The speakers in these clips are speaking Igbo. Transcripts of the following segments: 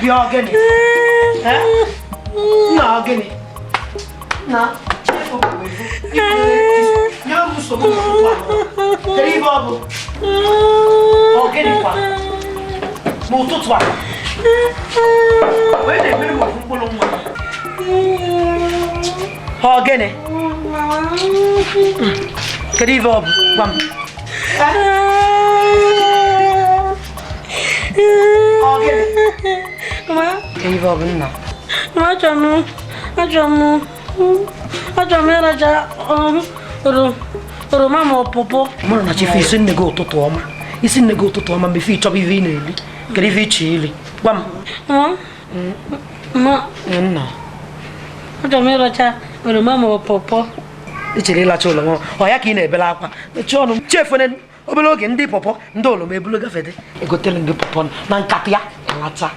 Bịa ogene. Nna ogene. Nna nye m nsogbu n'ụtụtụ a. Kedu ife ọ bụ? Ogene kwa. N'ụtụtụ a. Wee na-emere m ofu mkpụrụ nwa. Ogene. Kedu ife ọ bụ? Gwa m. Ogene. Kedu ife ọ bụ nna? Achọrọ m ịracha oroma ma ọpụpụ. Mụrụ na chifu isi nne gị ụtụtụ ọma. Isi nne gị ụtụtụ ọma mgbe ife ịchọba ife ị na-eri. Kedu ife ịchọ iri? Gwa m. Nna. Achọrọ m ịracha oroma ma ọpụpụ. Ị chere ịlacha oroma ọ ya ka ị na-ebele akwa. Mechie ọnụ chefune obere oge ndị pọpọ ndị oroma ebulu gafete egotere gị pọpọ na nkata ya ịlacha.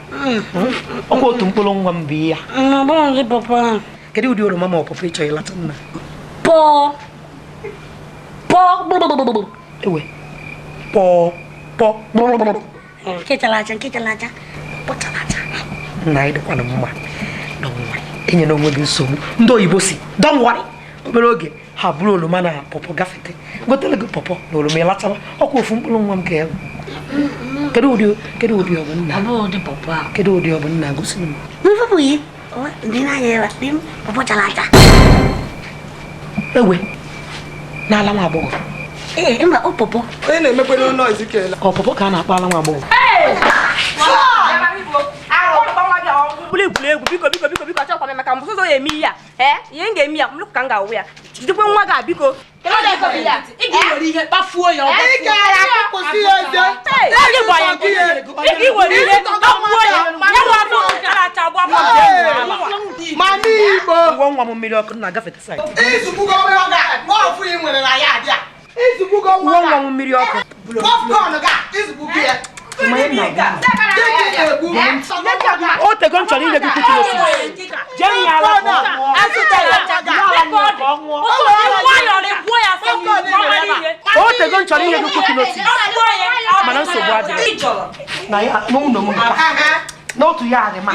Ọkwa otu mkpụrụ nwa m bụ ya. Kedu ụdị oroma ma ọpụpụ ị chọrọ ịlacha nna? Pọọ. Pọọ. Ewe. Pọọ. Pọọ. Nke chara acha, nke chara acha. Pọọ chara acha. Nna anyị dịkwana mma. Don't worry. Enyela onwe gị nsogbu. Ndị oyibo si don't worry. Obere oge ha bụrụ oroma na pọpọ gafete. Gotere gị pọpọ na oroma ịlachaba. Ọkwa ofu mkpụrụ nwa m ka ya. Kedu ụdị ọ bụ nna? Kedu ụdị ọ bụ nna? Gosi m. Ewe n'ala nwa agbọghọ. Ee, mba, ọ pọpọ. Onye na-emekwa noise kele. Ọ pọpọ ka a na-akpọ ala nwa agbọghọ. Egwuregwu biko biko biko biko achọkwa m maka mbụ ụzọ ya eme ihe a. Ee, ihe m ga-eme ya m ka m ga-awụ ya. Jidekwe nwa gị a biko. Ị ga-ewere ihe kpafuo ya. Ị gara akpụkpụsị ya eze. Ị ga-ewere ihe kpafuo ya. Ya nwa afọ chara acha gba afọ. Mama Igbo. Ụgwọ nwa m mmiri ọkụ na-agafete saịdị. Izugbugo nwa gị a, ọfụ ị nwere na ya adị a. Izugbugo nwa nwa gị m mmiri ọkụ. Popcorn gị a, izugbugo ya. O tego m chọrọ inye gị quick notice. Jee nye ala ka ọ ṅụọ. O tego m chọrọ inye gị quick notice. Mana nsogbu adịghị. Na ya n'ụlọ m nka. N'otu ya adị ma.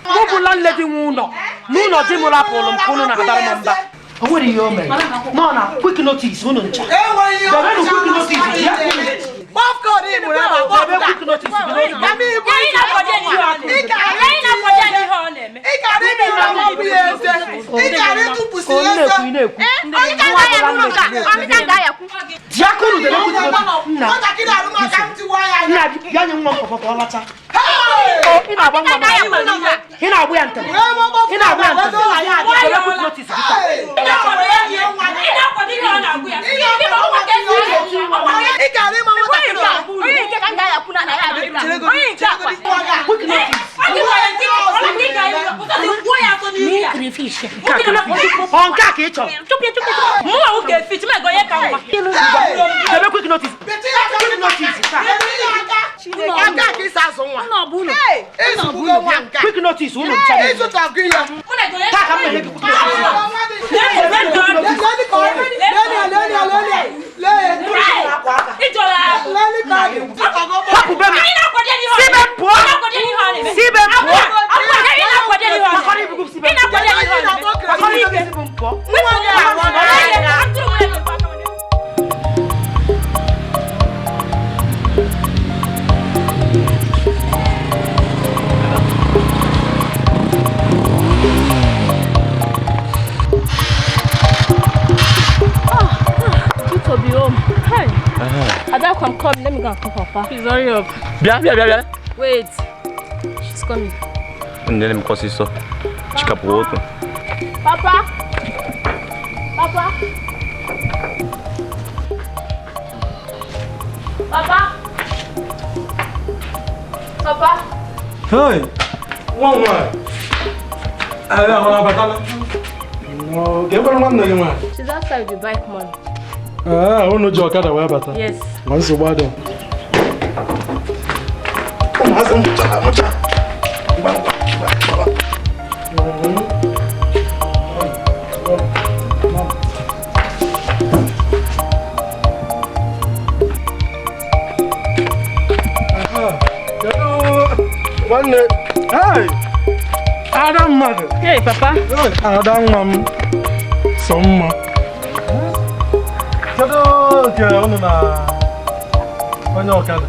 Mụ bụ landlady nwe ụlọ. N'ụlọ di m rapụrụ m ka ụnụ na-abara m mba. O nwere ihe o mere. Nọ na quick notice ụnụ ncha. Debenụ quick notice ya. Popcorn ị mụrụ ebe a, Debe quick notice gị n'otu. Ị gara ịmịra mọbụ ya eze. Ị gara ịtụpụsị ya eze. Ị na-ekwu. Ji aka unu debe quick notice. Nna. Nwatakịrị arụmaka m tiwa ya. Nna bịa nye nwa m pọpọ ka ọ lacha. Ị na-agba nwa m. Ị na-agbụ ya ntị. Ị na-agbụ ya ntị. Debe quick notice gị taa. Ị gara ịma nwatakịrị a. Quick notice. Ọ nke a ka ị chọrọ. Debe quick notice. Quick notice taa. Aka ka isi azụ nwa. Izugbugo nwa nke a. Quick notice ụnụ ncha. Ịzụtọgụ ya. Taa ka m na-enye gị quick notice. Hapụ be m. Si be m pụọ. Si be m pụọ. Kwakọrọ ibu gị si be m. Kwakọrọ ibu gị si be m pụọ. Good to be home. Hi. Ada, come, come. Let me go and call Papa. Please hurry up. Bia, bia, bia, bia. Wait. She's coming. Nene m kwọsịsọ. Chikapụ otu. Papa. Papa. Papa. Papa. Hey. Nwa nwaanyị. Ahụ abatala. No, ka ekwere nwanne gị nwaanyị. She's outside with the bike man. Ee, unu ji ọkada wee bata. Yes. Ma nsogbu adị. Ụmụazị m mụchara amụcha. Ngwa ngwa ngwa ngwa. Nwanne. Hey! Ada mmadụ. Hey, papa. Ada nwa m. Sọ mma. Kedu nke unu na onye ọkada?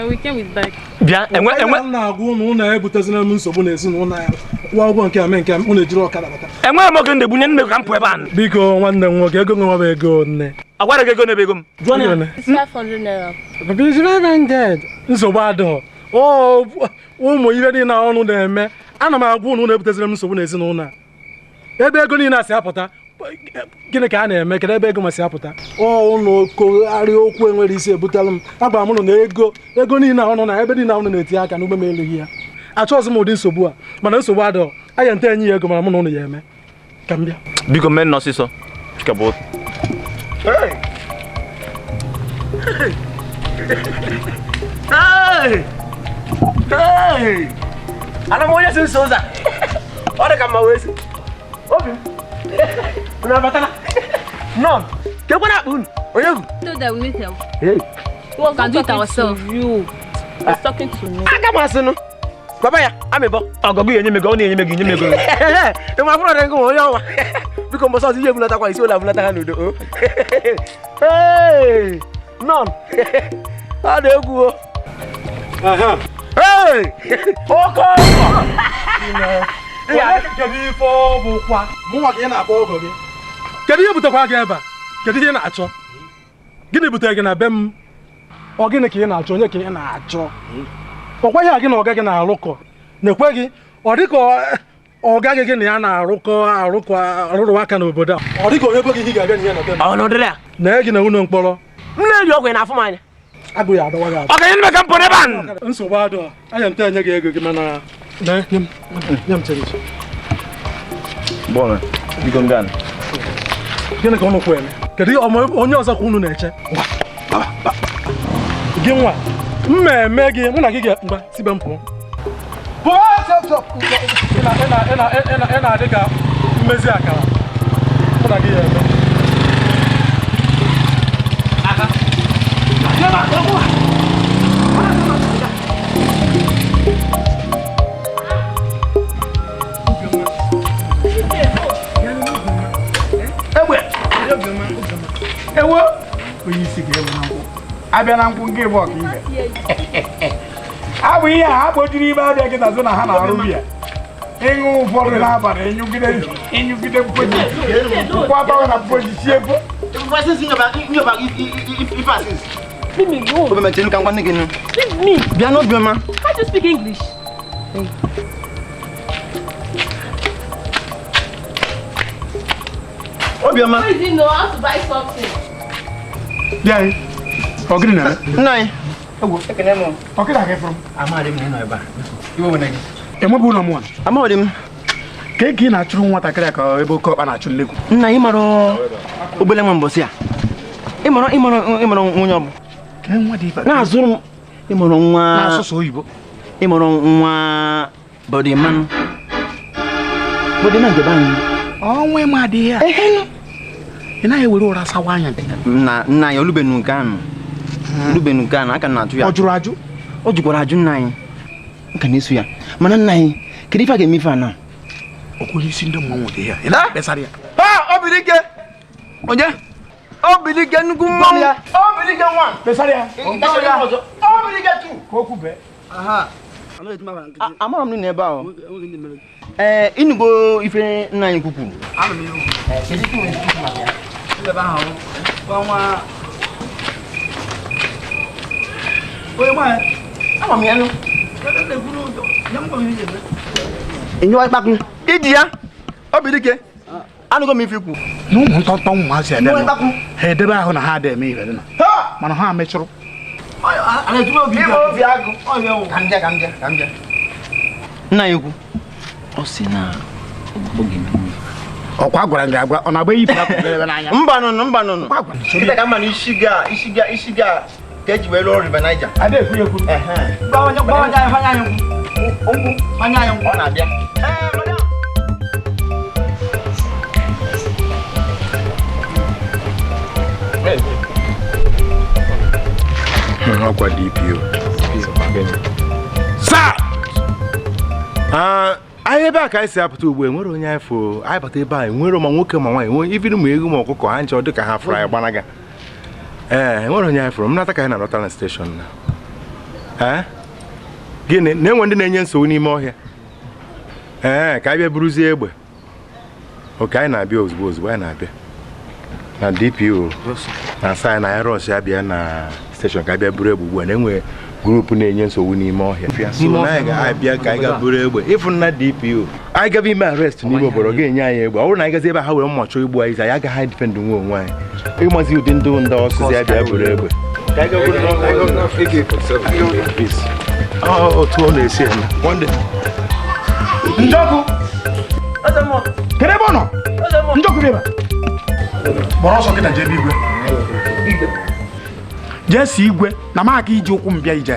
We came with bike. Bịa, enwe enwe m na-agwa unu unu ebutezina m nsogbu n'ezinụlọ ya. Kwụọ ụgwọ nke ame nke unu ejiri ọkada bata. Enweghị m oge ndegbu nye nne ka m pụọ ebe a. Biko nwanne m nwoke, ego nwa bụ ego nne. Agwara gị ego n'ebe ego m. It's 500 naira. Papa, it's 500. Nsogbu adịghọ. Ụmụ ibe niile ọnụ na-eme. Ana m agwa unu unu ebutezina m nsogbu n'ezinụlọ a. Ebe ego niile a si apụta, gịnị ka a na-eme? Kedu ebe ego ma si apụta? Ụnụ kogharịa okwu enwere isi ebutela m. Agwara m ụnụ na ego niile ọnụ na ebe niile ọnụ na-eti aka n'ugbe m elughị ya. Achọghịzị m ụdị nsogbu a, mana nsogbu adịghọ. Aya nte enyi ya ego mara mụ na ụnụ ya eme. Ka m bịa. Biko mee nna ọsịsọ. Chikapụ otu. Hey! Hey! Ana m onye si nso ụzọ a. Ọ dị ka mma wee si. Obi m. Unu abatala? Nọn. Ka ekwe na-akpa unu. Onye egwu? So that we need help. Hey. We can do it ourselves. You. He's talking to me. Aga m asị nụ. Gwaba ya, amịbọ. Ọgọgụ ya enye m ego, ọ na-enye m ego, enye m ego. Ị ma fụrụ ngo onye ọnwa. Biko mbọsị ọzọ ihe ebulatakwa isi ụlọ abulata ha n'udo. Hey! Nọn. Ọ dị egwu o. Hey! Oke ọkọ! Kedu ife ọ bụkwa? Mụnwa ka ị na-akpọ ọgọ gị. Kedu ihe butekwa gị ebe a? Kedu ihe ị na-achọ? Gịnị butere gị na be m? Ọ gịnị ka ị na-achọ? Onye ka ị na-achọ? Ọkwa ihe a gị na ọga gị na-arụkọ na-ekwe gị ọ dịka ọga gị gị na ya na-arụkọ arụkọ arụrụ aka n'obodo a. Ọ dịka onye kwe gị ihe ị ga-abịa n'ihe na be m. Ọ nọdụrụ ya? Na gị na ụlọ mkpọrọ. M na-eri ọgwụ ị na-afụ m anya. Agụ ya adọwa gị adọ. Ọ ga-enye m ka m pụọ n'ebe a. Nsogbu adọ. Anya nte enye gị ego gị mana nye m chere. Bọọlụ, biko m gaa. Gịnị ka unu kwụ eme? Kedu onye ọzọ ka unu na-eche? Gị nwa, m eme gị, mụ na gị ga-mgba sibe m pụọ. Pụọ! Ị na-adị ka mmezi akara. Mụ na gị ya eme. Ewo! Onye isi ga-ewu na nkwụ. Abịa na nkwụ nke bụ ọka ibe. Abụ ihe a ha kpojiri ibe abịa kịta sị na ha na-arụ biya. Ịṅụ ụfọdụ n'abalị ịnyụgide mpoji. Ụkwụ atọghị na mpoji sie fo. Leave me. Bịa n'Obiọma. Can't you speak English? Obiọma. Where is he know how to buy something? Bịa anyị. Ọ gịnị na-eme? Nna anyị. Ọ gịnị aka ịfụrụ m? Amaghị m na ị nọ ebe a. Iwe were gị. Enweghị ụlọ mụnwa. Amaghị m. Ka ị na-achụrụ nwatakịrị a ka ebe oke ọkpa na-achụ nnekwu. Nna anyị mara obele nwa mbọsị a. Ịmara nwunye ọ bụ. Na-azụrụ m ịmara nwa. Na-asụsụ oyibo. Ịmara nwa Bọdịmanụ. Bọdịman nke be anyị. Ọnwa ịma adịghị ya. Ị naghị ewere ụra sawa anya. Nna anyị olubenu nke anụ. Olubenu nke anụ aka na-atụ ya. Ọ jụrụ ajụ? Ọ jụkwara ajụ nna anyị. Nka na-eso ya. Mana nna anyị, kedu ife a ga-eme ife a na? Ọkwụghị isi ndị mmanwụ dị ya. Ị na-akpesara ya. Ha! Obilike! Onye? Obilike nnukwu mmanwụ! Obilike nwa! Kpesara ya. Obilike tu! Ka okwu bee. Amara m na ebe ahụ. Ee, ịnụgo ife nna anyị kwukwuru. Ama m ya nụ. Iji ya, Obilike, anụgo m ife ikwu. Na ụmụ ntọntọ ụmụazị ebe nọ. Ha edebe ahụ na ha ada eme ihe dị na. Mana ha mechụrụ. Nna ya ukwu, ọ sị na oge Ọkwa gwara gị agwa, ọ na-agba yipụ akwa n'anya. Mba nụnụ, mba nụnụ. Kịta ka mma na isi ga ka eji wee lụọ River Niger. Ada ekwu ekwu. Ọ na-abịa. Ọkwa DPO. Sir! Anyị ebe a ka anyị si apụta ugbu a, enwere onye anyị fụrụ. Anyị bata ebe a, enwere ma nwoke ma nwaanyị, nwee ibiri ma ewu ma ọkụkọ, ha nche ọ dị ka ha fụrụ anyị gbanaga. Ee, enwere onye anyị fụrụ. M nata ka anyị na-alọta na steshọn na. Ee, gịnị na-enwe ndị na-enye nsogbu n'ime ọhịa? Ee, ka anyị bịa buruzie egbe. Oke, anyị na-abịa ozugbo ozugbo, anyị na-abịa na DPO na asa anyị na anyị rọsh ya bịa na steshọn ka anyị bịa buru egbe ugbu a na-enwe grupu na-enye nsogbu n'ime ọhịa. So na anyị ga-abịa ka anyị ga buru egbe ịfụ na DPO anyị gaba ime arrest n'ime obodo ga-enye anyị egbe. Ọ bụrụ na anyị gazi ebe ha were mma chọọ igbu anyị, anyị agaghị defend nwe onwe anyị. Ịmazi ụdị ndị ndị ọsụzi ya bịa buru egbe. Otu ọ na-esi eme. Njọkụ! Kedu ebe ọ nọ? Njọkụ bịa ebe a. Gbọrọ ọsọ kịta jee n'igwe. Jee si igwe na m aka iji ụkwụ m bịa ije,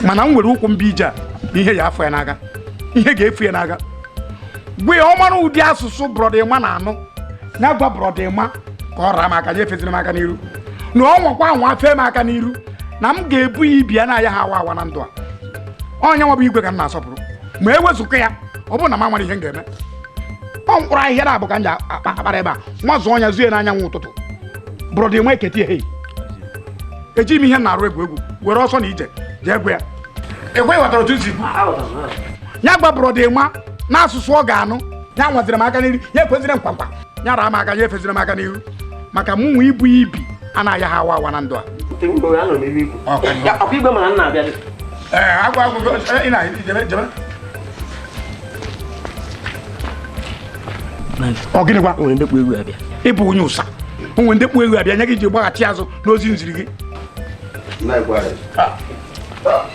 mana m were ụkwụ m bịa ije a, ihe ya afọ ya n'aka, ihe ga-efu ya n'aka. Gwa ya ọ mara ụdị asụsụ brọdịma na-anụ, ya gwa brọdịma ka ọ raa m aka, ya efeziri m aka n'iru, na ọ nwakwa anwa fee m aka n'iru, na m ga-ebu ya ibi ya na-aya ha awa awa na ndụ a. Onye nwa bụ igwe ka m na-asọpụrụ, ma ewezụka ya ọ bụrụ na m amara ihe m ga-eme. Ọ mkpụrụ ahịhịa na-abụ ka m ji akpara ebe a, nwa zụọ ya zuo ya n'anyanwụ ụtụtụ. Brọdịma eketi ya, hei, ejighị m ihe m na-arụ egwu egwu, were ọsọ na ije jee gwa ya. Ekwe ghọtara otu nsi kwu ya gwa brọdịma na asụsụ ọ ga-anụ, ya nwaziri m aka n'iru, ya ekweziri mkpamkpa, ya raa m aka, ya efeziri m aka n'iru, maka mụ nwe ibu ya ibi anaghị ha awa awa na ndụ a. Ọ gịnị gwa? Ịbụ onye ụsa onwe ndị kpu egwu abịa nye gị ji gbaghachi azụ n'ozi nziri gị.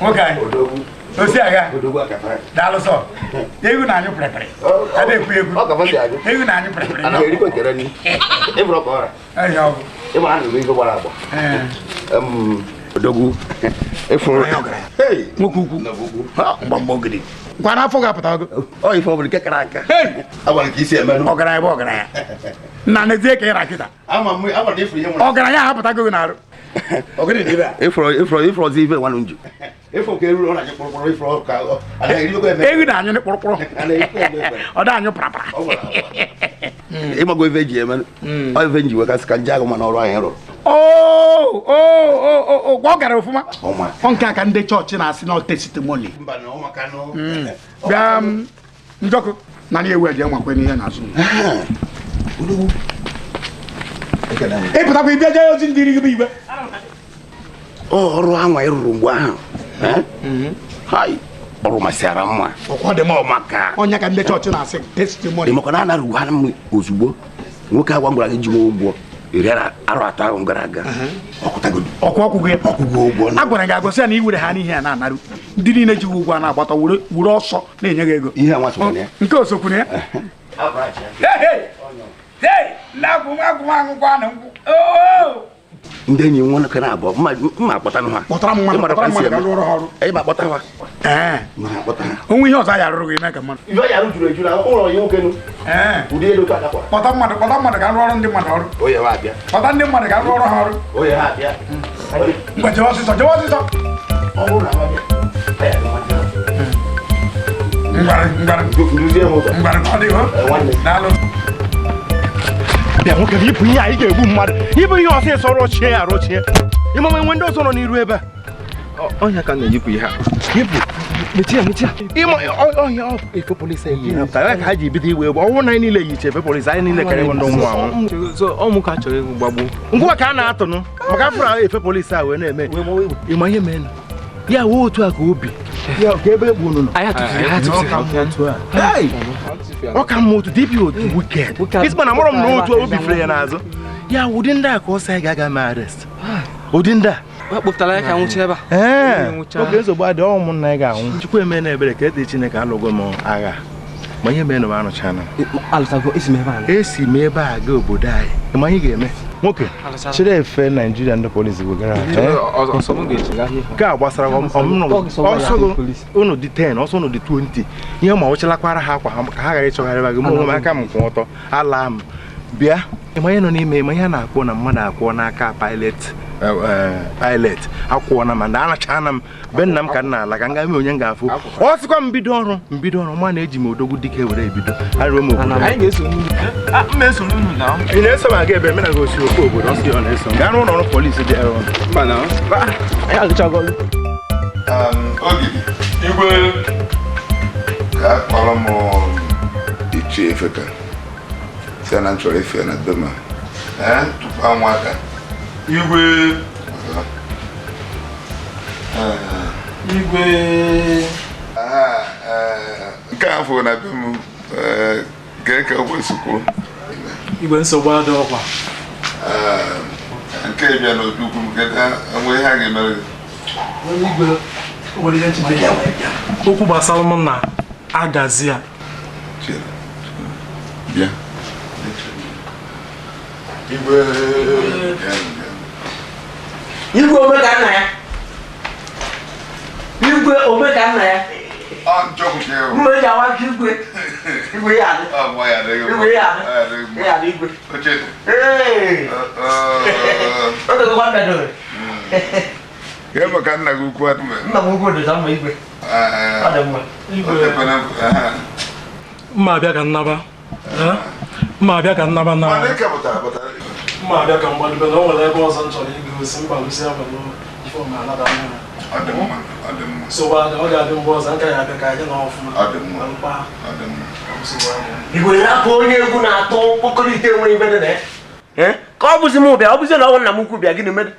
Nwoke anyị osi agha daalụ sọ. Ewu na-anyụ pịrịpịrị, a na-ekwu egwu ewu na-anyụ pịrịpịrị. Nwoke ukwu mgbamgba ogidi gwa n'afọ ga-apụta ogo. Ọgaranya bụ ọgaranya nna n'ezie ka ịra kịta ọgaranya ahapụtago gị n'arụ. Ewu na-anyụ kpụrụkpụrụ, ọ da-anyụ parapara. Ịmago ife eji eme ife nji wekasị ka nje agụ mana ọrụ anyị rụrụ. Gwa ọ gara ofụma. Ọ nke a ka ndị chọọchị na-asị na testimony. Bịa Njọkụ na ewu eji enwakwe n'ihe n'azụ. Ịpụtakwa ịbịa jee ozi ndị iri gị igwe. Ọrụ anwa ị rụrụ mgbe ahụ ọrụ masịara mma. Maka onye ka ndị chọọchị na-asị testimony. Maka na anara ugwu m ozugbo nwoke agwa gwara gị ji m ụgwọ iri arọ atọ ahụ gara aga. Ọkwụ ọkwụgo ya a gwara gị agwasị ya na iwere ha n'ihe a na-anarụ ndị niile ji ụgwọ a na-agbata were ọsọ na-enye gị ego. Nke osokwuru ya. Ndị enyi m nwoke na-abụọ mma akpọta ha. Kpọtara m mmadụ, kpọtara mmadụ ka lụọrọ ha ọrụ. Ịma akpọta ha. Ee. Onwe ihe ọzọ a yarụrụ gị ime ka mmadụ. Ihe ọ yarụ juru eju na ụlọ ya nwoke nụ. Ụdị elu ka akwa. Kpọta mmadụ, kpọta mmadụ ka lụọrọ ndị mmadụ ọrụ. Oye ha abịa. Kpọta ndị mmadụ ka lụọrọ ha ọrụ. Oye ha abịa. Ngwa jewe ọsịsọ, jewe ọsịsọ. Ọ bụrụ na ha abịa. Ngwara, ngwara. Ngwara ka ọ dị hụ. Daalụ. Bịa nwoke, yipụ ihe anyị ga-egbu mmadụ. Yipụ ihe ọsịsọ rọchie ya rọchie. Ịmama enwe ndị ọzọ nọ n'iru ebe a. Ọhịa ka m na-eyipụ ihe a. Yipụ. Mechie ya, mechie ya. Ịma ọhịa efe polisi eyi ha pụtara ya ka ha ji bido iwe egbe. Ọnwụ na anyị niile yicha efe polisi, anyị niile karịa ndị nwụ anwụ. Ọ mụ ka chọrọ egwu gbagbuo. Ngwa ka a na-atụnụ maka afọ efe polisi a wee na-eme. Ịma ihe mere ya wee otu a ka obi ya ka ebe egbu unu nọ. Ọ ka mma otu DPO dị wicked. Isi mana amụrụ m na otu obi fere ya n'azụ. Ya ụdị ndị a ka ọ sị anyị ga-aga mee arrest. Ụdị ndị a kpọpụtara ya ka nwụcha ebe a. Ee, oge nsogbu adị ọ ụmụnna anyị ga-anwụ. Chukwu eme na ebere ka ede Chineke alụgo m agha. Ma ihe mere na m anụchana. Esi m ebe a gaa obodo anyị. Ma anyị ga-eme. Nwoke, chịrị efe Naijiria ndị polisi wegara. Nke a gbasara ọsọ unu dị 10, ọsọ unu dị 20. Ihe ma ọchịlakwara ha akwa ha ka ha ghara ịchọgharịba gị. Mụ onwe m aka m kwụ ọtọ, ala m. Bịa, ịma ihe nọ n'ime, ịma ihe a na-akwụ na mmadụ akwụọ n'aka pilot Pilot akwụọna m na anachana m be nna m ka m na-ala ka m gaa mee onye m ga-afụ ọ sịkwa m bido ọrụ m ma na-eji m odogwu dike were ebido arịọ m obodo ị na-eso m aga ebe mena gị osi ofe obodo ọ sị ọ na-eso m gaa n'ụlọ ọrụ polisi dị ebe Ogidi igwe ka akpọrọ m ichie Efeka si na m chọrọ ife na be ma tupu anwụ aka igwe igwe nke a fụrụ na be m ka kwesịkwuru igwe nsogbu adịghịkwa nke bịa n'obi ukwu m kedu enwe ihe a ga-emere gị okwu gbasara m na Adazi a bịa igwe igwe ome ka nna ya igwe ome ka nna ya mma eji awa igwe igwe ya adị igwe ya adị ya adị igwe ee otegokwa mbịadoro Ihe maka nna gị ukwu adị nna m ukwu dịcha mma igwe ọ dị mma mma abịa ka nnaba mma abịa ka nnaba na mma abịa ka mgbadobe na o nwere ebe ọzọ m chọrọ ịga osi mba lụsi abalị ife ọma alada mmiri nsogbu adị ọ ga-adị mgbe ọzọ nka ya abịa ka anyị na ọfụma igwe rapụ onye egwu na-atụ mkpọkọrịta enwere ibe dị na ya ka ọ bụzi m bịa ọ bụzi na ọ nna m ukwu bịa gịnị mere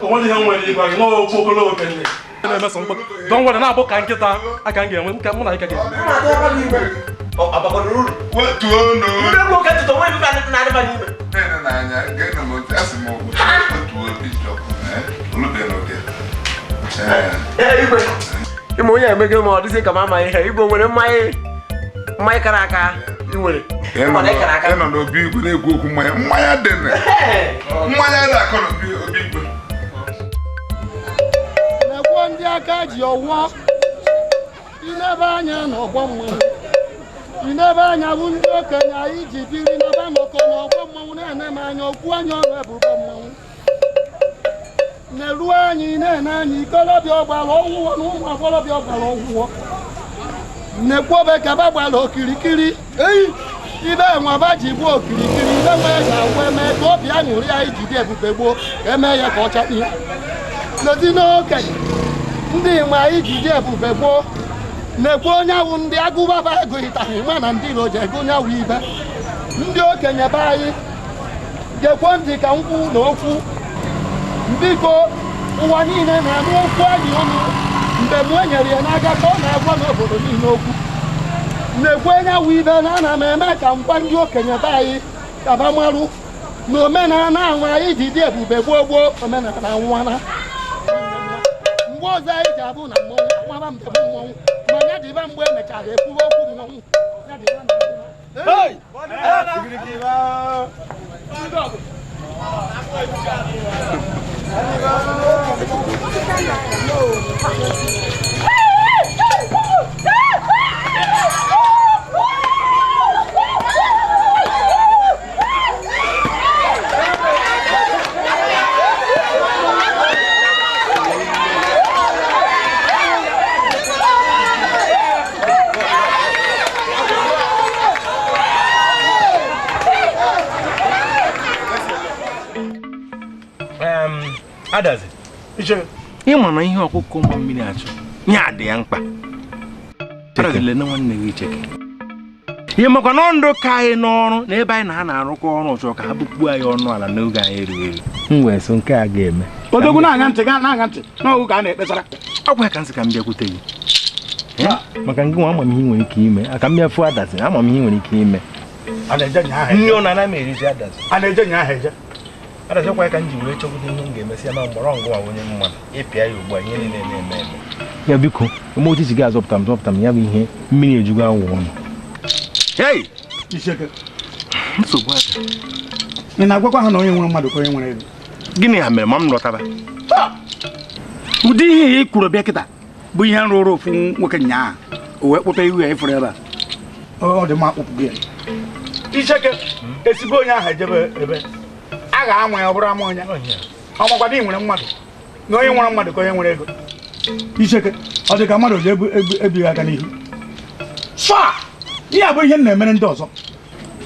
o nwere ihe m nwere ịgwa gị n'okwu ogologo okenye na-emeso mkpọtụ don nwere na-abụ ka nkịta aka m ga-enwe nke mụ na ike ga-eme ịma onye emego ma ọ dịzị ka m ama ihe igwe nwere mmanya kara aka ị nwere ị nọ n'obi igwe na-ekwu okwu mmanya mmanya dị mmanya dị akọ n'obi igwe na-ekwo ndị aka ji ọwụọ inebe anya n'ọgbọ mmanwụ inebe anya bụ ndị okenye anyị ji biri n'ebe nọkọ n'ọgbọ mmanwụ na-ene m anya okwu anya ọrụ ebube mmanwụ na-eruo anyị na-ene anya ikolobịa ọgbara ọgwụgwọ na ụmụ agbọghọbịa ọgbara ọgwụgwọ na-ekwobe kaba gbara okirikiri eyi ibe nwaba ji gbuo okirikiri ibe nwe ga-agwụ eme ka obi aṅụrị anyị jide ebube gboo ka emee ya ka ọ chakpie n'ezi n'okenye ndị nwe anyị jide ebube gboo na-ekwu onye awụ ndị agụbaba agụghịtaghị nwa na ndị iro ji ego onye awụ ibe ndị okenye be anyị gekwo ntị ka nkwụ na okwu biko ụwa niile na-anụ okwu anyị ọnụ mgbe m enyere ya n'aka ka ọ na-agwa n'obodo niile okwu na-ekwu onye awụ ibe na ana m eme ka ngwa ndị okenye be anyị kaba marụ na omenala ahụ anyị ji dị ebube gboo gboo omenala nwana mgbe ọzọ anyị ji abụ na mmọnwụ amaba mbem mmọnwụ ma ya dịba mgbe emechara ekwuwe okwu mmọnwụ ya dịba na Adazi, ị ma na ihe ọkụkọ ụmụ mmiri achọ ya dị ya mkpa Adazi lene nwanne gị Icheke ihe makwa na ndụ ka anyị n'ọrụ na ebe anyị na ha na-arụkọ ọrụ chọrọ ka ha bukpuo anyị ọnụ ala n'oge anyị erughị eru m wee so nke a ga-eme odogwu na-aṅa ntị na-aṅa ntị n'ọgụ ka a na-ekpesara ọgwa ya ka nsị ka m bịakwute gị maka ngị nwa amamihe nwere ike ime aka m bịa fụ Adazi amamihe nwere ike ime nne ọ na-ana m erizi Adazi a na-eje nya ahụ eje Adazi kwa ka m ji wee chọgide ihe m ga-emesi ya ma mgbọrọ ngwa onye mmadụ ịpịa ya ugbu a ihe niile na-eme eme ya biko ome ochichi gị azọpụta m zọpụta m ya bụ ihe mmiri ejugo awụ ọnụ nsogbu ada ị na-agwakwa ha na onye nwere mmadụ ka onye nwere ego gịnị ha mere ma m lọtaba ụdị ihe ị kwuru bịa kịta bụ ihe nrụrụ ofu nwoke nyaa o wee kpụta ihu ya ịfụrụ ebe a ọ dị mma akpụpụ gị ya Icheke ezigbo onye ahụ ejebe ebe A ga-anwa ya ọ bụrụ ama onye. Ọmakwa dị nwere mmadụ. Na onye nwere mmadụ ka onye nwere ego. Icheke, ọ dị ka mmadụ ji ebighị aka n'ihu. Sọ ihe a bụ ihe m na-emere ndị ọzọ.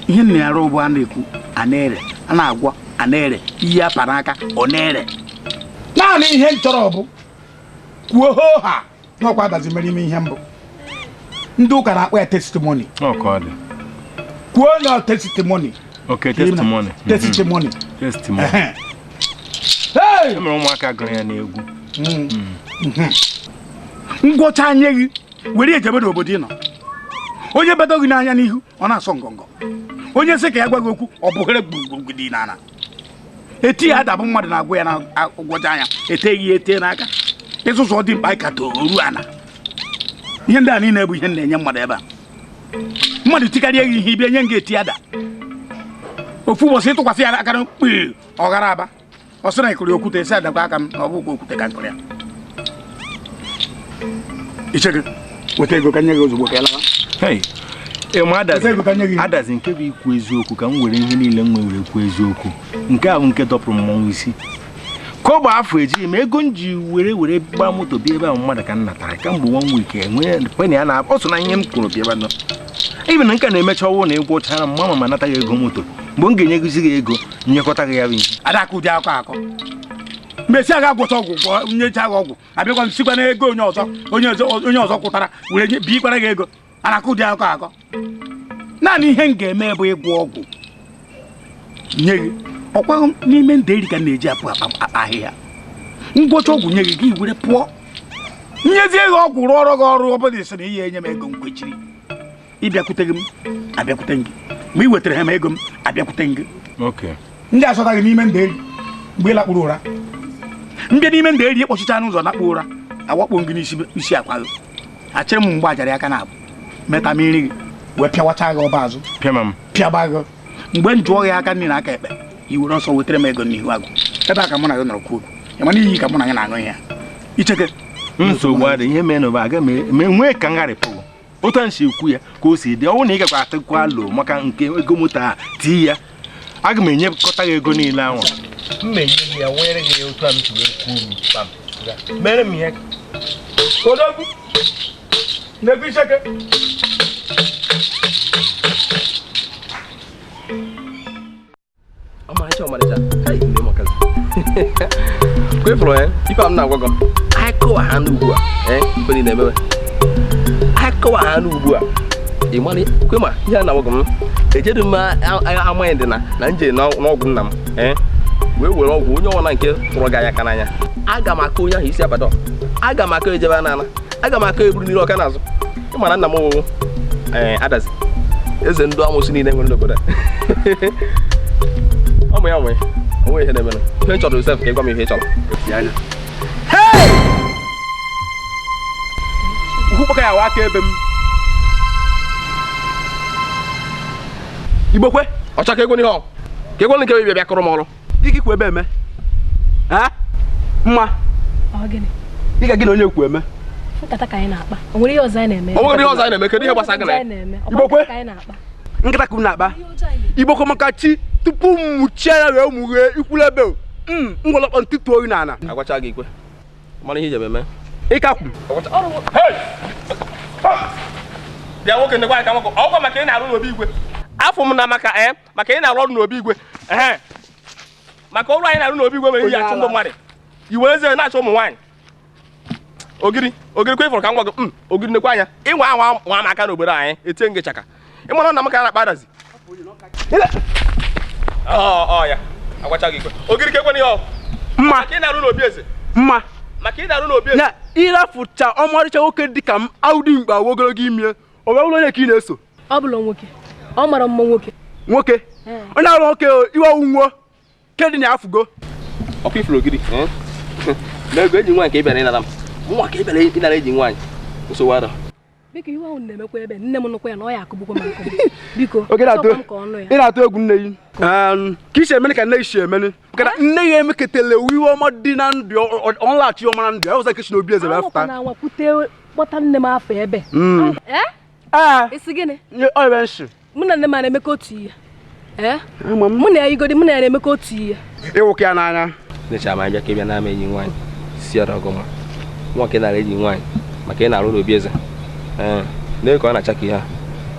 Ihe m na-arụ bụ a na-ekwu, a na-ere, a na-agwọ, a na-ere, iyi apa n'aka, ọ na-ere. Naanị ihe m chọrọ bụ kwuo hoo ha n'ọkwa adazi mere ime ihe mbụ. Ndị ụka na-akpọ ya testimony. Kwuo na testimony. Okay, testimony. Testimony. Testimony. Hey! Emere ụmụaka gụrụ ya n'egwu. Ngwọcha nye gị were ejebe n'obodo ị nọ. Onye bedo gị n'anya n'ihu ọ na-asọ ngọngọ. Onye sị ka ya gwa gị okwu ọ bụghere gburugburu n'ala. Eti ya adabụ mmadụ na-agwụ ya na ngwọcha anya eteghị ya ete n'aka. Ịzụzụ ọ dị mkpa ka toru ana. Ihe ndị a niile bụ ihe na-enye mmadụ ebe a. Mmadụ tikarịa gị ihe ibia nye nga eti ada. Ofu ụbọchị ịtụkwasị ya aka mkpi ọ gara aba. Ọ sị na ịkụrụ okwute esi adakwa aka m na ọ bụkwa okwute ka nkụrụ ya. Icheke, weta ego ka nye gị ozugbo ka ị lawa. Adazi nke bụ ikwu eziokwu ka m were ihe niile m were kwuo eziokwu. Nke a bụ nke dọpụrụ mmọnwụ isi. Kọbọ afọ ejighị m ego m ji were gbaa moto bịa ebe ahụ mmadụ ka m natara kamgbe 1 week enwee kwenye ya na ọ so na ihe m kwuru bịa ebe nọ. Ibe na nke na-emecha ọwụ na ịgwụchara m mama ma nata ya ego moto mgbe m ga-enyegozi gị ego nyekọta gị ya bụ ihe. Adaka ụdị akọ akọ. Mgbe si aga gwọcha ọgwụ nyecha gị ọgwụ abịakwa sikwa na ego onye ọzọ kwụtara were bikwara gị ego. Anaka ụdị akọ akọ. Naanị ihe m ga-eme bụ ịgwọ ọgwụ nye gị. Ọkwa n'ime nderi ka m na-eji apụ akpa ahịhịa. Ngwọcha ọgwụ nye gị gị were pụọ. Nyezie gị ọgwụ rụọrọ gị ọrụ ọ bụla isi na ihe enye m ego m kwechiri. Ịbịakwute gị m abịakwute gị. Mgbe ị wetara ha m ego m abịakwute gị. Ndị asọta gị n'ime nderi mgbe ị lakpuru ụra. Mbịa n'ime nderi ịkpọchicha n'ụzọ lakpuo ụra awakpo gị n'isi akwa gị. Achịrị m mgbe ajara aka na-abụ meta mmiri gị wee pịawacha gị ọba azụ. Pịaba gị. Mgbe m jụọ gị aka nri na aka ekpe i were ọsọ wetara m ego n'ihu agụ. Ebe a ka mụ na gị nọrọ kwuo. Ị mana iyi ka mụ na gị na-aṅụ ihe. Icheke. Nsogbu adị ihe mere n'ụba aga m enwee ka ngharịpụ. Otu a si ekwu ya ka o si dị ọnwụ na ị gakwa atụkwa alo maka nke ego moto a tii ya aga m enyekọta gị ego niile ahụ. M enye gị ya were gị ya otu a m si wee kwuo kpam. Mere m ihe. Odogwu. Nnekwu Icheke. Ọmarịcha ọmarịcha. Hey, nne m ọkazi. Kwefụrụ ya, ife a m na-agwa gị. Anyị kọwa ha n'ugbu a. Ife niile emewe. Akọwa ha n'ugbu a. Ị mara kwe ma ihe a na-agwa gị m. Ejedu m amaghị dị na nje n'ọgwụ nna m. Wee were ọgwụ onye ọnwa nke tụrụ gị anya aka n'anya. Aga m aka onye ahụ isi abadọ. Aga m aka ejebe n'ala. Aga m aka eburu mmiri ọka n'azụ. Ị mara nna m wụ Adazi. Eze ndụ amụsị niile nwere n'obodo a. Ọ mụ ya nwee. O nweghị ihe na-emenụ. Ihe m chọrọ Josef ka ị gwa m ihe ị chọrọ. Ukwu ya wa aka ebe m. Igbokwe ọcha ka ego n'ihe ọ ka ego nke bịa bịa kụrụ m ọrụ. Ike ikwu ebe eme. Ha? Mma. Ọ gịnị? Ị ga gị na onye ekwu eme. Nkata ka anyị na-akpa. O nwere ihe ọzọ anyị na-eme? O nwere ihe ọzọ anyị na-eme? Kedu ihe gbasara gị na ya? Igbokwe. Nkata ka m na-akpa. Igbokwe maka chi tupu m mụchie ya wee mụghee ikwulu ebe o. Ngwọlọkpọ ntụtụ oyi n'ala. Agwacha gị ikwe. Mara ihe iji eme. Ịkakwu. Bịa nwoke ndekwa aka nwoke ọgwa maka ị na-arụ n'obi igwe. Afọ m na maka maka ị na-arụ ọrụ n'obi igwe. Maka ọrụ anyị na-arụ n'obi igwe mere ihe achụ ndị mmadụ. I were eze na-achọ ụmụ nwaanyị. Ogiri ogiri kwa ịfụrụ ka m gwa gị ogiri nekwa anya ịnwa anwa nwa m aka n'obodo anyị etie ngị chaka. Ị mara na m ka na-akpa Adazi. Ọ ya agwacha gị ikwe. Ogiri ka ekwe ihe ọ. Mma. Maka ị na-arụ n'obi eze. Mma. Maka ị na-arụ n'obi eze. Na ịrafụcha ọmarịcha nwoke dị ka m aụdị mkpa ogologo ime o wee bụrụ onye ka ị na-eso. Ọ bụla nwoke. Ọ mara mma nwoke. Nwoke. Onye arụ nwoke iwe ọwụ nwuo. Kedụ na afụgo. Ọkụ ifuru ogiri. Na ego enyi nwaanyị ka ị bịara ịnara m. Nwa ka ị bịara ịnara enyi nwaanyị. Nsogbu ada. Biko iwe ahụ na-emekwa ebe nne m nụkwa ya na ọ ya akụgbukwa m akụgbu. Biko ị na-atụ egwu nne gị. Ka isi emene ka nne gị si emene. Maka na nne ya emeketele iwe ọma dị na ndụ ọnlaghachi ọma na ndụ ya ọzọ nke si n'obi eze wee fụta. Anwakwana anwa kwute kpọta nne m afọ ebe. Isi gịnị? Ọ ebe nshi. Mụ na nne m na-emekọ otu ihe. Ee? Mụ na ya yigodi, mụ na ya na-emekọ otu ihe. Ịwụka ya n'anya. Necha ma bịa ka ị bịa na-ama enyi nwaanyị si ọrọ gị mma nwoke nara enyi nwaanyị maka ị na-arụ n'obi eze. Ee, lee ka ọ na-acha ka ihe a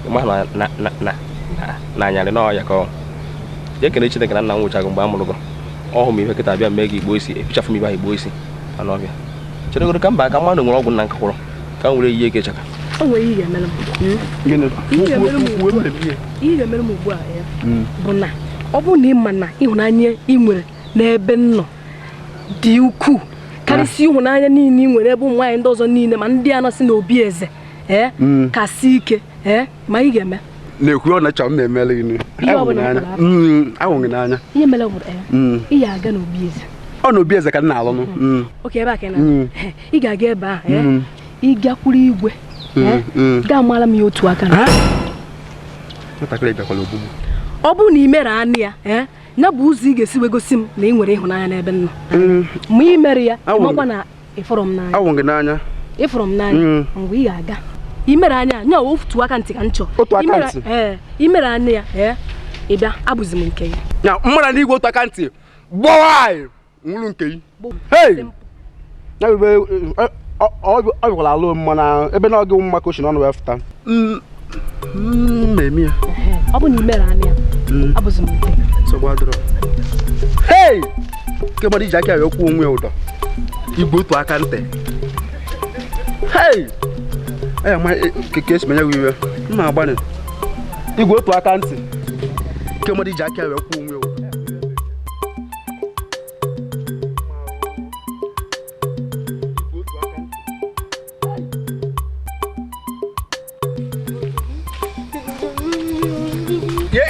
ịma na na na na anyarị na ọya ka ọ jee kene Chineke na nna m nwụchaghị mgbe a mụrụ gị. Ọ hụ m ihe kịta bịa mee gị igbo isi epichafụ m ibe ahụ igbo isi anụ ọbịa cheregoro ka mba aka mmadụ nwere ọgwụ nna nka kwụrụ ka m were yihe eke chaka. O nwere ihe ga-emere m. Ihe ga-emere m ugbu a ya bụ na ọ bụrụ na ị ma na ịhụnanya ị nwere n'ebe m nọ dị ukwuu karịsịa ịhụnanya niile ị nwere ebe ụmụ nwaanyị ndị ọzọ niile ma ndị a nọsị n'obi eze ee kasị ike ee ma ị ga-eme na-ekwu ọ na-achọ m na-emele gị ahụ gị n'anya. Ihe mere bụ ị ga-aga n'obi eze. Ọ n'obi eze ka m na-alụ nụ. Oke ebe a ka ị na ị ga-aga ebe ahụ ị gakwuru igwe gaa mara m ya otu aka na nwatakịrị bịakwala ogbugbu. Ọ bụrụ na ị mere anụ ya ya bụ ụzọ ị ga-esi wee gosi m na ị nwere ịhụnanya n'ebe m nọ. Ma ị mere ya ịmakwa na ịfụrụ m n'anya. Ahụ gị n'anya. Ịfụrụ m n'anya mgbe ị ga-aga ị mere anya nya otu aka ntị ka m chọọ. Otu aka ntị. Ee, ị mere anya ya ee ị bịa abụzi m nke gị. Ya mmara na igwe otu aka ntị gbawa anyị nwụrụ nke gị. Hey! Ya bụ ọ bịakwala alụ mma na ebe na ọ gị mma ka o si n'ọnụ wee fụta. Mmemme ya. Ọ bụ na ị mere anya ya abụzi m nke gị. Nsogbu adịrọ. Hey! Nke mmadụ iji aka ya wee kwuo onwe ya ụdọ. Igwe otu aka ntị. Hey! Aya ma keke esi menye gị iwe. Mma agbanị. Igwe otu aka ntị. Nke mmadụ iji aka ya wee kwuo onwe ya ụdọ.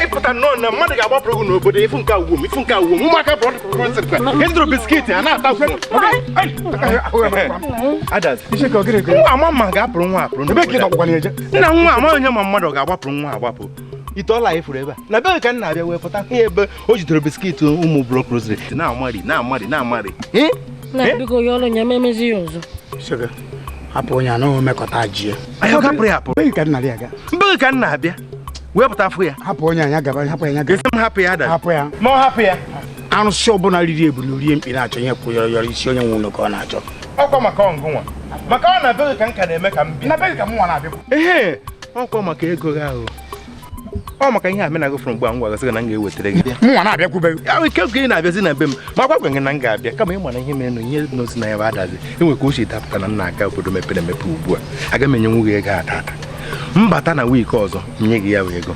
Ịpụta nnọọ na mmadụ ga-agbapụrụ gị n'obodo ifu nke awuo m ifu nke awuo m ụmụaka bụrụ biskiti a na-ata nwa ama mma ga-apụrụ nwa apụrụ nna nwa ama onye ma mmadụ ga-agbapụrụ nwa agbapụ ite ọla ifuru ebe a na be ka m na-abịa wee pụta ihe ebe o jidere biskiti ụmụ brokosiri na-amari na-amari na-amari. Hapụ onye anaghị omekọta ji ya. Mbe ka m na-abịa wepụta afọ ya. Hapụ onye anya gaba, hapụ ya gaba. Esi m hapụ ya ada. Hapụ ya. Ma ọ hapụ ya. Arụsị ọbụla riri ebu na rie mkpi na-achọ ihe kwụ yọrọ yọrọ isi onye nwe ụlọ ka ọ na-achọ. Ọkwa maka ọngụnwa. Maka ọ na-abịaghị ka m ka na-eme ka m bịa. Na-abịaghị ka m nwa na-abịa. Ehe, ọkwa maka ego gị ahụ. Ọ maka ihe a mena gị fụrụ mgbe m gwara gị na m ga-ewetara gị. M nwa na-abịakwubeghị. Ya ike oge ị na-abịazi na be m, ma gwa gị na m ga-abịa kama ị mara ihe mere na ihe n'ozi na ya bụ adazi. Enwe ka o si dapụta na m na-aga obodo mepere emepe ugbu a. Aga m enye gị ego ata ata. Mbata na wiiki ọzọ nye gị ya wee ego.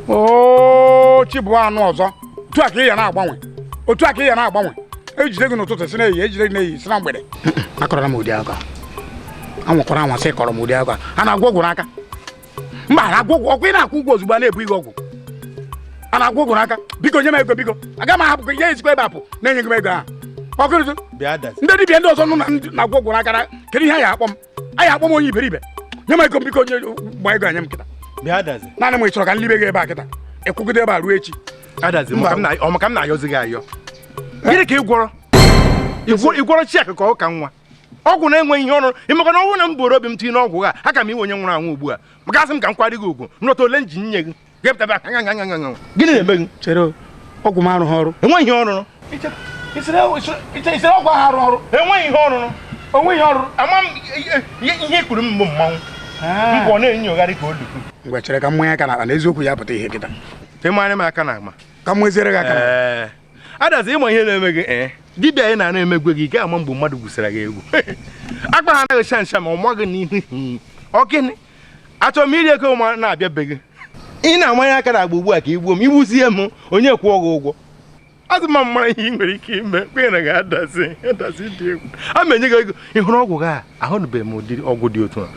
Oo, Chibu anụ ọzọ. Otu a ka ị ya na-agbanwe. Otu a ka ị ya na-agbanwe. Ejide gị n'ụtụtụ si n'ehihie, ejide gị n'ehihie si na mgbede. Akọrọ m ụdị akwa. Anwakwara anwa sị kọrọ m ụdị akwa. A na-agwọ ọgwụ n'aka. Mba, a na-agwọ ọgwụ. Ọkwa ị na-akwụ ụgwọ ozugbo a na-ebu gị ọgwụ. A na-agwọ ọgwụ n'aka. Biko nye m ego biko. Aga m ahapụ gị ya ezikwa ebe apụ na-enye gị m ego ahụ. Ọkụrụzụ. Ndị dibịa ndị ọzọ nọ na-agwọ ọgwụ n'aka na kedu ihe a ya akpọ m? A ya akpọ m onye iberibe. Nye m ego biko nye gba ego anya m kịta. Naanị m ị chọrọ ka m libe gị ebe a kịta. Ekwugide ebe a ruo echi. Adazi, ọ maka m na-ayọzi gị ayọ. Gịnị ka ị gwọrọ? Ị gwọrọ chiakụ ka ọ ka nwa. Ọgwụ na-enweghị ihe ọrụ. Ị maka na ọnwụ na m buru obi m tinye n'ọgwụ a, aka m iwe onye nwụrụ anwụ ugbu a. Maka asị m ka m kwari gị ugwu, nrọta ole nji nye gị. Gịnị na-eme gị? Chere, ọgwụ m arụghị ọrụ. Enweghị ihe ọrụrụ. Isere ọgwụ ahụ arụ ọrụ. Enweghị ihe ọrụrụ. Onweghị ihe ọrụrụ. Ama m ihe kwuru m mbụ mmanwụ. Mbụ ọ na-enyogharị ka oluku. Ngwa chere ka mmanya aka n'akpa na eziokwu ya pụta ihe kịta. Ịmanye m aka n'akpa. Ka m nweziere gị aka n'akpa. Adazi ịma ihe na-eme gị ee dibịa anyị na-ana emegwe gị gaa ama mgbe mmadụ gwusara gị egwu. Akpa ha anaghị sha nsha ma ọ maghị n'ihu. Ọ gịnị? Achọrọ m iri ego ma na-abịa be gị. Ị na-amanye aka n'agba ugbu a ka igbuo m, igbuzie m onye kwụọ gị ụgwọ. Azụ ma mara ihe ị nwere ike ime kwenye na ga-adazi adazi dị egwu. A ma enye gị ego ị hụrụ ọgwụ gị a ahụnụbeghị m ụdịrị ọgwụ dị otu a.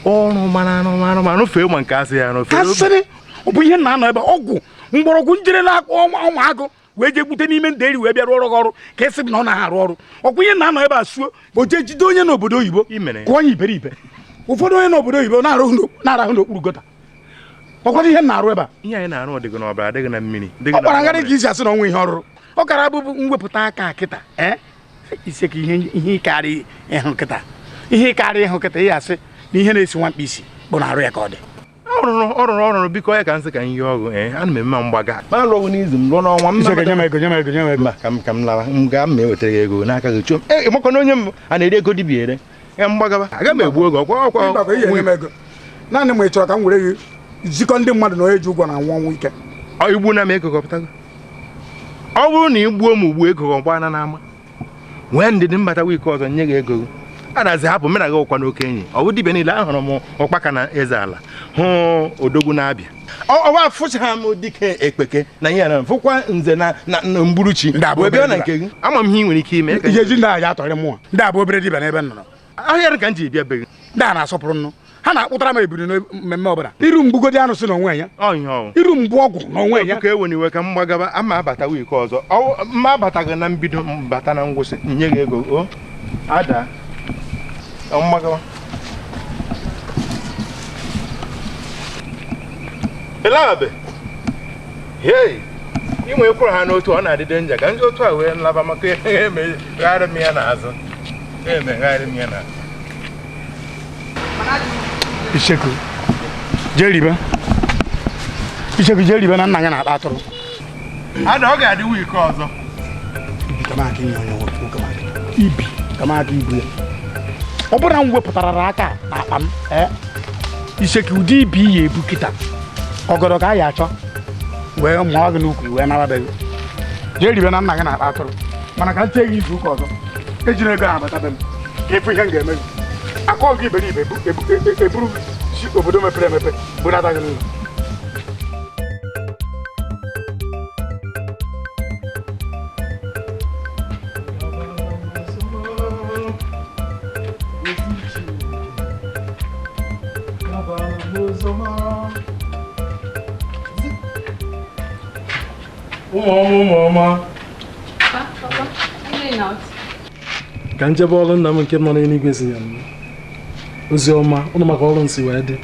Ọrụ mara arụ mara ma arụfee ma nke asị ya arụfee. Kasịrị ọ bụ ihe na-anọ ebe ọgwụ mgbọrọgwụ njere na-akpọ ụmụ agụ wee jee gbute n'ime nderi wee bịa rụọrọ gị ọrụ ka esi na ọ na-arụ ọrụ. Ọkwa ihe na-anọ ebe a suo o jee jide onye n'obodo oyibo kụọ onye iberibe. Ụfọdụ onye n'obodo oyibo na-arahụ n'okpuru gota. Ọkwa ihe na-arụ ebe a. Ihe anyị na-arụ ọdịgị n'ọbara adịghị na mmiri. Ọ gbara ngarị ka isi asị na ọnwa ihe ọrụrụ. Ọ kara abụbụ mwepụta aka kịta ise ka ihe ịkarị ịhụ kịta. Ihe ịkarị ịhụ kịta ihe asị na ihe na-esi nwa mkpi isi bụ na arụ ya ka ọ dị. Ọrụrụ ọrụrụ biko ya ka nsị ka m yie ọgụ ee ana m eme mgbaga ma alụ ọgụ n'izu m lụọ n'ọnwa m mba ka m lawa m gaa ma ewetara gị ego n'aka gị chụọ m ịmakwa na onye m a na-eri ego dibịa ere ya mgbagaba aga m egbu oge ọkwa ọkwa naanị ma ị chọrọ ka m were gị zikọ ndị mmadụ na onye ji ụgwọ na-anwụ ọnwụ ike. Ọ igbu na m ego kọpụtago. Ọ bụrụ na ị gbuo m ugbu ego gbana n'ama nwee ndidi mbata wiiki ọzọ nye gị ego adazi hapụ mena gị ụkwa n'oke enyi ọ bụ dibịa niile ahụrụ m ụkpaka na eze ala hụ odogwu na-abịa ọwa fụcha m dike ekpeke na ihe na fụkwa nze na mgburuchi wee bịa na nke gị ama m ihe ị nwere ike ime ihe ji ndị a ya atọrị mụnwa ndị a bụ obere dibịa n'ebe m nọrọ ahịa ka m ji bịa be gị ndị a na-asọpụrụ nnụ ha na-akpụtara m ebiri na mmemme ọbụla iru mgbugodi anụsị n'onwe ya iru mgbu ọgwụ n'onwe ya ka ewe n'iwe ka m gbagaba ama abata wiiki ọzọ mma abataghị na mbido mbata na ngwụsị nye gị ego o ada mgbagawa elabe hei inwe ekwuru ha n'otu ọ na-adị denja ka ndị otu a wee nlaba maka emegharị m ya n'azụ emegharị m ya n'azụ. Icheku jee Icheku jee ribe na nna gị na-akpa atụrụ ada ọ ga-adị wiiki ọzọ ibi ka m aka ibu ya ọ bụrụ na m wepụtara aka n'akpa m Icheku ụdị ibi ya ebu kịta ọgọdọ ka a ya achọ wee mụọ gị n'ukwu wee nara be gị jee ribe na nna gị na-akpa atụrụ mana ka m chee gị izu ụka ọzọ ejiri ego ahụ abata be m ka ịfụ ihe m ga-eme gị akọ gị iberibe eburu si obodo mepere emepe bunata gị n'ụlọ. Ụmụ ọma ka njebe ọrụ nna m nke nọ n'eluigwe si ya ozi ọma ụnụ maka ọrụ nsi wee dị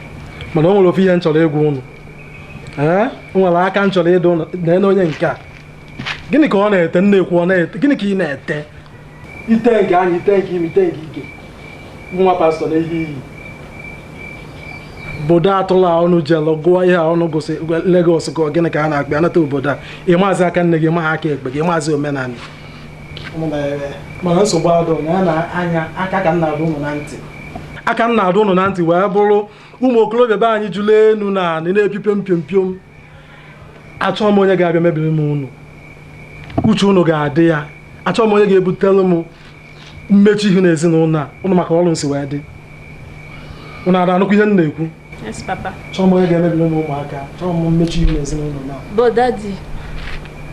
mana o nwere ofu ihe m chọrọ ịgwa ụnụ ee o nwere aka m chọrọ ịdụ na onye nke a gịnị ka ọ na-ete nna-ekwu ọ na-ete gịnị ka ị na-ete ite nke anya ite nke ime ite nke ike nwa pastọ na-ehi iyi obodo atụla ọnụ jelụ gụọ ihe a ọnụ gosi Lagos gụọ gịnị ka a na-akpa anata obodo a ịmaazị aka nne gị ma aka ekpe gị maazị omenala mana nsogbu adụ na ya na anya aka ka m na-adụ ụnụ na ntị aka m na-adụ ụnụ na ntị wee bụrụ ụmụ okorobịa be anyị jụrụ elu na anị na-epi piom piom piom achọghị m onye ga-abịa mebiri m ụnụ uche ụnụ ga-adị ya achọghị m onye ga-ebutere m mmechi ihu n'ezinụlọ a ụnụ maka ọrụ nsi wee dị ụnụ ada anụkwu ihe m na-ekwu. Yes, Papa. Chọọ m onye ga-emebiri m ụmụaka chọọ m mmechi ihu n'ezinụlọ na. But Daddy,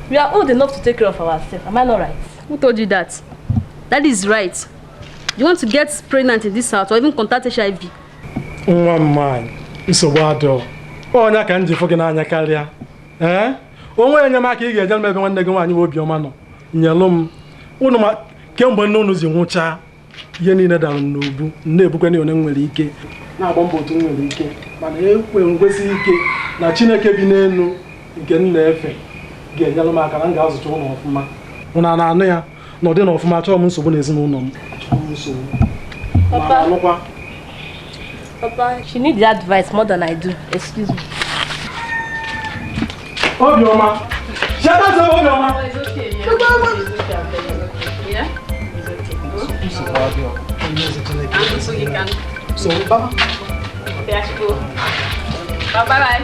we are old enough to take care of ourselves. Am I not right? Who told you that? That is right. You want to get pregnant in this house or even contact HIV? Nwa m nwaanyị nsogbu adịọ onye ka m ji fụ gị n'anya karịa ee onwe enyemaka ị ga-eje m ebe nwanne gị nwaanyị bụ Obiọma nọ nyelụ m ụnụ ma kemgbe nne ụnụ si nwụchaa ihe niile dara m n'ubu na-ebukwa na onye m nwere ike na-agba mbọ otu m nwere ike mana ekwe nkwesị ike na Chineke bi n'elu nke m na-efe ga-enyere m aka na m ga-azụcha ụlọ ọfụma ụnụ a na-anụ ya na ọ dị na ọfụma achọghị m nsogbu n'ezinụlọ m achọghị m nsogbu. Papa, Papa, she needs the advice more than I do. Excuse me. Obiọma, shut up, Obiọma. It's okay. Yeah. It's okay. Yeah. It's okay. So you can. So, Baba. Okay, I should go. Bye bye.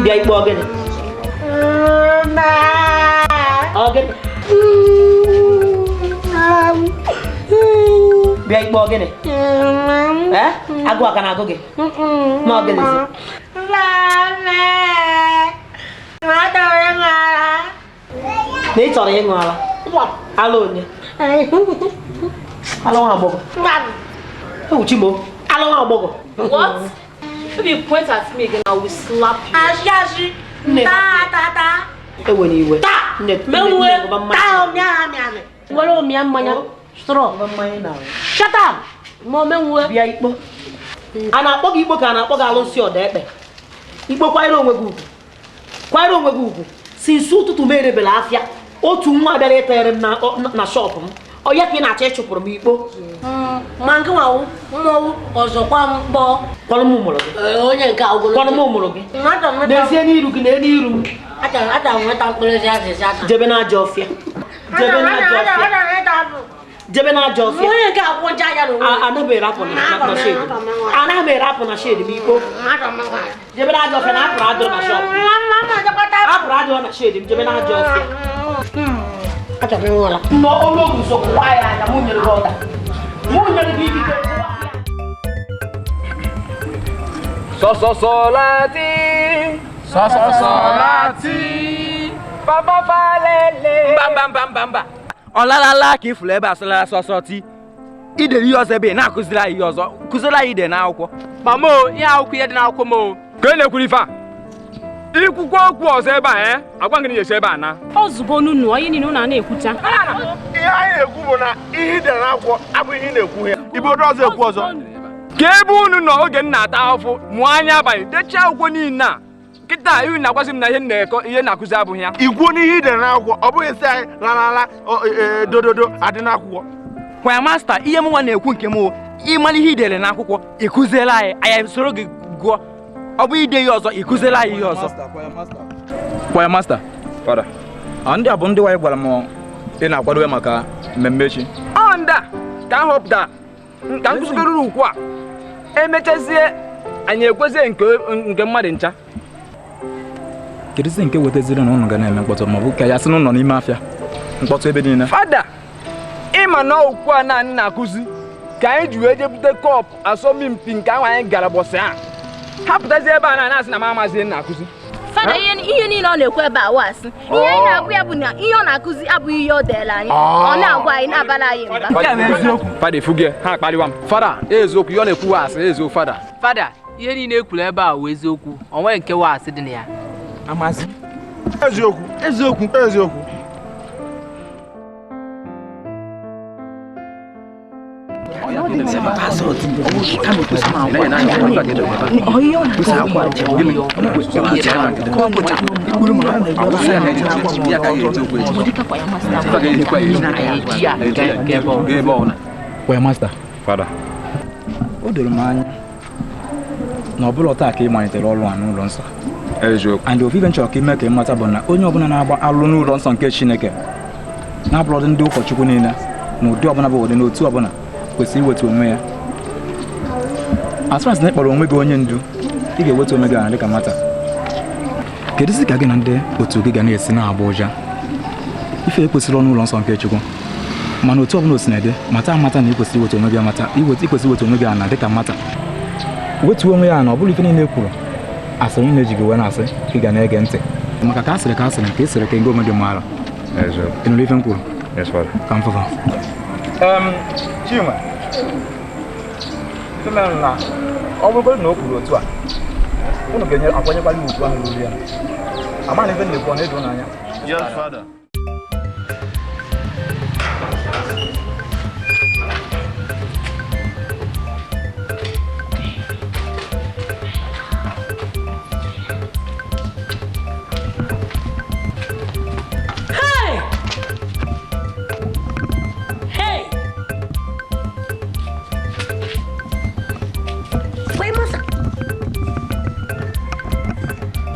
Bịa ikpe ogene. Ogene. Bịa ikpe ogene. Eh? Agụ aka na-agụ gị. Ma ogene zi. Na ị chọrọ ịṅụ ala. Ala onye. Ala nwa agbọghọ. Ewuchi m o. Ala nwa agbọghọ. What? If you point at me again, I will slap you. Ashi, ta ta. Ewe ni iwe. Ta. Menwe. Ta omi. Were omi mmanya. Straw. Shut up. Ma menwe. Bịa ikpo. A na-akpọ gị ikpo ka a na-akpọ gị alụsị ọda ekpe. Ikpo kwanyere onwe gị ugwu. Kwanyere onwe gị ugwu. Sinsi ụtụtụ m erebela afịa, otu nwa bịara ịtanyere m na shọpụ m. Ọ ya ka ị na-achọ ịchụpụrụ m ikpo. Ma nke nwa mmọnwụ ọzọkwa mkpọ. Kwanụ m mụrụ gị. Onye nke ogologo. Kwanụ m mụrụ gị. N'ezie n'iru gị na n'iru m. Achọrọ m nweta mkpụrụ ezi azịza aka. Jebe n'ajọ ọfịa. Jebe n'ajọ ọfịa. Jebe n'ajọ ọfịa. Onye nke akwụkwọ ncha aja n'onwe. Anaghị m ere apụ na shedi. Anaghị m ere apụ na shedi m ikpo. Jebe n'ajọ ọfịa na apụrụ adịrọ na shọpụ. Apụrụ adịrọ na shedi m jebe n'ajọ ọfịa. Achọrọ m ịnwụla. Nọ ọnụọgụ nso kụwa ya anya mụ nyere gị ọda. Mụ nyere gị ikike. Sọsọsọláàtì. Sọsọsọláàtì. Bàbá falẹ̀lẹ̀. Mba mba mba mba mba. Ọlalala ka ifuru ebe asụlara sọsọ ti. Idere ihe ọzọ ebe ị na-akụziri anyị ihe ọzọ. Kụziri anyị ide n'akwụkwọ. Mama o, ihe akwụkwọ ihe dị n'akwụkwọ m o. Ka ị na-ekwuru ife a? Ikwukwu okwu ọzọ ebe a, agwa gị na esi ebe a na. Ozugbo n'unu, onye niile unu na-ekwucha. Ihe anyị na-ekwu bụ na ihe i dere n'akwụkwọ abụghị ihe ị na-ekwu ya. Ibe odo ọzọ ekwu ọzọ. Ka ebe unu nọ oge m na-ata ahụfụ mụọ anya abalị dechaa akwụkwọ niile a kịta ihu na-agwazi m na ihe na-ekọ ihe na-akụzi abụghị ya. Ikwuo n'ihe i dere n'akwụkwọ ọ bụghị sị anyị lalala dododo adị n'akwụkwọ. Kwaya masta, ihe m nwa na-ekwu nke m o, ịmara ihe i dere n'akwụkwọ ịkụziela anyị, anyị soro gị gụọ. Ọ bụ ide ihe ọzọ ịkụziela anyị ihe ọzọ. Kwaya masta, fada, ndị a bụ ndị nwaanyị gwara m ị na-akwadobe maka mmemme echi. Ọ ndị a ka m họpụtara ka m kụzigoro ukwu a. Emechazie anyị ekwezie nke mmadụ ncha. Kedụzi nke wetaziri na ụnụ ga na-eme mkpọtụ ma ọ bụ ka ya sị n'ụlọ n'ime afịa mkpọtụ ebe niile. Fada, ịma na okwu a naanị na-akụzi ka anyị ji wee jee bute kọpụ asọmpi nke ahụ anyị gara gbọsị a. Ha pụtazie ebe a na-asị na m amazie na-akụzi. Fada, ihe niile ọ na-ekwu ebe a wasị. Ihe anyị na-agwa ya bụ na ihe ọ na-akụzi abụghị ihe o deela anyị. Ọ na-agwa anyị na-abala anyị mba. Fada efugie, ha akpaliwa m. Fada, eziokwu ihe ọ na-ekwu asị eziokwu fada. Fada, ihe niile e kwuru ebe a wụ eziokwu. O nweghị nke wasị dị na ya. Amazi. Eziokwu, eziokwu, eziokwu. Kwaya masta, fada, o doro m anya na ọ bụla taa ka ị malitere ọrụ a n'ụlọ nsọ. Eziokwu. And ofu ife m chọrọ ka ime ka ị mata bụ na onye ọbụla na-agba alụ n'ụlọ nsọ nke Chineke na-abụrọdị ndị ụkọchukwu niile na ụdị ọbụla bụ ụdị n'otu ọbụla kwesịrị iwetu onwe ya. As far as na ị kpọrọ onwe gị onye ndu, ị ga-ewetu onwe gị ala dịka nwata. Kedụzi ka gị na ndị otu gị ga na-esi na-agba ụja? Ife ekwesịrị ọnụ ụlọ nsọ nke Chukwu. Mana otu ọbụla o si na-ede, mata amata na ị kwesịrị iwetu onwe gị amata, ikwesịrị iwetu onwe gị ala dịka nwata. Wetuo onwe ya ala, ọ bụrụ ife niile e kwuru asịrị niile eji gị wee na-asị ị ga na-ege ntị. Maka ka asịrị ka asịrị nke esịrị ka ngị onwe gị maara. Ị nụrụ ife m kwuru? Ka m fụfa. Chinwe, na ọ bụrụgodị na o kwuru otu a, unu ga-enye akwanyekwala ya ugwu ahụ ruru ya. Ama na ife na-ekwu ọ na-edo n'anya. Yes, Father. Hey! Hey! Kwaya masta.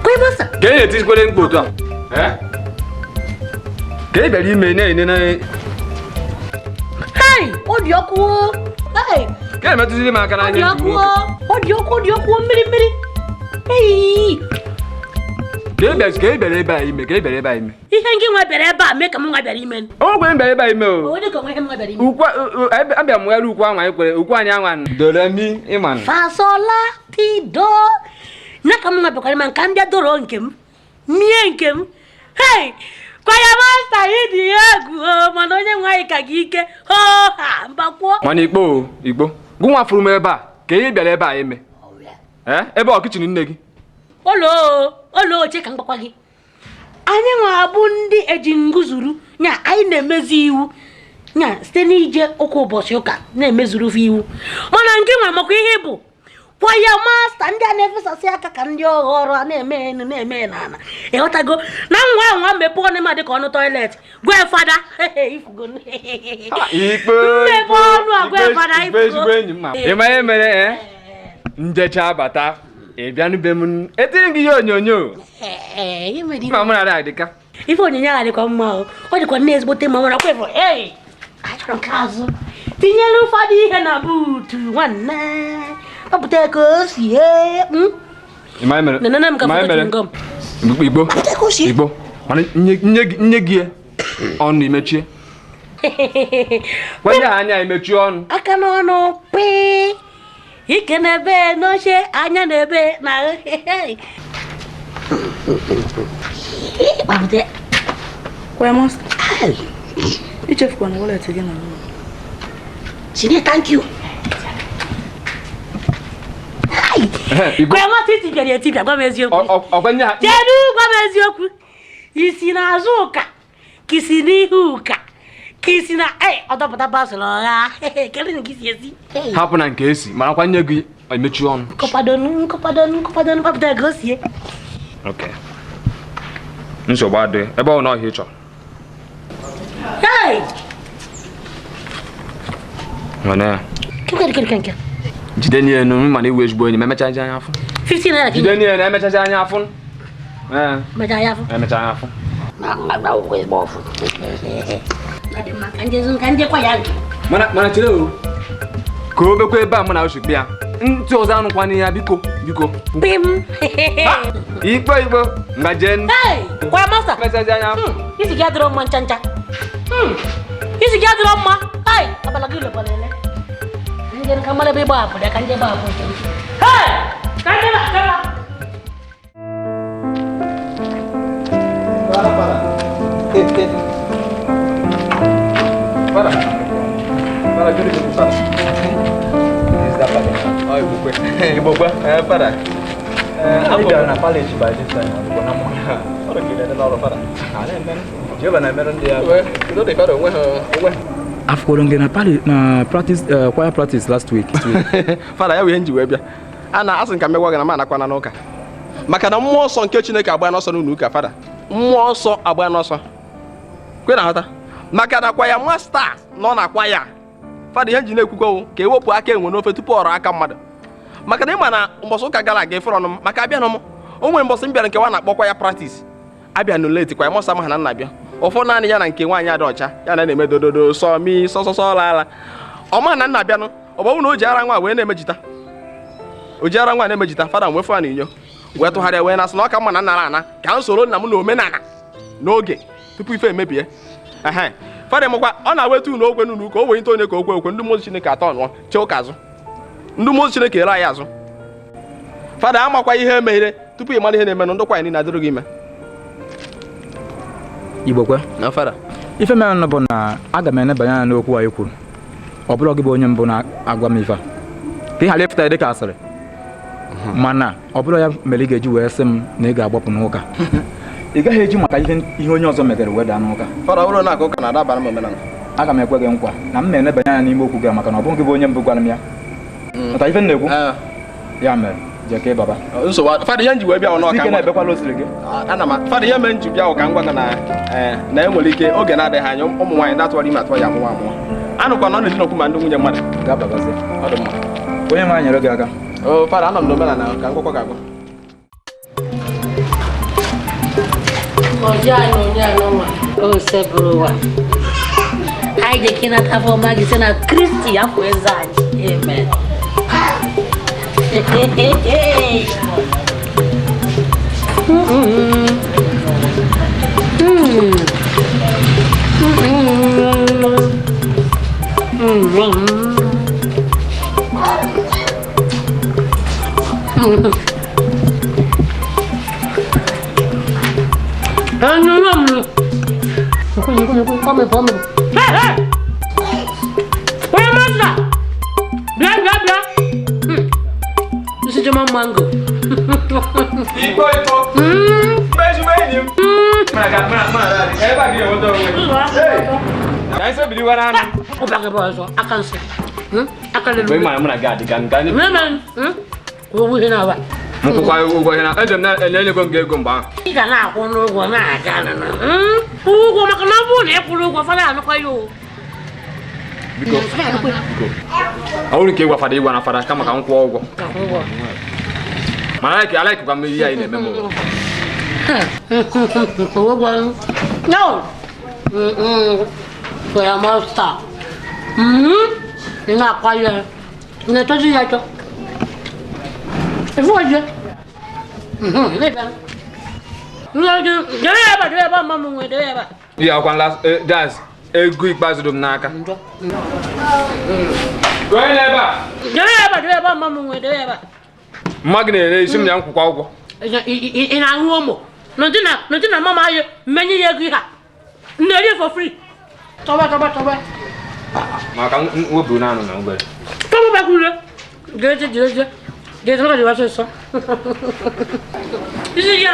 Kwaya masta. Ka ị na-etizikwere mkpu otu a? Ka ị bịara ime na-ene na. Hey! Ọ dị ọkụ o! Hey! Ka ị metụziri m aka Ọ n'anya dị ji ọkụ nwoke. o! Ọ dị ọkụ, ọ dị ọkụ o, mmiri mmiri. Hey! Ka ị bịara ebe a ime, ka ị bịara ebe a ime. Ihe ngị nwa bịara ebe a mee ka m nwa bịara ime. O nwekwe m bịara ebe a ime o. O dị ka onwe ihe m nwa bịara ime. Ukwu abịa m ghara ukwu ahụ anyị kwere, ukwu anyị anwa. Dore mi ịma. Fasola ti do. Na ka m nwa bịakwara ime nka m bịa doro nke m. Mie nke m. Hey! Kwaya masta ịdị egwu o, mana onye nwe anyị ka gị ike. Ho ha mbakwuo. Mana ikpo ikpo. Gụ nwa fụrụ m ebe a, ka ị bịara ebe a ime. Ebe ọ kichin nne gị. Olo olo che ka m gbakwa gị. Anyị nwa abụ ndị eji nguzuru nya anyị na-emezi iwu nya site n'ije ụka ụbọchị ụka na-emezuru iwu. Mana nke nwa makwa ihe bụ Kwaya masta ndị a na-efesasị aka ka ndị ọghọrọ a na-eme enu na-eme n'ala. Ịghọtago na nwa nwa mmepe ọnụ ma dịka ọnụ toilet. Gwa fada. Ifugo. Ikpe mmepe ọnụ a gwa fada ifugo. Ị ma ihe mere njecha bata ị bịa n'be m etiri gị ihe onyonyo. Ma mụ na adịka. Ife onyonyo a dịkwa mma o. Ọ dịkwa nne ezigbote mma nwere kwefọ. Ei! Achọrọ nke azụ. Tinyere ụfọdụ ihe na buutu nwanne. Ọ pụta ka o si Igbo Igbo mana nye gị ọnụ imechie. Kwanye ha anya imechie ọnụ. Aka n'ọnụ pịị. Ike n'ebe n'oche anya n'ebe na ichefukwana wallet gị na Chine, thank you. Kwaya masta itipịara etipịa gwa m eziokwu. Kedu gwa m eziokwu? Isi n'azụ ụka ka isi n'ihu ụka ka isi na ọdọpụta basụrụ ọgha. Kedu nke isi esi? Hapụ na nke esi marakwa nye gị emechi ọnụ. Nkọpadonu nkọpadonu nkọpadonu kpapụta ka o sie. Okay. Nsogbu adịghị ebe ọ na ọhịa ị chọrọ. Jide n'elu mana iwu ezigbo enyi ma emechazi anya afụ. 15 naira. Jide n'elu emechazi anya afụ. Emecha anya afụ. Emecha anya afụ. Mana chere o. Ka o bekwa ebe a mụ na oshikpe ya. Ntị ọzọ anụkwana ya biko biko. Pim. Ikpo ikpo ngajen. Kwaya masta. Emechazi anya afụ. Isi gị adịrọ mma ncha ncha. Isi gị adịrọ mma. Ai, abala gị lekwara ele. Ndị ka mara ebe ịgba apụ ya ka ndị gba apụ nke m. Hey! Ka ndị ba ka ba. Para para. Para. Para gịnị bụ para? Is that para? Oh, Igbokwe. Igbokwe. Para. Anyị bịara na palace by this time. Ọ na mụ. Ọ dị ka n'ọrụ para. A na-eme. Jehova na-emere ndị ya. Udo dị fada onwe ha onwe. Afụkwara gị na practice choir practice last week. Fada ya wụ ihe nji wee bịa. A na-asị nka megwa gị na m anakwana n'ụka. Maka na mmụọ nsọ nke Chineke agba n'ọsọ n'ụlọ ụka fada. Mmụọ nsọ agba n'ọsọ. Kwe na ghọta. Maka na kwaya masta nọ na kwaya. Fada ihe nji na-ekwukọ ka ewepụ aka enwe n'ofe tupu ọrọ aka mmadụ. Maka na ịma na mbọsị ụka gara aga ịfụrụ ọnụ m maka abịa nụ m. O nwere mbọsị m bịara nke nwa na-akpọ kwaya practice. Abịa nụ late kwaya mọsa ma na nna bịa. Ụfọdụ naanị ya na nke nwaanyị adị ọcha ya na na-eme dododo sọ mi sọsọsọ laala ọma na nna abịanụ ọ bụ na o ji ara nwa wee na-emejita o ji ara nwa na-emejita fada wee fụa na inyo wee tụgharịa wee na-asị na ọ ka mma na nna ana ka m soro nna m na omenala n'oge tupu ife emebie. Ehe fada mụkwa ọ na-aweta unu okwe n'unu ka o wenye onye ka okwe okwe ndị mmụọ Chineke atọ nụọ chee ụka azụ ndị mmụọ Chineke ere anyị azụ. Fada amakwa ihe emeghere tupu ị mara ihe na-emenụ ndị kwanyị niile adịrị gị ime. Igbokwe na fada ife mere bụ na aga m enebanye anya n'okwu anyị kwuru. Ọ bụrụ gị bụ onye mbụ na-agwa m ife a ka ị ghara ịpụta dị ka asịrị mana ọ bụrụ ya mere ị ga-eji wee sị m na ị ga-agbapụ n'ụka. Ị gaghị eji maka ihe onye ọzọ metere wee daa n'ụka. Fada ọ bụrụ na aka ụka na-adabara m omenala aga m ekwe gị nkwa na m na-enebanye anya n'ime okwu gị maka na ọ bụghị gị bụ onye mbụ gwara m ya. Mata ife m na-ekwu ya mere jee ka ị baba. Nsogbu fada ihe nji wee bịa n'ọka ike na-ebekwala osiri gị. Ana m fada ihe mere nji bịa ka m gwa gị na na enwere ike oge na-adịghị anya ụmụ nwaanyị na-atụgharị ime atụwa ya amụwa amụwa. Anụkwa na ọ na-ezi n'okwu ma ndị nwunye mmadụ. Gaa babazie. Ọ dị mma. Onye nwaanyị nyere gị aka. O fada anọ m n'omenala ka m gwakwa gị agwa. O sebụrụ ụwa. Anyị jekịnata afọ ọma gị site na Kristi afọ eze anyị. Amen. This is your mango. Ikpo ikpo. Ezigbo enyi m. Ebe a gị enweta onwe gị. Ka anyị sobiliwara anụ. Ụba gị bụ ọzọ, aka nsị. Aka lelu. Mgbe ị mara mụ na gị adịga nga. Ụgwọ ihe na-aba. M kwụkwa ụgwọ ihe na eje m na-enyego m gị ego mgbe ahụ. Ị ga na-akwụ n'ụgwọ na-aga nụ. Ụgwọ maka na ọ bụrụ na ị kwụrụ ụgwọ fada anụkwa ya o. Biko. Ọ bụrụ nke ịgwa fada ịgwa na fada kama ka m kwụọ ụgwọ. Mana alaikwa m ihe anyị na-eme m. Ụgwọ. No. Kwaya masta. Ị na-akwa ya. Ị na-etozi ya eto. Ifu oje. Ihe akwa nla jazz ego ikpeazụ dị m n'aka. Mma gị na-ere isi m ya nkwụkwa ụgwọ. Ị na-aṅụ ụmụ nọdị na mama anyị mmenye ya ego ihe a na-eri for free. Tọba tọba tọba. Maka mwepụrụ naanụ na obere. Tọba bakwure. Jeje jeje. Jeje maka dị ọsịsọ. Isi ya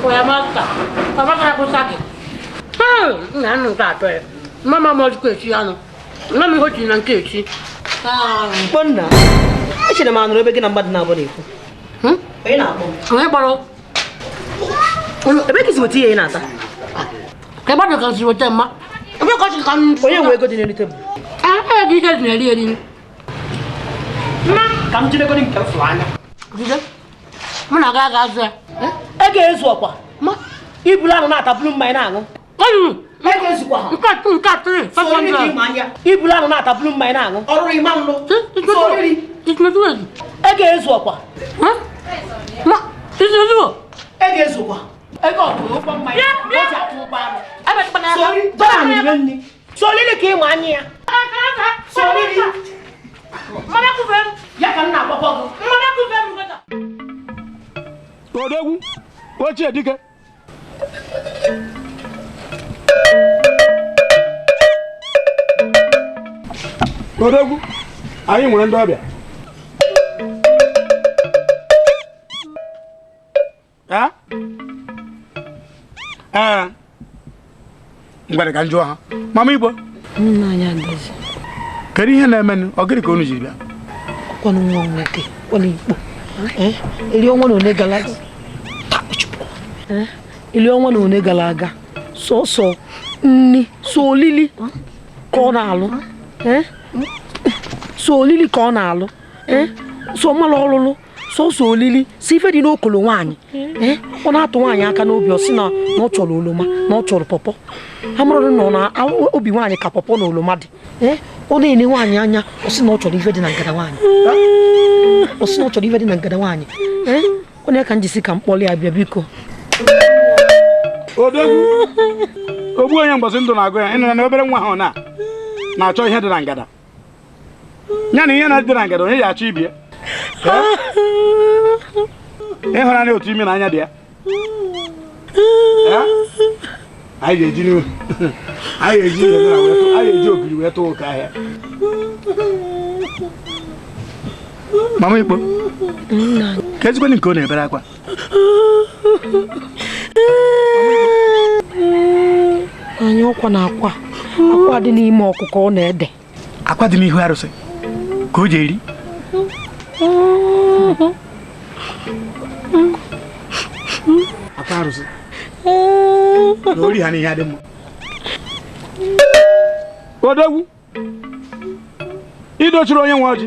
kwaya masta. Papa kara kwụsa gị. Nna anụ nke atọ ya. Mama m ọjikwa esi anụ. Nna m ihe o tinye na nke esi. Mkpọnna, echere m anụrụ ebe gị na mmadụ na-abụ na-ekwu. Onye na-akpọ m? Onye kpọrọ? Ebe ka isi weta ihe ị na-ata? Ka ebe ka si weta mma. Ebe ka ọ ka m. Onye nwe ego dị n'elu tebụl? Ee, gị ihe dị na-eri eri. Ka m jidegodi nke m fụrụ anya. Jide. Mụ na gị aga azụ ya. Ego ezu ọkwa. Ma ibulu anụ na-ata bulu mmanya na-aṅụ. Ego ezukwa ha. Nke atụ nke atụ. Ibulu anụ na-ata bulu mmanya na-aṅụ. Ọrụrụ ịma nlụ. Ego ezu ọkwa. Ma izu. Ego ezukwa. Ego ọtụrụ ụgbọ mmanya. O ji atụ ụgbọ anụ. Solili ka ịma anya ya. Solili. Ya ka m na-agbakọ gị. Odogwu, ochie dike. Odogwu, anyị nwere ndị ọbịa. Ee. Ngwere ka njụọ ha. Mama Igbo. Nna anyị Adazi. Kedu ihe na-emenụ? Ọ gịnị ka unu jiri bịa? Ọkwanụ nwa nwoke, ọkwanụ Igbo. Eri ọnwa na one gara aga. Eri ọnwa na one gara aga. Sọsọ nni, so olili ka ọ na-alụ. So olili ka ọ na-alụ. So mmalụ ọlụlụ. Sọsọ olili si ife dị n'okolo nwaanyị. Ọ na-atụ nwaanyị aka n'obi ọ sị na ọ chọrọ oroma na ọ chọrọ pọpọ. Ha mụrụ na ọ na obi nwaanyị ka pọpọ na oroma dị. Ọ na-ene nwaanyị anya ọ sị na ọ chọrọ ife dị na ngada nwaanyị. Ọ sị na ọ chọrọ ife dị na ngada nwaanyị. Ọ na-aka njisi ka mkpọlị ya bịa biko. Odogwu, ogbu onye mgbọsị ndụ na-agụ ya ịnụra na obere nwa ahụ na-achọ ihe dị na ngada. Ya na ihe na-adị na ngada onye ya achọ ibie. Ịhụnanya otu ime na anya dị ya. Anyị ga-eji anyị ogiri wee tụọ oke ahịa. Mama Igbo, ka ezigbo nke ọ na-ebere akwa. Anyị ọkwa na akwa akwa dị n'ime ọkụkọ ọ na-ede. Akwa dị n'ihu arụsị ka o ji eri. Akwa arụsị na ori ha n'ihe adị mma. Odogwu, idochiri onye nwe ọjị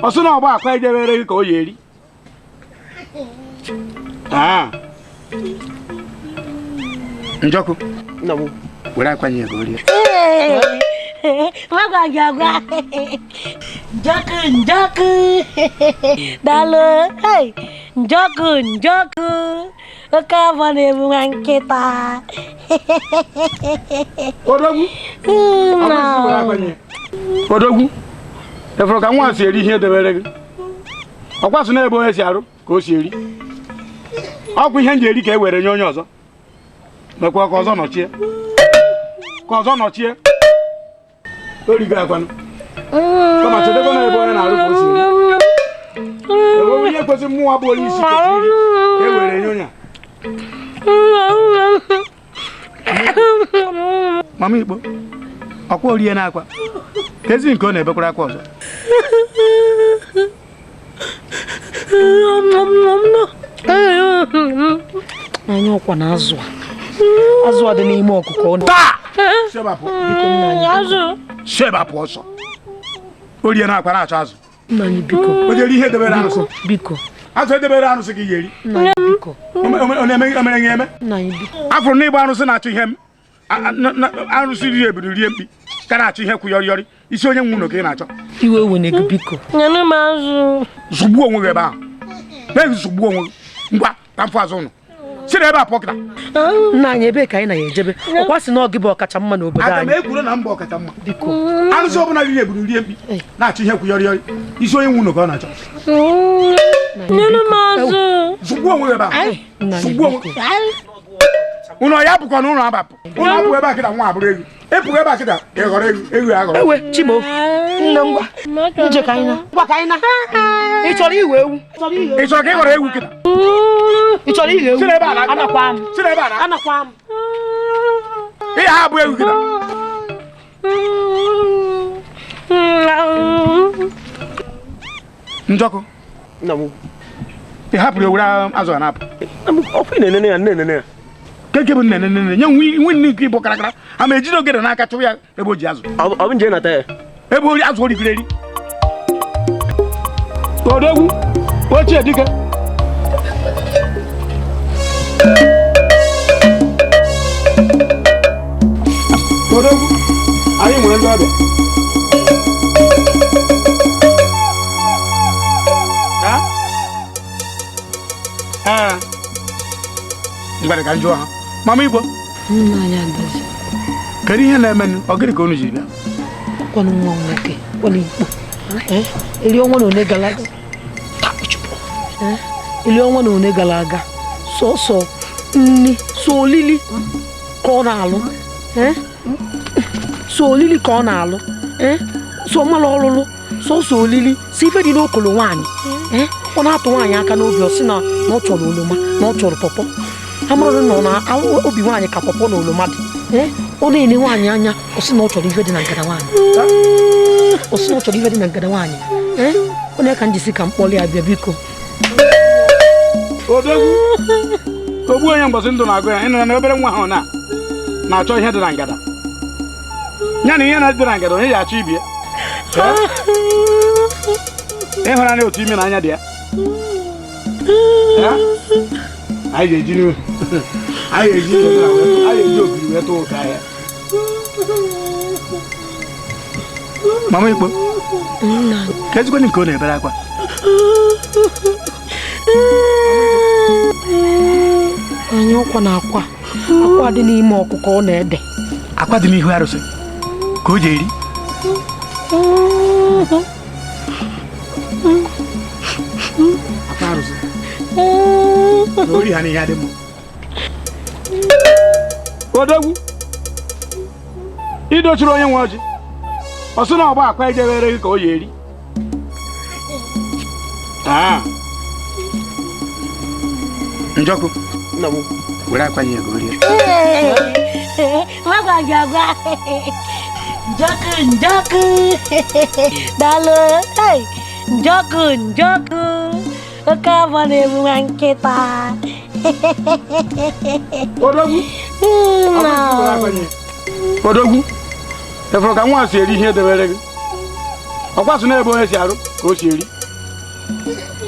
ọ sị na ọgba akwa ejebere gị ka o yi eri. Njọkụ, were akwa nye ka o rie. Njọkụ njọkụ daalụ njọkụ njọkụ oke afọ na-ebu nwa nkịta. Odogwu, Odogwu, efuru ka nwa si eri ihe edebere gị. Ọkwa sị na ebe onye si arụ ka o si eri. Ọkwa ihe m ji eri ka e were nye onye ọzọ. Mekwa ka ọzọ nọchie. Ka ọzọ nọchie. Origo akwanụ. Kama chedekwa na ebe onye na-arụ ka o si eri. Ebe onye kwesị mmụọ bụ onye isi kwesịrị iri ka e were nye onye a. Mama Igbo, ọkwa orie na akwa. Ka ezi nke ọ na-ebekwara akwa ọzọ. Anya ọkwa na azụ a. Azụ a dị n'ime ọkụkọ taa. Shebapụ ọsọ. O rie na akwa na-achọ azụ. Nna anyị biko. O jere ihe debere arụsị. Biko. Azụ edebere arụsị gị ga-eri. Nna anyị biko. Ọ na-emere gị eme? Nna anyị biko. Afụrụ na ịgba arụsị na-achọ ihe m. Arụsị rie ebiri rie mkpi. Ka na-achọ ihe kwụ yọrị yọrị. Isi onye nwe ụlọ ka ị na-achọ. Iwe wene gị biko. Nyenụ m azụ. Zụgbuo onwe gị ebe ahụ. Na-ehi zụgbuo onwe gị. Ngwa ka m fụ azụ ụnụ. Si na ebe a pụọ kịta. Nna anyị ebee ka anyị na-ejebe? Ọkwa sị na ọ gị bụ ọkacha mma n'obodo anyị. Aga m ekwuru na mba ọkacha mma. Biko. Arụsị ọbụla riri eburu rie mkpi na-achọ ihe kwụ yọrị yọrị. Isi onye nwe ụlọ ka ọ na-achọ. Nyenụ m azụ. Zụgbuo onwe gị ebe ahụ. Zụgbuo onwe gị. Ụnọ ya bụkwa na ụlọ abapụ. Ụlọ abụ ebe a kịta nwa abụrụ ewu. Epụghị ebe a kịta ị ghọrọ ewu, ewu aghọrọ. Ewe Chimo. Nne ngwa. Nje ka anyị na. Ngwa ka anyị na. Ị chọrọ iwe ewu? Ị chọrọ ka ị ghọrọ ewu kịta? Ị chọrọ iwe ewu? Si n'ebe a na. Anakwa m. Si n'ebe a na. Anakwa m. Ihe a bụ ewu kịta. Njọkụ. Nna m. Ị hapụrụ ewere azụ a na-apụ. Ọkwa ị na-enene ya, na-enene ya. Keke bụ nne nye nwe nne nke ịbụ karakara ama ejide ogede n'aka chụwa ya ebe o ji azụ. Ọ bụ nje nata ya. Ebe ori azụ origiri eri. Odogwu ochie dike. Odogwu anyị nwere ndị ọbịa. Ee. Ngwa ka njụọ ha. Mama Igbo. Nna anyị Adazi. Kedu ihe na-emenụ? Ọ gịnị ka unu ji bịa? Ọkwanụ nwa nwoke, kwanụ Igbo. Eri ọnwa na one gara aga. Eri ọnwa na one gara aga. Sọsọ nni, sọ olili ka ọ na-alụ. Sọ olili ka ọ na-alụ. Sọ mmalụ ọlụlụ, sọsọ olili, si ife dị n'okolo nwaanyị. Ọ na-atụ nwaanyị aka n'obi, ọ sị na ọ chọrọ oroma, na ọ chọrọ pọpọ. Amarụ na ọ na obi nwaanyị ka pọpọ na oroma dị. Ọ na-ene nwaanyị anya, ọ sị na ọ chọrọ ife dị na ngada nwaanyị. Ọ sị na ọ chọrọ ife dị na ngada nwaanyị. Ọ na-aka njisi ka mkpọlị ya bịa biko. Odogwu ogbu onye mbọsị ndụ na-agụ ya, ịnụra na obere nwa ahụ na-achọ ihe dị na ngada. Ya na ihe na-adị na ngada, onye ya achọ ibie. Ịhụnanya otu ime na anya dị ya. Anyị ga-eji n'ihu. Anyị ga-eji ogiri wee tụọ ụka ahịa. Mama Igbo, ka ezigbo nke ọ na-ebere akwa. Anyị ọkwa na akwa. Akwa dị n'ime ọkụkọ ọ na-ede. Akwa dị n'ihu arụsị ka o ji eri. Akwa arụsị. Na ori ha n'ihe adị mma. Odogwu idochiri onye nwe ọjị. Ọ sị na ọgba akwa ejebere gị ka o yi eri. Njọkụ Nna m. were akwa nye ego rie. Nwa gị agwa. Njọkụ njọkụ. Daalụ. Njọkụ njọkụ. Oke afọ na-egbu nwa nkịta. Odogwu Odogwu efuru ka nwa si eri ihe edebere gị. Ọkwa sị na ebe onye si arụ ka o si eri.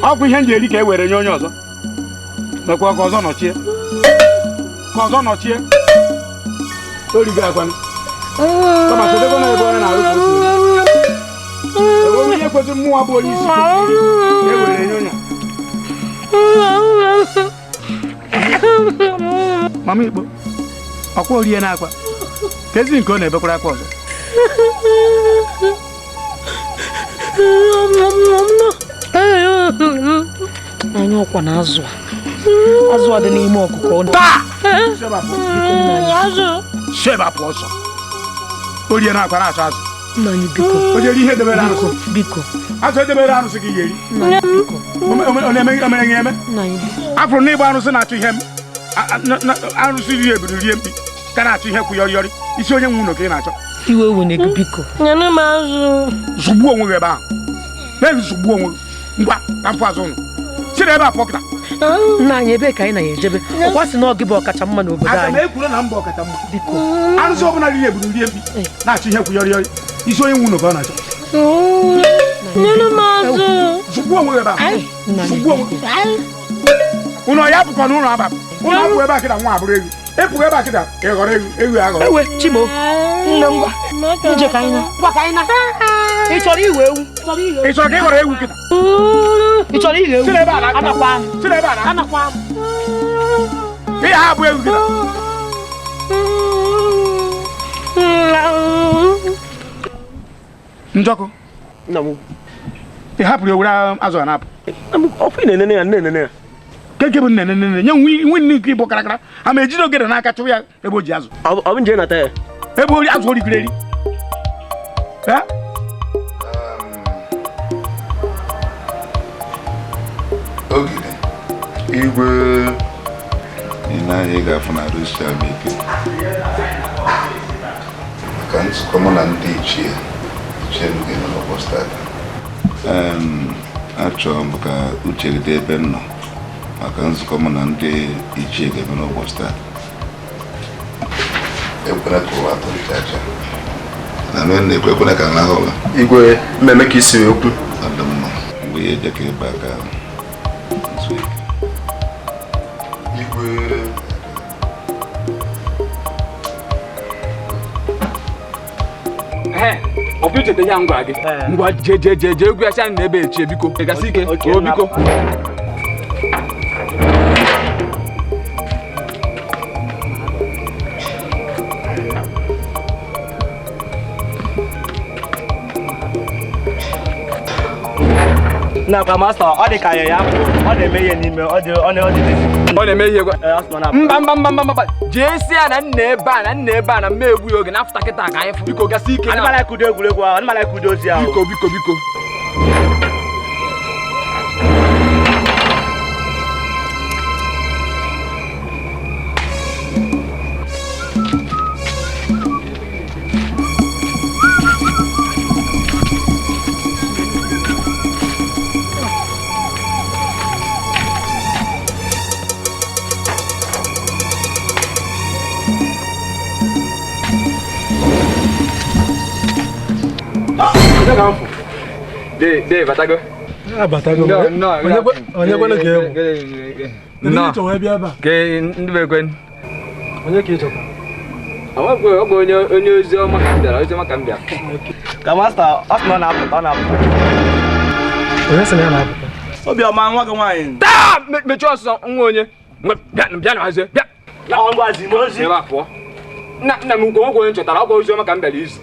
Ọkwa ihe m ji eri ka e were nye onye ọzọ. Mekwa ka ọzọ nọchie. Ka ọzọ nọchie. O rigo akwanụ. Kama chedekwa na ebe onye na-arụ ka o si eri. Enweghị ihe kwesịrị mmụọ bụ onye isi ka e were nye onye. Mama Igbo, ọkwa orie na akwa. Ka ezi nke ọ na-ebekwara akwa ọzọ. Anya ọkwa na azụ a. Azụ a dị n'ime ọkụkọ. Taa! Shebapụ ọsọ. O rie na akwa na-achọ azụ. Nna anyị biko. O jere ihe edebere arụsị. Biko. Azụ edebere arụsị gị ga-eri. Nna anyị biko. Ọ na-emere gị eme? Nna anyị biko. Afụrụ na ịgba arụsị na-achọ ihe m. Arụsị rie ebiri rie mkpi. Ka na-achọ ihe kwụ yọrị yọrị. Isi onye nwe ụlọ ka ị na-achọ. Iwe wene gị biko. Nyenụ m azụ. Zụgbuo onwe gị ebe ahụ. Na-ehi zụgbuo onwe gị. Ngwa ka m fụ azụ ụnụ. Si n'ebe a pụọ kịta. Nna anyị ebe ka anyị na-ejebe ọkwa sị na ọ gị bụ ọkacha mma n'obodo Aga m anyị. ekwuru na mba ọkacha mma. Arụsị ọbụla riri eburu rie mkpi na-achọ ihe kwụ yọrị yọrị. Isi onye nwe ụlọ ka ọ na-achọ. Nyere m azụ. Zụgbuo onwe gị ebe a. Zụgbuo onwe gị. Ụnọ ya pụkwa n'ụlọ aba. Ụnọ apụ ebe a kịta nwa abụrụ ewu. Ịpụ ebe a kịta ị ghọrọ ewu, ewu aghọrọ. Ewe Chimo, nne ngwa, nje ka anyị na. Ngwa ka anyị na. Ị chọrọ iwe ewu? Ị chọrọ ka ị ghọrọ ewu kịta? Ị chọrọ iwe ewu? Si n'ebe a na-apụ. Anakwa m. Si n'ebe a na-apụ. Anakwa m. Ị ha abụ ewu kịta. Njọkụ. Nna m. Ị hapụrụ ewere azụ a na-apụ. Ọkwa ị na-enene ya, na-enene ya. Keke bụ nne nne nne nye nwe nne nke ịbụ karakara ama ejide ogede n'aka chụwa ya ebe o ji azụ. Ọ bụ nje nata ya. Ebe ori azụ origiri eri. Eh? Ogidi igwe ị na-anya ị ga-afụ na arụsị m ike maka nzukọ mụ na ndị ichie ichie m ga-eme n'ụbọchị tata. Achọrọ m ka uche gị dị ebe m nọ maka nzukọ mụ na ndị ichie ga-eme n'ụbọchị tata. Ekwela ka ụwa atọ ncha acha na nwe na-ekwe ekwela ka m lahụ ụla. Igwe mmemme ka isi wee kwu. Ọ dị mma mgbe ihe eje ka ebe a ka nzu ike. Igwe Ọ bụ icheta ya ngwa gị ngwa jee jee jee jee egwu ya sị na ebe echie biko gasị ike o biko. Nakwa masta ọ dị ka ya ya ọ na-eme ihe n'ime ọ dị ọ na-ọ dị ọ na-eme ihe gwa mba mba mba mba mba jee si ya na nna ebe a na nna ebe a na mma egbu ya oge na afta kịta ka anyị fụ biko gasị ike na Anụmala kudo egwuregwu ahụ, anụmala kudo ozi ahụ. Biko biko biko. Dave, batago. Abatago. No, no. Onye kwenu ka ewu. No. Ndị chọrọ ebe ebe a. Ke ndị be kwen. Onye ka ị chọtara? Awakwe ọgwụ onye onye ozi ọma ka m bịara, ozi ọma ka m bịara. Ka masta ọ sị na ọ na-apụta, ọ na-apụta. Onye sị na ya na-apụta? Obiọma nwa gị nwaanyị. Taa! Mechie ọsọ nwa onye. Bịa bịa na hazie bịa. Ọ ngwa zi m ozi. Ebe a pụọ. Nna nna m ukwu ọgwụ onye chọtara ọgwụ ozi ọma ka m bịara izu.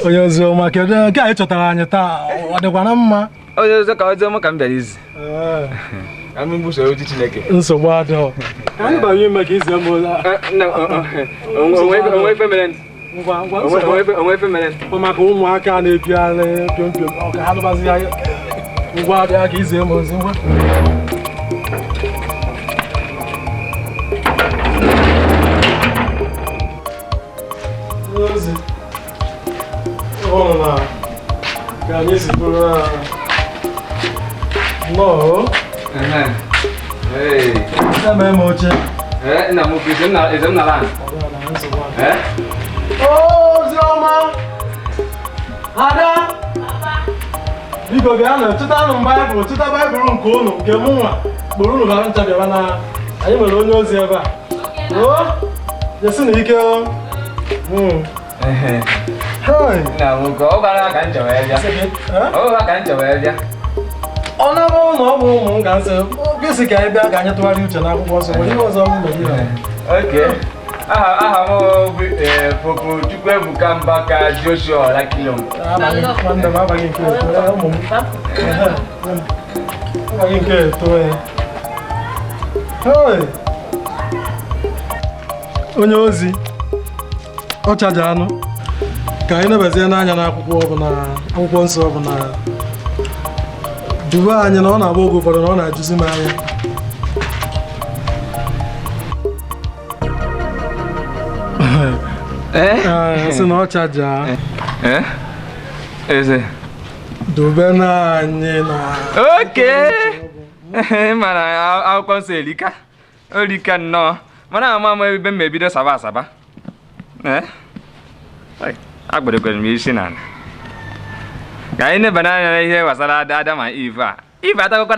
Onye ozi ọma kedu nke anyị chọtara anyị taa ọ dịkwa na mma? Onye ozi ka ozi ọma ka m bịara izu. Ka m buso ozi Chineke. Nsogbu adịghọ. Ka anyị banye ime ka izie m ozi. Onwe ife mere. Ngwa ngwa Onwe ife mere. Ọ maka ụmụaka na-epigharị piom piom ọ ka ha nụbazi ya ngwa bịa ka izie m ozi ngwa. Ozi. Ọ na ka anyị si bụrụ nnọọ. Hey. Eme m oche. Nna m ukwu, eze m nara. Oziọma! Ada! Biko bịa nụ, chịtanụ m Baịbụl, chịta Baịbụl nke unu, nke mụ nwa. Kpụrụ unu bara ncha bịaba na anyị nwere onye ozi ebe a. Oo! Jesi na ike o. Nna m ukwu, ọ gwara ka m chọrọ ya bịa. Ọ gwara ka m chọrọ ya bịa. Ọ na-abụ na ọ bụ ụmụ m ka nsị gịsị ka anyị bịa ka anyị tụgharịa uche n'akwụkwọ nsọ nwere ihe ọzọ m mere ihe. Okay. Aha m bụ Popu Chukwuebuka Mbaka Joshua Olakilom. Nwanne m abaghị nke eto ụmụ m. Abaghị nke eto ya. Onye ozi ọ chaja anụ ka anyị nebazie n'anya n'akwụkwọ ọbụla akwụkwọ nsọ ọbụla duba anyị na ọ na-agba oge ụfọdụ na ọ na-ajụzi m anya. Sị na ọ chaja. Eze. Dobe na anyị na. Oke mana akwụkwọ nsọ erika orika nnọọ mana ama m ebe m ebido saba asaba. Agbadokwere m isi n'ala ka anyị nebanye anya n'ihe gbasara Adam na Eve a. Eve atakwa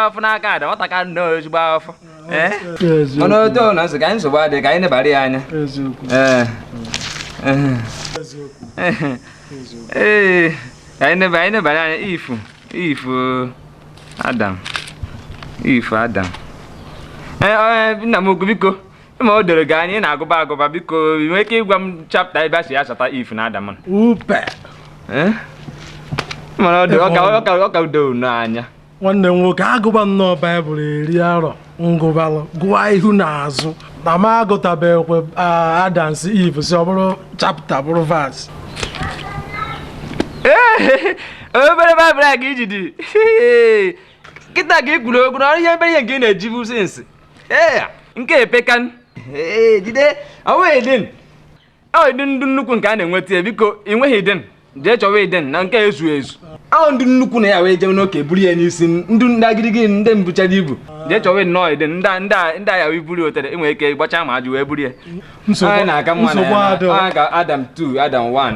afọ n'aka Adam, ọ taka nnọọ ezigbo afọ. Mana otu na nsọ ka anyị nsogbu adịghị ka anyị nebara ya anya. Ee, anyị nebara anya Eve Adam. Eve Adam. Ee, nna m ukwu biko, ma o doro gị anya ị na-agụba agụba biko ị nwere ike ịgwa m chapta ebe a si achọta Eve na Adam. Upe. Mana ọ ka udo n'anya. Nwanne m nwoke agụba nnọọ Baịbụl eri arọ ngụbalụ gụwa ihu na azụ na m agụtabeghịkwa Adam si Eve si ọ bụrụ chapta bụrụ vas. Ee, obere Baịbụl a ka iji dị kịta ka ị kwuru okwu na ihe obere ihe nke ị na-ejibu sensị. Ee, nke epekan. Ee, jide ọ nweghị din. Ọ dị ndụ nnukwu nke a na-enweta ya biko ị nweghị din. Jee chọwa iden na nke ezu ezu. Ahụ ndị nnukwu na ya wee jee n'oke buru ya n'isi ndị ndị agirigi ndị mbuchara ibu. Jee chọwa nnọọ iden ndị a ya wee buru otere enwere ike gbachaa ma ajụ wee buru ya. Na-aka mma na ya Adam 2 Adam 1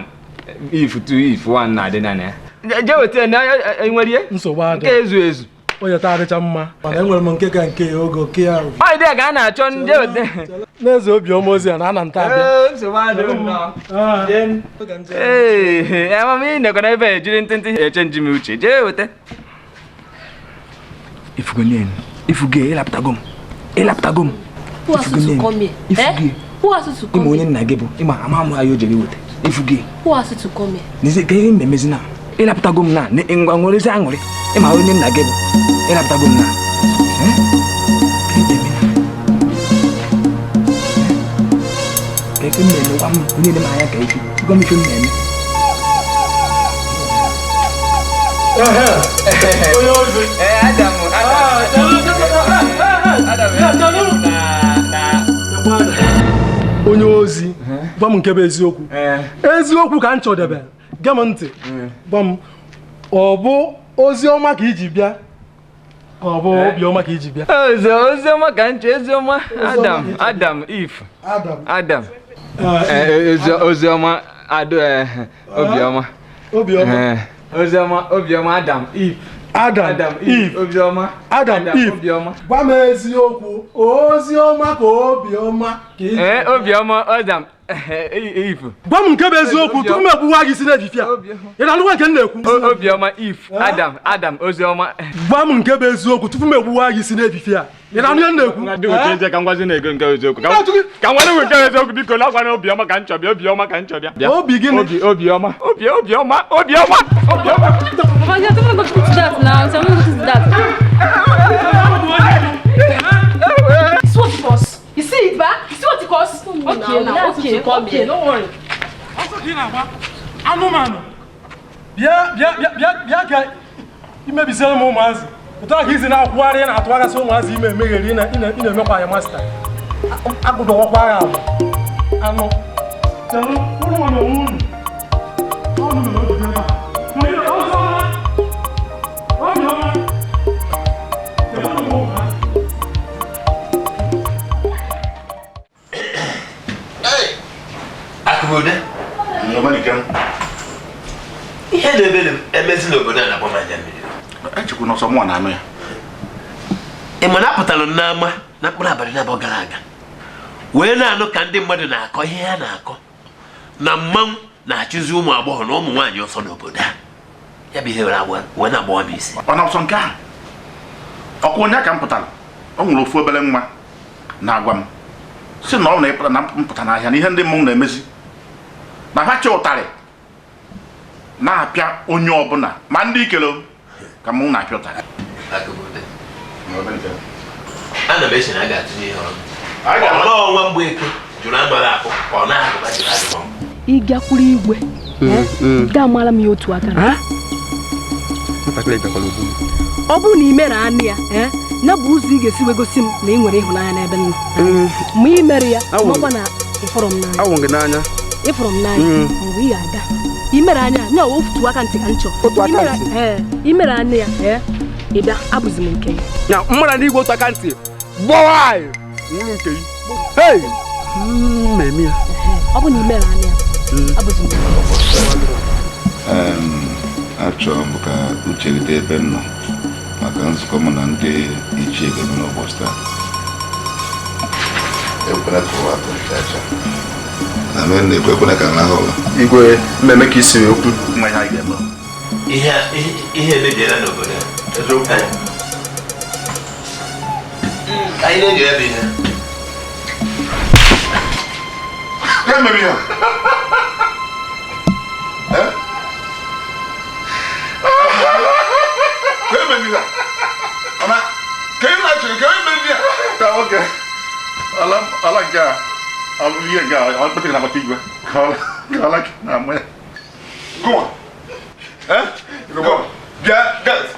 Eve 2 Eve 1 na-adị na ya. Jee weta ya na enwere ihe nke ezu ezu. Onye ta adịcha mma mana enwere m nke ka nke oge oke ya. Ọ dị ka a na-achọ ndị weta. N'eze obiọma ozi a na ana nta abịa. Ee, amamihe nọkọ n'ebe a ejiri ntịntị eche nji m uche jee weta. Ifugo nien, ifugo ịlapụtago m. Ịlapụtago m. Ịma onye nna gị bụ ịma ama m ya o jere weta. Ifugo. N'ezie ka ihe mmemezi na ịlapụtago m na ngwa nwere ezi aṅụrị. Ịma onye nna gị bụ ịlapụtago m na. Ife mmemme gwa m onye na-eme anya ka ife gwa m ife mmemme. Adam onye ozi gwa m nke bụ eziokwu. Eziokwu ka m chọdebe gee m ntị gwa m ọ bụ ozi ọma ka iji bịa ka ọ bụ obiọma ka iji bịa. Oziọma ka nche oziọma Adam Adam Eve Adam oziọma ado obiọma obiọma oziọma obiọma Adam Eve Adam Eve obiọma Adam Eve obiọma. Gwa m eziokwu oziọma ka obiọma ka iji Ee, obiọma Adam Eve. Gwa m nke bụ eziokwu tupu m egbuwa gị isi n'efifie a. Ị na-anụkwa nke m na-ekwu? Obiọma Eve Adam Adam oziọma. Gwa m nke bụ eziokwu tupu m egbuwa gị isi n'efifie a. Ị na-anụ ihe m na-ekwu? Ka m gwazi na-ego nke eziokwu. Ka nwanne m nke eziokwu biko na gwana obiọma ka m chọbịa obiọma ka m chọbịa. Obi gịnị? Obiọma. Obiọma obiọma obiọma. Papa, you don't go to that now. I'm not going to that. See what it costs. You see it, ba? You see what it costs? Okay, now, okay, okay, don't worry. Anụmanụ. Bịa bịa bịa bịa ka imebisiere m ụmụazị. Otu a ka izi na-akwụgharị na-atụgharịsị ụmụazị ime emegheri ị na-emekwa ya masta. Agụdọwakwa ya agba. Anụ. Chere, ụlọ nọ n'onwe unu. Ọnụ mere obi ebe a. Ihe na-eme emezi n'obodo a na-agba m anya mmiri. Echekwa n'ọsọ mụnwa na-anụ ya. Ị ma na apụtara m n'ama na mkpụrụ abalị na-abụọ gara aga wee na-anụ ka ndị mmadụ na-akọ ihe ha na-akọ na mmanwụ na-achụzi ụmụ agbọghọ na ụmụ nwaanyị ọsọ n'obodo a. Ya bụ ihe wee na-agbawa m isi. Ọ na ọsọ nke ahụ ọkwa onye ka m pụtara o nwere ofu obere nwa na-agwa m si na ọ na mpụta n'ahịa na ihe ndị mmọnwụ na-emezi na ha chi ụtarị na-apịa onye ọbụla ma ndị ikele ka mmọnwụ na-apịa ụtarị. Ana m eche na a ga-atụnye ihe ọnụ. Ọnwa Mgbeke jụrụ amaghị akụ ka ọ na-agụba jụrụ agụba. Ị gakwuru igwe ga amara m ya otu aka. Ọ bụrụ na ị mere anụ ya na bụ ụzọ ị ga-esi wee gosi m na ị nwere ịhụnanya n'ebe m nọ. Ma ị mere ya makwa na ịfụrụ m n'anya. Awụ gị n'anya. Ịfụrụ m n'anya mgbe ị ga-aga Imere anya nya otu aka ntị ka nchọ. Otu aka ntị. Ee, imere anya ya ee ị bịa abụzi m nke gị. Na mmara na igwe otu aka ntị gbawa anyị nwụrụ nke gị. Hey! Mmemme ya. Ọ bụ na imere anya ya abụzi m nke gị. Achọrọ m ka uche gị dị ebe m nọ maka nzukọ mụ na ndị ichie ga-eme n'ụbọchị taa. Ekwela ka ụwa atọ ncha acha. Na mere na-ekwe ekwela ka nrahụ ụla. Igwe mmemme ka isi wee kwu. Ihe emebiela n'obodo a. Anyị na-enyo ya bụ ihe. Ya mere ya. Go on. Eh? Go on. Yeah, guys.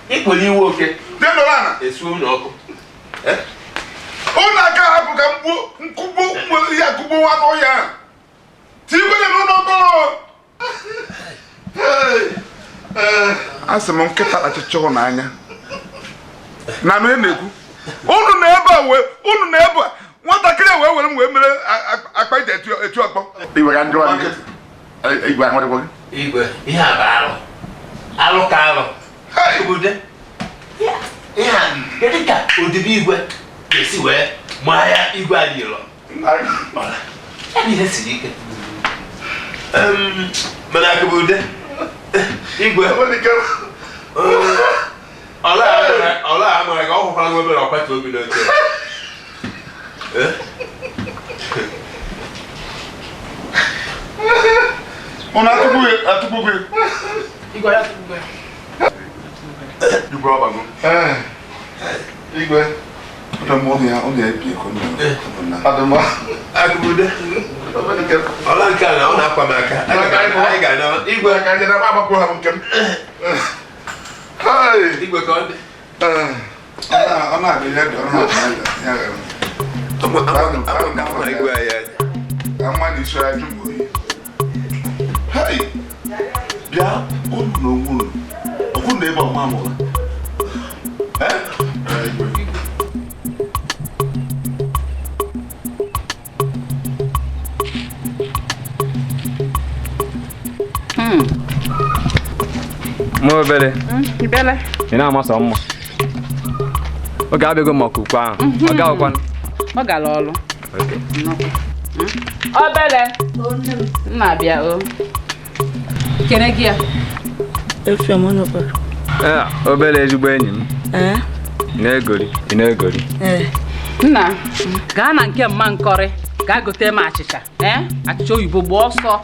Ikwere iwe oke esuo ụlọ ọkụ ụlọ aka hapụ ka nkugbo ihe akugbo nwa n'ọhịa tikwere n'ụlọ mkpọrọ. A sị m nkịta achịcha n'anya na anụ na-ekwu unu na ebe a wee unu na ebe a nwatakịrị wee were m wee mere akpa ije etu ọkpọ. Igwe ihe a bụ arụ alụ ka alụ ihe a kedu ka odibo igwe ga-esi wee maa ya igwe anyị lọ ya bụ ihe siri ike mana akụbụde igwe ọla amara ka ọ hụkwara nwa obere ọkwatu obi n'oche. Ụnụ atụpụghị Igwe ya atụpụghị. Igwe ọbago. Igwe. Ọdọ m ụlọ ya ụlọ ya ebi eko nna. Adụmọ. Akụbụde. Ọla nke a na ọ na-akwa m aka. Anyị ga-ana igwe aka ndị na-agba agbapụ ha nke m. Igwe ka ọ dị. Ọ na-abịa ya dị ọ na-abịa ya. Ama na isi ajụ m oyi. Hey! Bịa unu na onwe unu. Ọkwụ na ebe ọma m ụla. Mụ obere ị na-amasọ mma oge abịago maka ukwe ahụ ọ gawakwanụ ọ gara ọrụ obere m na-abịa o kene gị ya. Obere ezigbo enyi m na-egori ị na-egori nna gaa na nke mma nkọrị gaa gote m achịcha achịcha oyibo gbaa ọsọ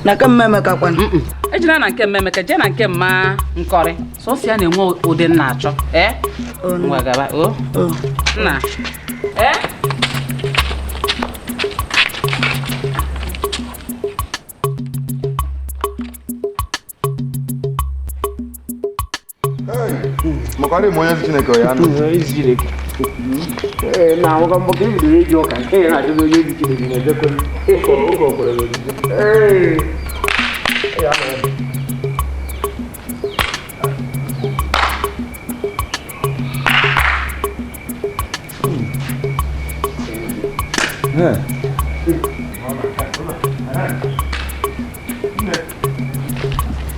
na nke mma Emeka kwanụ ejina na nke mma Emeka jee na nke mma nkọrị sọsọ ya na-enwe ụdị nna achọ ngwa gaba o nna Maka ọ dị m onye ezi Chineke ya nụ. Na akwụkwọ mbọ ka e bidoro ịjụ ụka nke ya na-achọzi onye ezi Chineke na-edekwe ụka o kwere n'ozizi.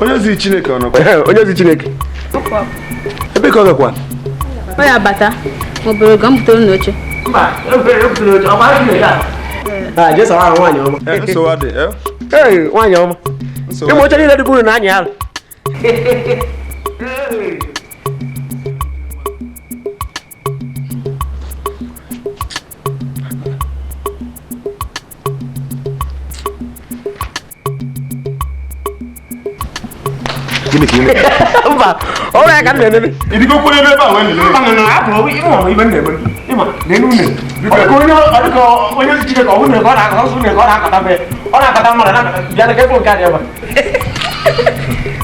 Onye ozi Chineke ọ nọkwa? Onye ozi Chineke. Ebe ka ọ gakwa? Ọ ya bata, obere oge m butere n'oche. Mba, obere butere oche, ọ gbara gị ya. Ah, Jesu ahụ nwaanyị ọma. Nsogbu adị, eh? Ee, nwaanyị ọma. Ịmụ oche niile dịburu na anyị alụ. Gịnị ka ị Mba, ọrụ ya ka m na-enene. Ịdịgo kwere ebe a wee nene. Mba, na apụrụ ịma ọrụ ibe m na-eme. Ịma, na-enu une. Onye ọ dịka onye Chineke ọ une ka ọ na-akata ọsọ une ka ọ na-akata be. Ọ na-akata mmadụ na-akata bịa na ka efu nke a dị ebe a.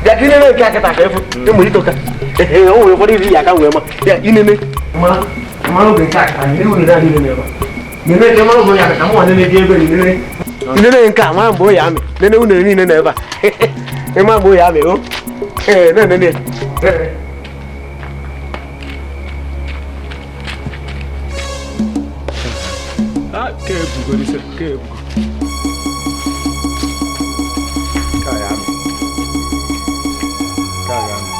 Bịa ka inene nke a kịta ka efu. Ịmụ ito ka. Ee, o nwere ụfọdụ iri ya aka wee ma. Bịa inene. Mara oge nke a kịta, nene une na niile n'ebe a. Nene ka mara oge ya ka mụ nene gị ebe nene. Nene nke a mara mgbe o ya amị. Nene unere niile n'ebe a. Ịma mgbe o ya amị o. Ee, nene nene. Ee. Ah, ke ebugo n'ise, ke ebugo. Ka ya amị. Ka ya amị.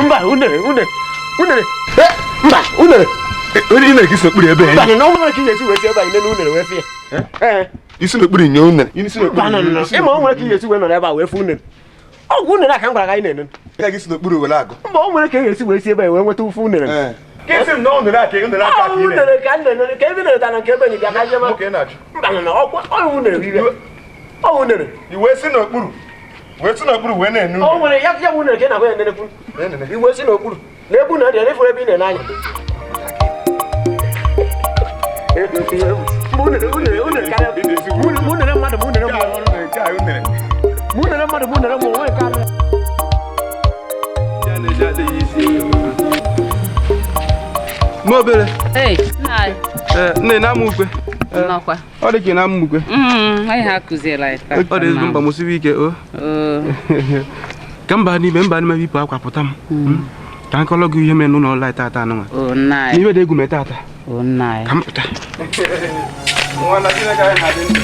Mba, unere, unere, unere. Mba, unere. Onye unere ka isi n'okpuru ebe Mba, na ọ nwere ka ị ga-esi wee si ebe a inene unere wee fie. Isi n'okpuru nye unere. Isi n'okpuru. Mba, no. Ịma o nwere ka ị ga-esi wee nọ n'ebe a wee fụ unere. Ọgwụ unere a ka m gwara gị anyị na-ene. Ya gị si n'okpuru were agụ. Mba, o nwere ka ị ga-esi wee si ebe a wee nweta ụfụ unere. Ka esi m na unere a ka unere aka ka ị na-ene. Unere ka m na-ene ka ebe na-eta na nke ebe ni bịa ka jebe. Nwoke na-achụ. Mba, na ọkwa ọ unere bụ ibe. Ọ unere. I wee si n'okpuru. Wee si n'okpuru wee na-ene unere. O nwere ya bụ unere ka ị na-agwa ya enenekwu. Iwe si n'okpuru. Na ebu na dị ya n'efuru ebe ị na-ene anya. Unere mmadụ bụ unere mmụọ. Unere mmadụ bụ unere mmụọ. Nwee karịa. Mụ obere. Ee, nna anyị. Nne na-amụ ukwe. Nnọkwa. Ọ dị ka ị na-amụ ukwe. Anyị ha kụziela anyị taa. Ọ dị ezigbo mkpa mụsiwe ike o. Ka mba n'ime bipụ akwa pụta m. Ka m kọrọ gị ihe mere n'ụlọ ọrụ anyị taata anụnwa. O nna anyị. N'ihe dị egwu mee taata. O nna anyị. Ka m pụta. Nwa na Chineke anyị na-adị ndụ.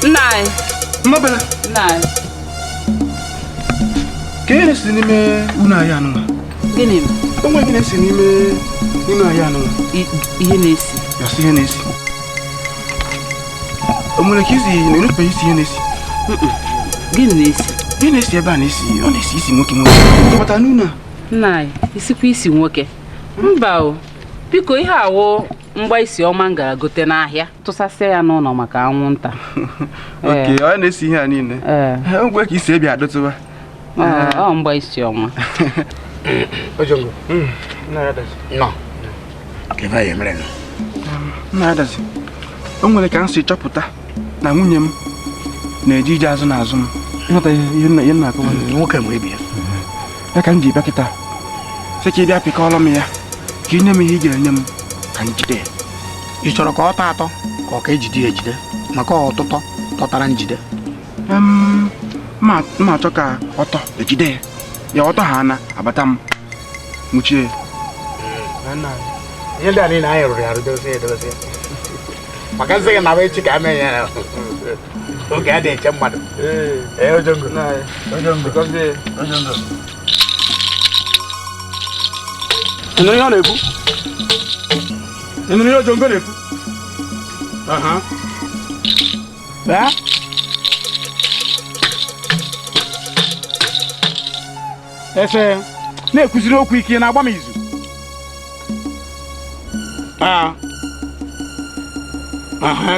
Nna anyị. Mmabele. Nna anyị. Ka ihe na-esi n'ime ụlọ anyị anụnwa? Gịnị? O nwere ihe na-esi n'ime ụlọ anyị anụnwa. Ihe na-esi? Yasị ihe na-esi. O nwere ka isi na-enupe isi ihe na-esi? Gịnị na-esi? Ihe na-esi ebe a na-esi, ọ na-esi isi nwoke nwoke. Tọbata n'ụlọ a. Nna anyị, isikwa isi nwoke. Mba o, biko ihe awụ mgba isi ọma m gara gote n'ahịa tụsasịa ya n'ụlọ maka anwụnta. Oke, ọ na-esi ihe a niile. O nwere ka isi ebi adọtụwa. Ọ mgba isi ọma. Ojongo. Nọ. Ka ya mere nọ. Nna ya dazi. O nwere ka m si chọpụta na nwunye m na-eje ije azụ na azụ m. Ịghọta ihe nna na-akọwa. Nwoke nwere ibe ya. Ya ka m ji bịa kịta. Sị ka ị bịa pịkọọrọ m ya. Ka ị nye m ihe ị ga-enye m ka m jide ya. Ị chọrọ ka ọ tọọ atọ ka ọ ka ejide ya ejide maka ọtụtọ tọtara njide. Ma achọ ka ọtọ ejide ya. Ya ọtọ ha na abata m nwuchie ya. Ihe ndị a niile anyị rụrụ arụ dozie edozie. Maka nsị gị na echi ka a mee ya oge a na-eche mmadụ. Ee, Ojongo. Ojongo. Ojongo. Ị nụrụ ihe ọ na-ekwu? Ị nụrụ ihe Ojongo na-ekwu? Bịa. Efe na-ekwuziri okwu ike na-agba m izu.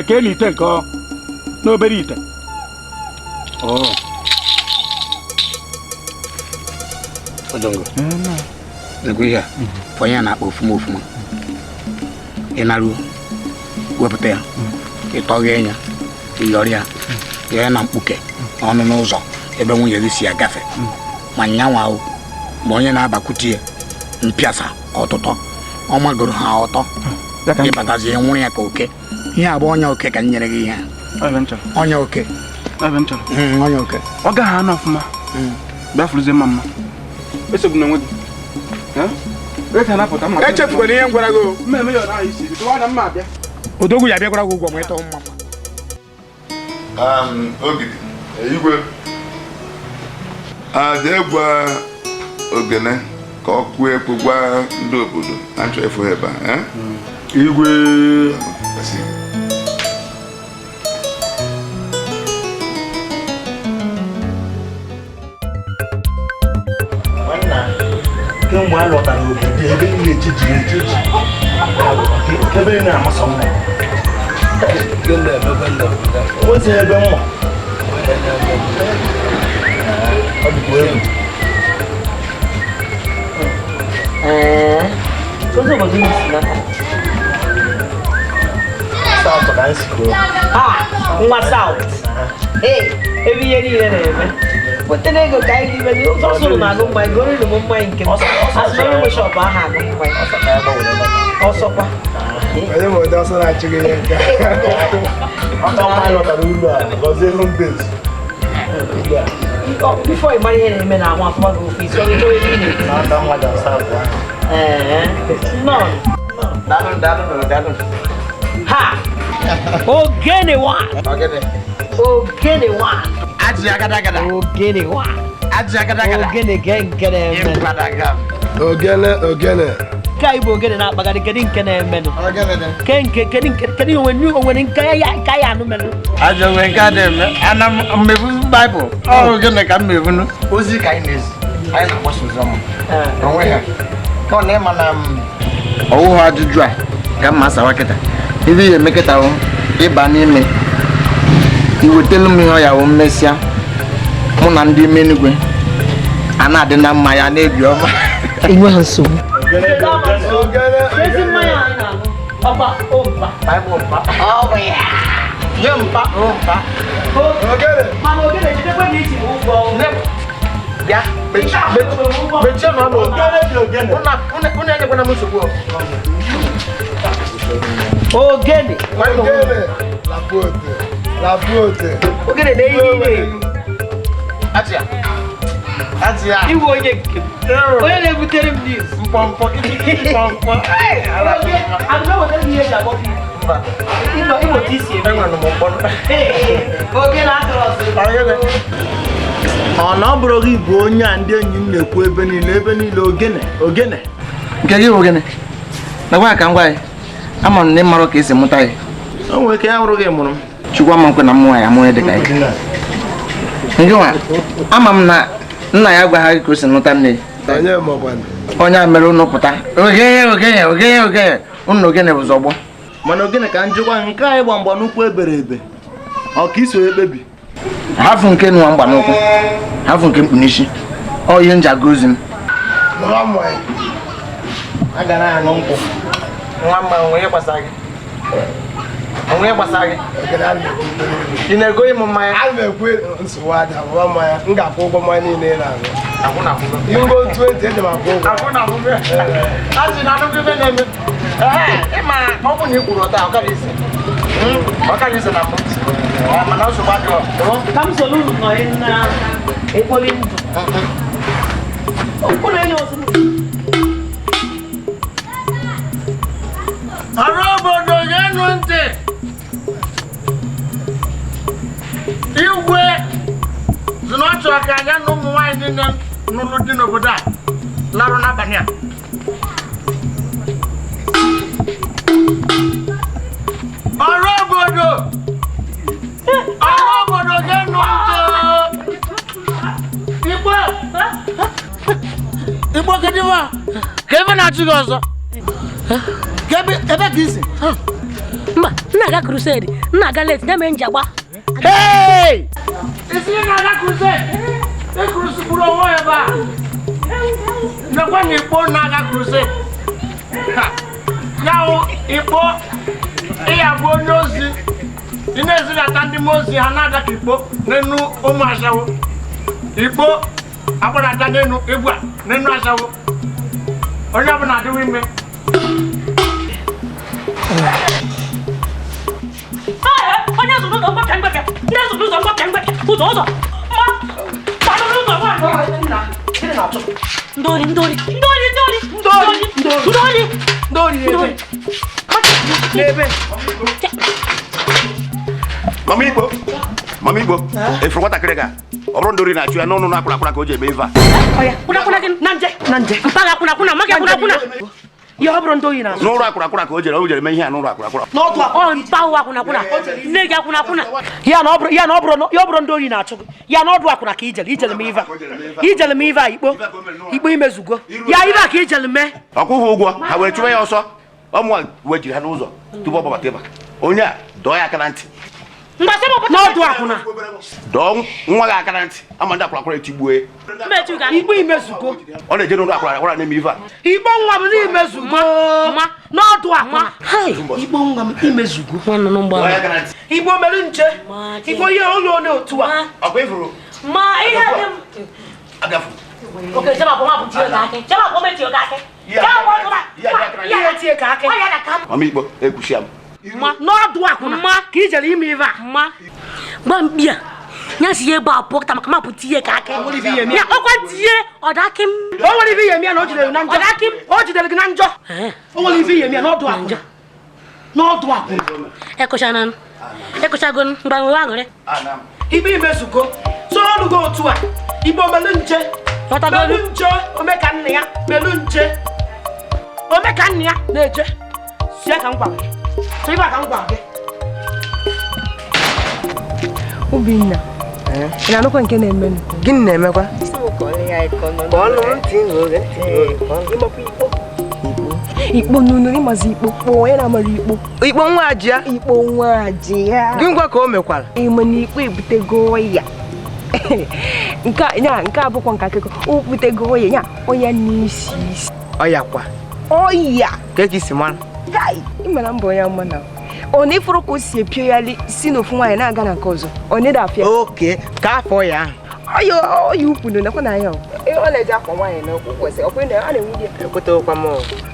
Ka elu ite nke ọ n'obere ite. Odongo. Nekwa ihe a, fọnye ya n'akpa ofuma ofuma. Ị naruo, wepụta ya, ịtọghee ya, ịyọrọ ya, ya na mkpuke ọnụ n'ụzọ ebe nwunye gị si agafe. Ma nyanwa o, ma onye na-abakwute ya mpịasa ọtụtọ, ọ magoro ha ọtọ. Ịbatazie nwụrụ ya ka oke. Ihe a bụ ọnya oke ka m nyere gị ihe a. Ọnya oke. Ọnya oke. Ọ gaghị anọ ọfụma. Bịa fụrụzie mma mma. Esogbuna onwe gị. Echefukwala ihe m gwara gị o. Odogwu ya abịakwara gị ụgwọ ma ịtọ mma mma. Ogidi, Igwe, jee gwa Ogene ka ọ kụọ ekwe gwa ndị obodo na nchọ ịfụ ha ebe a. Igwe. Kemgbe a lọtara obodo ebe niile echejiri echeji ebe niile na-amasị mma ozi ebe mma ọ dịkwa egwu. South ka anyị si kwuo. Nwa South. Ebe ihe niile na-eme. Wetara ego ka anyị ribe ụzọ sụrụ na-aṅụ mmanya goro m mmanya nke m. Asị onye nwe shọpụ ahụ aṅụ mmanya. Ọsọkwa. Onye ma ụdị ọsọ na-achụ gị ihe nke a. Ọka mma lọtara ụlọ a gọzie home base. Bifo ị mara ihe na-eme na ahụ afọ gị ofe isi ọrụ chọrọ ebe ị na-ekwu. Na nwa dị South ahụ. Nnọọ. Daalụ daalụ daalụ. Ha! Ogene one! Ogene. Ogene one! Ajị agadagada. Ogene one! Ajị agadagada. Ogene ge nke na-eme. Ogene ogene. Nke anyị bụ ogene na-akpagharị kedu nke na-emenụ? Ke nke kedu nke kedu onwere nke ya nke ya anụ menụ? Ajọ onwe nke a na-eme. Ana m mmebu Baịbụl. Ọ ogene ka m mebunu. Ozi ka anyị na-ezi. Anyị na-agbasa ozi ọma. Onwe ha. Ka ọ na-ịma na ọwụghị ajụjụ a ka mma sawa kịta. Ibe ihe emekịta hụ ịba n'ime iwetelu m ihe ọ ya wụ mmesịa mụ na ndị ime enugwe a na-adị na mma ya na-ebi ọma. Enweghị nsogbu. Ezi mmanya anyị na-aṅụ ọkwa ompa. Nye mpa ompa. Mana ogene jidekwe na iji m ụgwọ. Bịa mechie n'ọnụ. Unu enyekwana m nsogbu. Ogene. Ogene. Lapote. Lapote. Ogene na ihe ire. Achịa. Achịa. Iwe onye nke m. Onye na-ebutere m news. Mkpọmkpọ. Mkpọmkpọ. Agụba wetara m ihe eji agbọ gị. Mba. Ịmụ otu isi eme. Enwere m mkpọrọ. Ogene atụrụ ọsọ. Ọ na ọ bụrụ gị bụ onye a ndị enyi m na-ekwu ebe niile ogene ogene. Nke gị bụ ogene. Nakwa ka m gwa gị. Ama m na ị mara ka esi mụta ya. O nwere ike ya hụrụ gị mụrụ m. Chukwu ama nkwe na mmụọ ya mụọ dị ka ya. Nke nwa, ama m na nna ya agwaghị ka o si nụta nne ya. Onye a mere unu pụta. Ogene ogene ogene ogene unu ogene bụ zọgbọ. Mana ogene ka njikwa nke anyị gba mgba n'ụkwụ ebere ebe. Ọ ka iso ekpebi. Hafụ nke nwa mgba n'ụkwụ. Hafụ nke mkpu n'isi. Ọ ihe nji aga ozi m. A ga na-aṅụ nkwụ. Nwa mma onwe gbasara gị. Onwe gbasara gị. Ị na-ego ịmụ mmanya? A na-ekwu nsogbu adị abụba mmanya. M ga-akwụ ụgwọ mmanya niile ị na-aṅụ. Ngo 20 eji m akwụ ụgwọ. Azị na anụkwu ife na-eme. Ịma ọ bụ na ị kwuru ọta ọkara isi. Ọkara isi na mbụ. Mana nsogbu adịghị. Ka m soro unu nọ na ekpori ndụ. Ụlọ enyi ọzọ. Ọrụ obodo ga-enu ntị. Igwe si na ọ chọrọ ka ya na ụmụ nwaanyị niile nụrụ di n'obodo a larụ n'abalị a. Ọrụ obodo ga-enu ntị. Igwe Igwe kedu ife a? Ka ebe na-achụ gị ọzọ? Ebe ka isi? Mba, m na-aga crusade, m na-aga late, na-eme njagba. Hey! Isi na-aga crusade? E cruise gburu onwe ebe a. Nakwa na ikpo na-aga crusade. Ya wụ ikpo ịya bụ onye ozi. Ị na-ezilata ndị mmụọ ozi ha na-ada ka ikpo n'enu ụmụ ashawo. Ikpo agbadata n'enu egwu a n'enu ashawo. Onye ọbụla adịwo ime. Onye zụrụ ụzọ mgbapịa mgbapịa. Ndị zụrụ ụzọ mgbapịa mgbapịa. Ụzọ ụzọ. Ma. Gbanụ ụzọ nwaanyị. Ndori ndori ndori ndori ndori ndori ndori ndori. N'ebe. Mama Igbo, Mama Igbo, efuru nwatakịrị ga ọ bụrụ ndori na-achụ ya n'ọnụ akwụrụ akwụrụ ka o ji eme ife a. Kwụna kwụna gị na nje na nje. Mpaghara akwụna akwụna maghị akwụna akwụna. Ya ọ bụrụ ndori na-achụ. N'ụrụ akwụrụ akwụrụ ka o jere eme ihe a n'ụrụ akwụrụ akwụrụ. N'ọdụ akwụrụ. Ọ mpaghara akwụna akwụna. Nne gị akwụna akwụna. Ya na ọ bụrụ ndori na-achụ gị. Ya na ọdụ akwụna ka ijele ijele mee ife a. Ijele mee ife a ikpo. Ikpo imezugo. Ya ife a ka ijele mee. Ọ kwụghị ụgwọ ha were chụwa ya ọsọ. Ọmụwa wee jiri ha n'ụzọ tupu ọ gbabata ebe a. Onye a dọọ ya aka na ntị. N'ọdụ akwụna. Dọọ nwa gị aka na ntị ama ndị akwụrụ akwụrụ etigbue. Igbo imezugo. Ọ na-eje n'ụlọ akwụrụ akwụrụ na-eme ife a. Igbo nwa m n'imezugo. N'ọdụ akwụna. Igbo nwa m imezugo. Igbo mere nche. Igbo ihe ụlọ onye otu a. Ọkwa ifuru. Ma ihe dị m. Agafu. Oke chema bụ nwa bụ tie ka akị. Chema bụ metie ka akị. Ihe tie ka akị. Mama Igbo ekwuchia m. N'ọdụ akwụna ka ijere ime ife a. Ma gba mkpi a ya si ebe a pụọ kịta maka mapụ tinye ka akị. Ya ọkwa tinye ọdakị m. O nwere ife ihe eme ya na o jidere na njọ. Ọdakị m. O jidere gị na njọ. O nwere ife ihe eme ya n'ọdụ akwụna. N'ọdụ akwụna. Ekụchana ekụchago mgbanwe aṅụrị. Igbe imezugo. So ọnụ gị otu a. Igbo melu nche. Melu nche omeka nna ya melu nche. Omeka nna ya na-eje. Sie ka m gwara gị. Obinna, ị na-anụkwa nke na-emenụ? Gịnị na-emekwa? Ikpo nunu ịmazi ikpo kpoo onye na-amara ikpo. Ikpo nwa ji ya? Ikpo nwa ji ya. Gị ngwa ka o mekwara? Ịma na ikpo ebutego ya. Nke a bụkwa nke akụkọ o butego ya ọya n'isi isi. Ọya kwa? Ọya! Ka ka isi mara? Kai, ị mara mbọ ya mma na ọ na-efuru ka o si epiogharị si n'ofu nwaanyị na-aga na nke ọzọ ọ na-ede afịa. Oke ka afọ ya ahụ. Ọya ukwu nọ nakwa na ya ọ na-eji akwa nwaanyị na okwu kwesị ọkwa na a na-enwe ya. Ekwetewokwa m.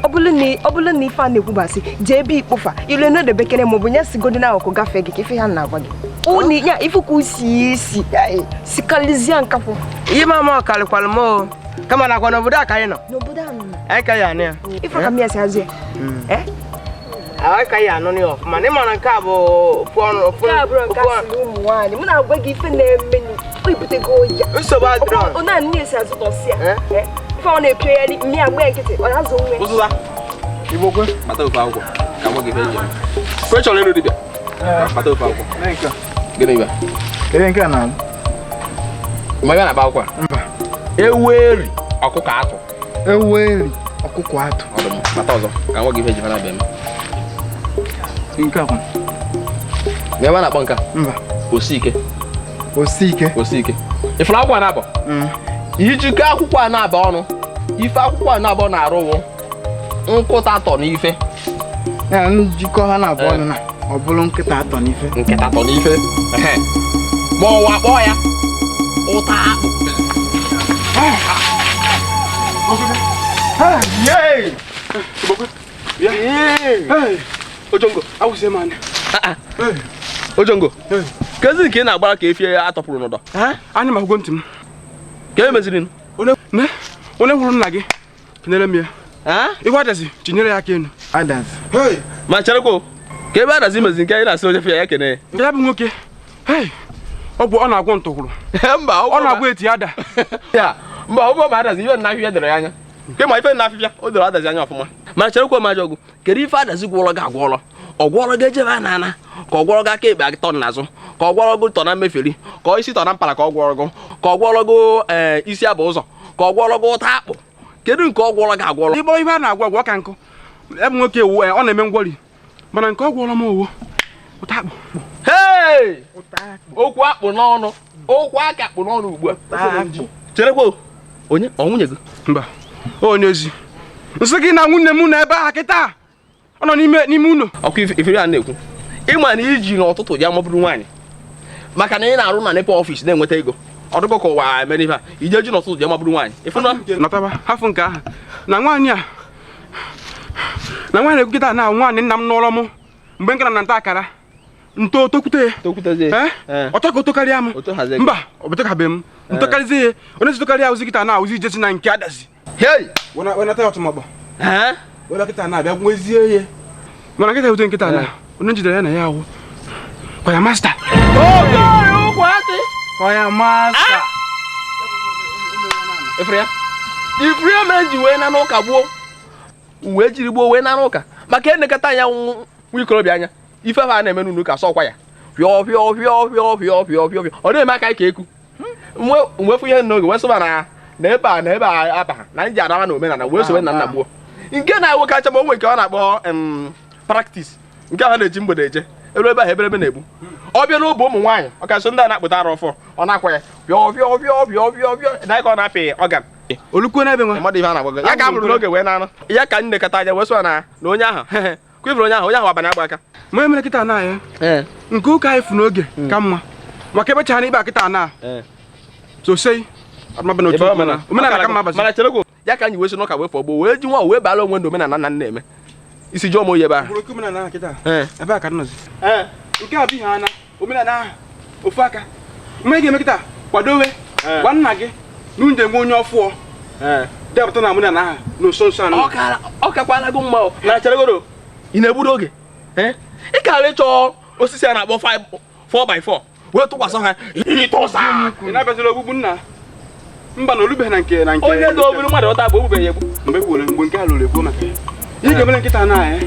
Ọ bụrụ na ife a na-ekwubasị jee ebe ikpofa ilu n'odebekere maọbụ nye sigodi na akụkụ gafee gị ka ife ha na-agwa gị. Ọ ya ifu ka o si esi sikarịzie nkakwụ. Ihe mama ọ karịkwara m o kama nakwa n'obodo a ka anyị nọ. N'obodo a nọ. Anyị ka ya anụ ya. Ife ka mmịa si azụ ya. Anyị ka ya anụ ya ọfụma na ịmara nke a bụ ofu ọnụ ofu. Nke a bụrụ nke a siri ụmụ nwaanyị mụ na-agwa gị ife na-eme ibutego ya. Nsogbu adịrọ. Ọ na-anị esi azụ tọsị ya. Ife ọ na-epiogharị mmịa agba ya nkịtị ọ na-azụ onwe. Ụzụza. Igbo kwe kpata ofe akwụkwọ ka gwa gị ife eji eme. Kwe chọrọ ịlụ dibịa. Kpata ofe akwụkwọ. Gịnị bịa? Ebe nke a na-alụ. Ma ebe na-akpa akwụkwọ a? Mba. Ewu eri ọkụkọ atụ. Ewu eri ọkụkọ atụ. Ọ dị mma. Kpata ọzọ ka nwa gị ife eji mara bịa eme. Nke a kwa. Ebe a na-akpọ nke a? Mba. Osike. Osike. Osike. Ifuru akwụkwọ a na-abọ? Ijikọ akwụkwọ a na-abọ ọnụ. Ife akwụkwọ a na-abọ na-arụ wụ nkụta atọ n'ife. Ya njikọ ha na-abọ ọnụ na ọ bụrụ nkịta atọ n'ife. Nkịta atọ n'ife. Ma ọwa kpọọ ya ụta akpụ. Ojongo, awụsie m anya. Ojongo, kezi nke ị na-agbara ka efie ya atọpụrụ n'ụdọ. Anya m ahụgo ntị m. Ka e meziri? Onye hụrụ nna gị kenyere m ya. Ihu Adazi chinyere ya aka elu. Adazi. Ma cherekwa ka ebe Adazi meziri nke anyị na-asị onye fie ya kene ya. Nke ya bụ nwoke. Ọ bụ ọ na-agwọ ntụkwụrụ. Mba, ọ na-agwọ eti ada. Mba, ọ bụ ma Adazi ife nna afịfịa doro ya anya. Nke ma ife nna afịfịa o doro Adazi anya ọfụma. Ma cherekwa m ajọ ọgụ kedu ife Adazi gwọrọ gị agwọrọ? Ọ gwọrọ gị ejebe a na-ana ka ọ gwọrọ gị aka ekpe tọ n'azụ ka ọ gwọrọ gị tọ na mmeferi ka ọ isi tọ na mpara ka ọ gwọrọ gị ka ọ gwọrọ gị isi abụ ụzọ ka ọ gwọrọ gị ụta akpụ kedu nke ọ gwọrọ gị agwọrọ? Ịgbọ ife a na-agwọ agwọ ka nkụ ebe nwoke ewu ọ na-eme ngwọri mana nke ọ gwọrọ m owo ụta akpụ. Okwu akpụ n'ọnụ okwu aka akpụ n'ọnụ ugbu a. Cherekwa Onye ọ nwunye gị? Mba, onye ozi. Nsị gị na nwunye m na ebe ahụ kịta. Ọ nọ n'ime ụlọ. Ọkwa ifere a na-ekwu. Ịma na iji n'ụtụtụ ya mabụrụ nwaanyị. Maka na ị na-arụ na NEPA ọfịs na-enweta ego. Ọ dịkọ ka ụwa mere ife a. Ije ji n'ụtụtụ ya mabụrụ nwaanyị. Ịfụ na nọtaba hafụ nke ahụ. Na nwaanyị a. Na nwaanyị kịta na nwaanyị nna m n'ụlọ m mgbe nkara na nta akara. Nto tokwute. Tokwutezie. Ọ chọka o tokarịa m. Mba, ọ bụtakabe m. Ntọkarịzie ya. Onye si tokarịa ozi kịta na ozi ijesi na nke adazi. Hey! Wenata ya ọtụmọkpọ. Wela kịta na-abịa nwezie ya. Mana nkịta ewute nkịta na onye jidere ya na ya awụ. Kwaya masta. Kwaya masta. Ifere ya. Ifere ya mere ji wee na n'ụka gbuo. Uwe jiri gbuo wee na n'ụka. Maka enekọta anya nwa ikorobịa anya. Ife a na-eme n'ụlọ ụka sọkwa ya. Pịọ pịọ pịọ pịọ pịọ pịọ pịọ pịọ. Ọ na-eme aka ike eku. Mwefu ihe n'oge wee sụba na ebe a na ebe a aba na ndị anawa na omenala wee sowe na nna gbuo. Nke na-ewe kacha ma o nwere nke ọ na-akpọ practice nke ahụ na-eji mgbede eje elu ebe ahụ eberebe na-egbu. Ọ bịa n'obe ụmụ nwaanyị ọkachasị ndị a na-akpụta arụ ọfọ ọ na-akwa ya pịọ pịọ pịọ pịọ pịọ pịọ na ka ọ na-apị ọgan. Olukwuo n'ebe nwa. Mmadụ ihe a na-agwa ya ka a mụrụ n'oge wee na-anụ ya ka nnekọta anya wee sụwa na onye ahụ kwefere onye ahụ abalị agba aka. Ma emere kịta na ya nke ụka anyị fụ n'oge ka mma maka ebechara n'ikpe a kịta na sosei omenala ka mma bazi. Mana cherekwo ya ka anyị wee si n'ụka wee fọ gboo wee ji nwa wee baala onwe na omenala nna nna eme isi jụọ m oyi ebe ahụ. Omenala kịta ebe a ka nọzi nke a bụ ihe ana omenala ahụ ofu aka mgbe ị ga-eme kịta kwadowe gwa nna gị na unu ga-enwe onye ọfụọ depụta na omenala ahụ na nso nso anụ. Ọ kakwala gị mma o na cheregoro ị na-egburu oge ị kara ịchọ osisi a na-akpọ 4x4 wee tụkwasị ha ịtụsa. Ị na-abịazila ogbugbu nna mba na olubeghị na nke na nke onye dị obere mmadụ ọta bụ ogbubeghị egbu. Mgbe kwuru mgbe nke a lụrụ ekwuo maka ya ihe ga-emere nkịta na ya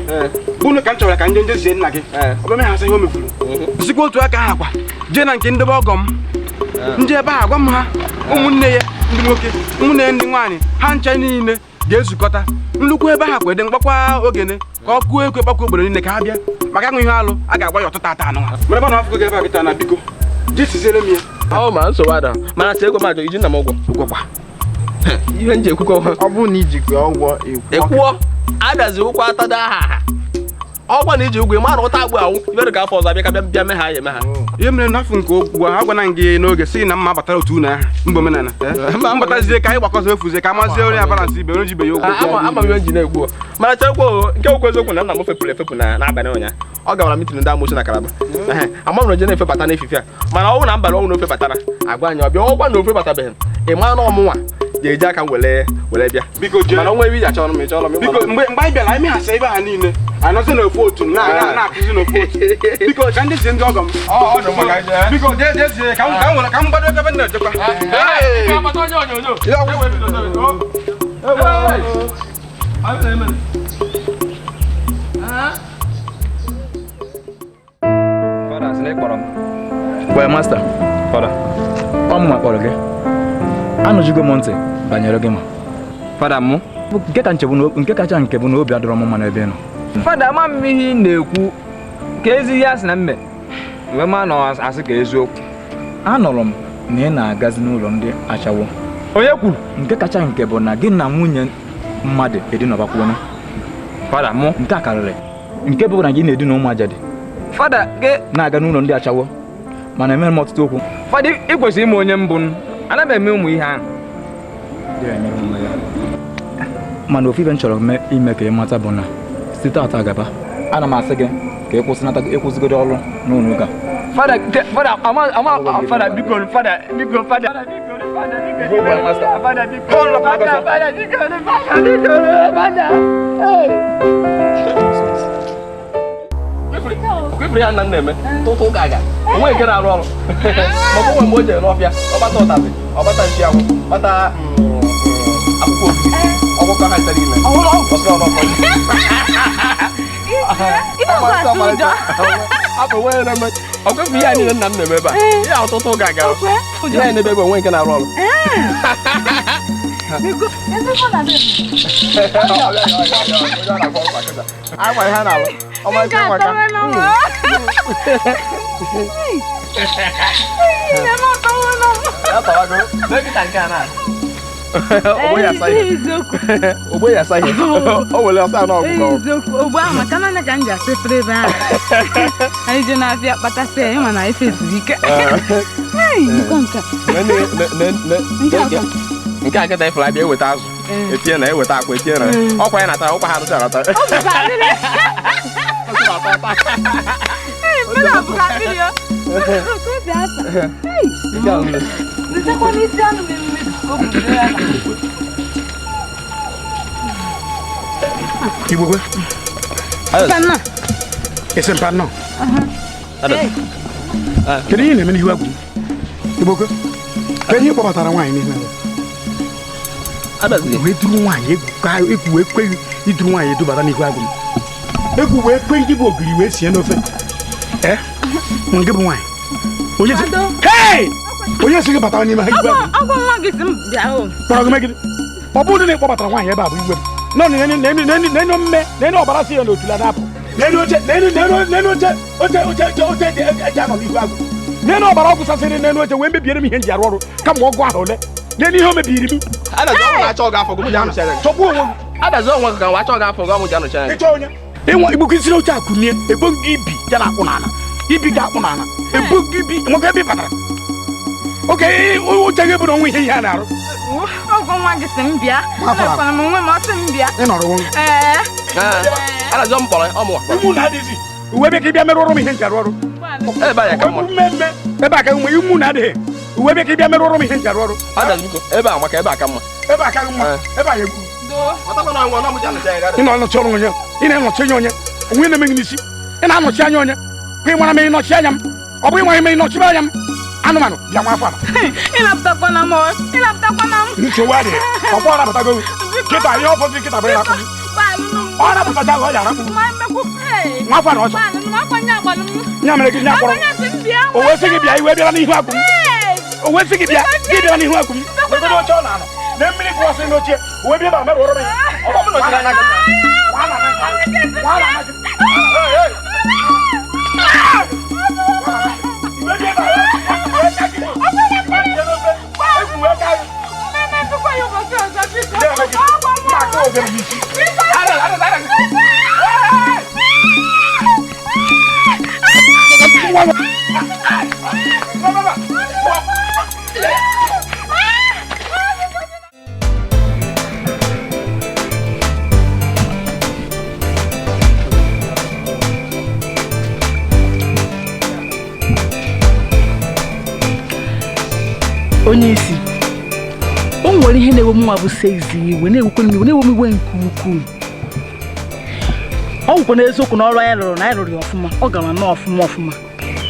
bụ ka m chọrọ ka nje njezie nna gị ọ bụ ha ihe o mefuru sikwa otu aka ahụ akwa jee na nke ndebe ọgọ m ndị ebe a gwa m ha ụmụnne ya ndị nwoke ụmụnne ya ndị nwaanyị ha ncha niile ga-ezukọta nnukwu ebe ahụ kwede mkpakwa ogene ka ọ kụọ ekwe kpakwa obodo niile ka ha bịa maka aṅụ ihe alụ a ga-agwa ya ọtụtụ ata anụ ha mara ebe na afọ gị ebe a kịta na biko jesiziere m ya. Ọ ma nsogbu ada mana sị ego m ajọ iji nna m ụgwọ ụgwọkwa ihe nji ekwukọ ọ bụrụ na ijikwa ụgwọ ekwuo adazi ụkwụ atada aha aha ọgwa na iji ụgwọ ịma na ụta agbụ anwụ ibe ka afọ ọzọ abịa ka bịa bịa mee ha ya eme ha. Ihe mere n'afọ nke ụgwọ a gwana gị n'oge sị na mma batara otu unu ahụ mgbe omenala mbatazie ka anyị gbakọzọ efuzie ka amazie onye abalansị ibe onye jibe ya ụgwọ. Ama m ihe nji na-ekwu mana cherekwa nke okwu eziokwu na nna m fepụrụ efepụ n'abalị ụnyaahụ ọ gawara mitin ndị amosu na Kalaba ama m na oje na-efebata n'efife a mana ọ bụrụ na mbalị ọnwụ na ofe batara agwa anyị ọbịa ọgwa na ofe batabeghị ị ma na ọmụnwa ga-eji aka m were bịa mana onwe ebe iji achọ ọrụ m ịchọ ọrụ m. Biko mgbe anyị bịara anyị meghasị ebe ha niile anọzi n'ofu otu na-akụzi n'ofu otu biko ka ndị zie ndị ọgọ m biko jezie ka m nwere ka m gbado ebe m na-ejekwa. Well, master, Fada, ọ mụnwa kpọrọ gị. Anụjigo m ntị banyere gị ma. Fada mụ? Nke kacha nke bụ na obi adọrọ m mma n'ebe ị nọ. Fada ama m ihe ị na-ekwu ka ezi ihe asị na mme wee ma na asị ka eziokwu. Anụrụ m na ị na-agazi n'ụlọ ndị achawo. Onye kwuru? Nke kacha nke bụ na gị na nwunye mmadụ edinabakwuona. Fada mụ? Nke a karịrị. Nke bụ na gị na-edina ụmụ ajadi. Fada gị na-aga n'ụlọ ndị achawo mana emere m ọtụtụ okwu. Fada ị kwesịrị ime onye mbụ anaghị eme ụmụ ihe ahụ. Mana ofu ife m chọrọ ime ka ị mata bụ na site ata gaba ana m asị gị ka ịkwụsịgodo ọrụ n'ụlọ ụka. Fada fada ama fada biko fada biko fada fada biko fada biko fada kwefere ya nna na-eme tụtụ ụka aga onwe nke na-arụ ọrụ maka onwe mgbe o jere n'ọfịa ọgbata ụtazị ọgbata nchi anwụ gbata akwụkwọ ogiri ọkụkọ ha nchara ime ọsịrị ọnụ ọkwefu ihe a niile nna m na-eme ebe a ihe ọtụtụ ụka aga ihe anyị na-ebe ebe onwe nke na-arụ ọrụ. Ogbo ya asa ihe. Ogbo ya asa ihe. O were ọsa na ọgwụ ka ọ. Eziokwu, ogbo ahụ maka na anya ka m ji asa efere ebe ahụ. Anyị je na-abịa kpatasị ya, ịma na ife siri ike. Hey, nke nke. Nke a kịta ifuru abịa eweta azụ. Etinye na eweta akwa etinye na. Ọkwa ya natara ọkwa ha nụcha anata. Ọ bụkwa akpịrị. Hey, mmadụ abụkwa akpịrị o. Ka o si asa. Hey. Nchekwa n'isi anụ mmemme ka o buru ya na. Igbokwe. Mpanna. Ese mpanna. Kedu ihe na-eme n'ihu agwụ? Igbokwe. Kedu ihe kpọbatara nwaanyị n'ihu agwụ? Wee duru nwaanyị egwu wee kweghị iduru nwaanyị edubata n'ihu agwụ m. Egwu wee kwe gị bụ ogiri wee sie n'ofe. Ee? Nke bụ nwaanyị. Onye si Hey! Onye si gị batara n'ime igwe agwụ? Ọgwụ nwa gị si m bịa o. Kpọrọ gị megide. Ọ bụrụ na ị kpọbatara nwaanyị ebe a bụ igwe m. Nọ n'enu mme n'enu ọbara si ya n'otula na-apụ. N'enu oche n'enu oche oche oche oche eji anọ n'ihu agwụ. N'enu ọbara ọgwụ sasịrị n'enu oche wee mebiere m ihe m ji arụ ọrụ kama ọgụ ahụ ole. N'enu ihe o mebiri m. Chọgbuo onwe gị. Adazi onwe gị ka nwa achọ gị afọ gị ọmụ ji anọchi anya. Ịchọ onye. Ịnwa igbukọ isi n'oche akụnie ebo gị ibi ya na akpụ n'ala. Ibi gị akpụ n'ala. Ebo gị ibi nwoke ebe ị batara. Oke oche gị bụ na onwe ihe ihe a na-arụ. Ọgwụ nwa gị si m bịa. Anọkwara m onwe m ọ sị m bịa. Ị nọrọ onwe gị. Ee. Adazi m kpọrọ ọmụ. Ụmụ na-adịghị. Uwe ebe ka ị bịa merụrụ m ihe m ji arụ ọrụ. Ebe a ya ka mma. Mmemme ebe a ka nwe ụmụ na-adịghị. Uwe ebe ka ị bịa merụrụ m ihe m ji arụ ọrụ. Adazi biko ebe a maka ebe a ka mma. Ebe a ka mma. Ebe a ya egwu. Ị na-anọchi ọrụ onye. Ị na-anọchi anya onye. Onwe na-eme gị n'isi. Ị na-anọchi anya onye. Ka ị mara m ị nọchi anya m. Ọ bụ ịnwa ime ị nọchibe anya m. Anụmanụ bịa nwa afọ ala. Ị napụtakwana m o. Ị napụtakwana m. Nsogbu adịghị. Ọkwa ọ napụtago gị. Kịta ihe ọ fọdụrụ kịta bụ ya nakpụ gị. Ọ napụtacha gị ọ ya anakpụ gị. Nwa afọ ala ọsọ. Ya mere gị nya kpọrọ. O wee sị gị bịa iwe bịara n'ihu agwụ m. O wee sị gị bịa gị bịara n'ihu agwụ m. Legodo oche ọ na-anọ. Na mmiri kwụsịrị n'oche. O wee bịa ebe a merụrụ m ya. Ọ bụ nọchiri anya gị. Nwa ala anaghị. Onye isi o nwere ihe na-ewe mụnwa bụ sezi iwe na-ewekwe m iwe na-ewe m iwe nke ukwuu. Ọ gwụkwa n'eziokwu na ọrụ anyị rụrụ na anyị rụrụ ya ọfụma, ọ gara nnọọ ọfụma ọfụma,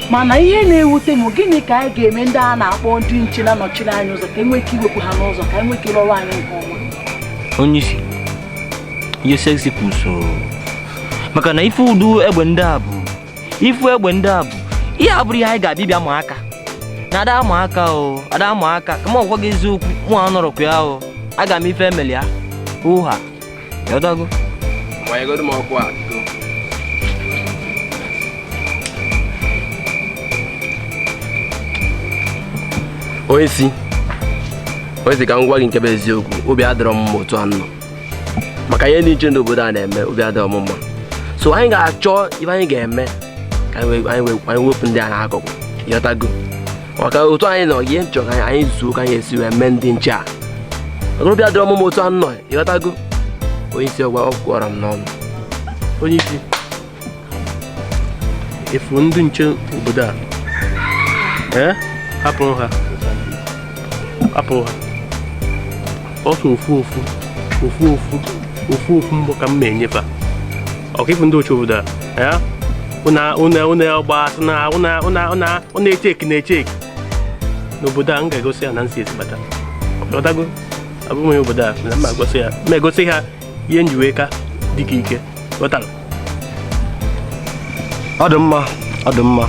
mana ihe na-ewute m gịnị ka anyị ga-eme ndị a na-akpọ ndị nche na-anọchiri anyị ụzọ ka e nwee ike iwepụ ha n'ụzọ ka anyị nwee ike ịrụ ọrụ anyị nke ọma. Onye isi ihe sexy kwusoro maka na ife udu egbe ndị a bụ ifu egbe ndị a bụ ihe abụrụ ihe anyị ga-abịa bịa ma aka na ada ama aka o ada ama aka ka m ọgwa gị eziokwu mụ anọrọkwa ya o aga m ife emeli ya ụha yọdago. Gbanyegodu m ọkụ a biko. Onye isi ka m gwa gị nke bụ eziokwu, obi adịrọ m mma otu a nọ maka ihe ndị nche n'obodo a na-eme, obi adịrọ m mma. So anyị ga-achọ ife anyị ga-eme ka anyị wepụ ndị a n'akụkụ, yọtago. Maka otu anyị nọ ihe nchọ ka anyị zuo ka anyị esi wee mee ndị nche a. Maka obi adịrọ m mma otu a nọ, yọtago. Onye isi ọgwa ọ gwara m n'ọnụ. Onye isi efu ndị nche obodo a hapụrụ ha hapụrụ ha ọsọ ofu ofu ofu ofu ofu ofu mbọ ka m na-enyefe ọka ifu ndị oche obodo a ụna ọgba asị na ụna ụna ụna ụna echeki na echeki n'obodo a m ga-egosi ya na nsi esi bata. Ọtago abụghị onye obodo a na mma gosi ya ma egosi ha ihe njiwe ka dị ka ike ghọtara. Ọ dị mma, ọ dị mma.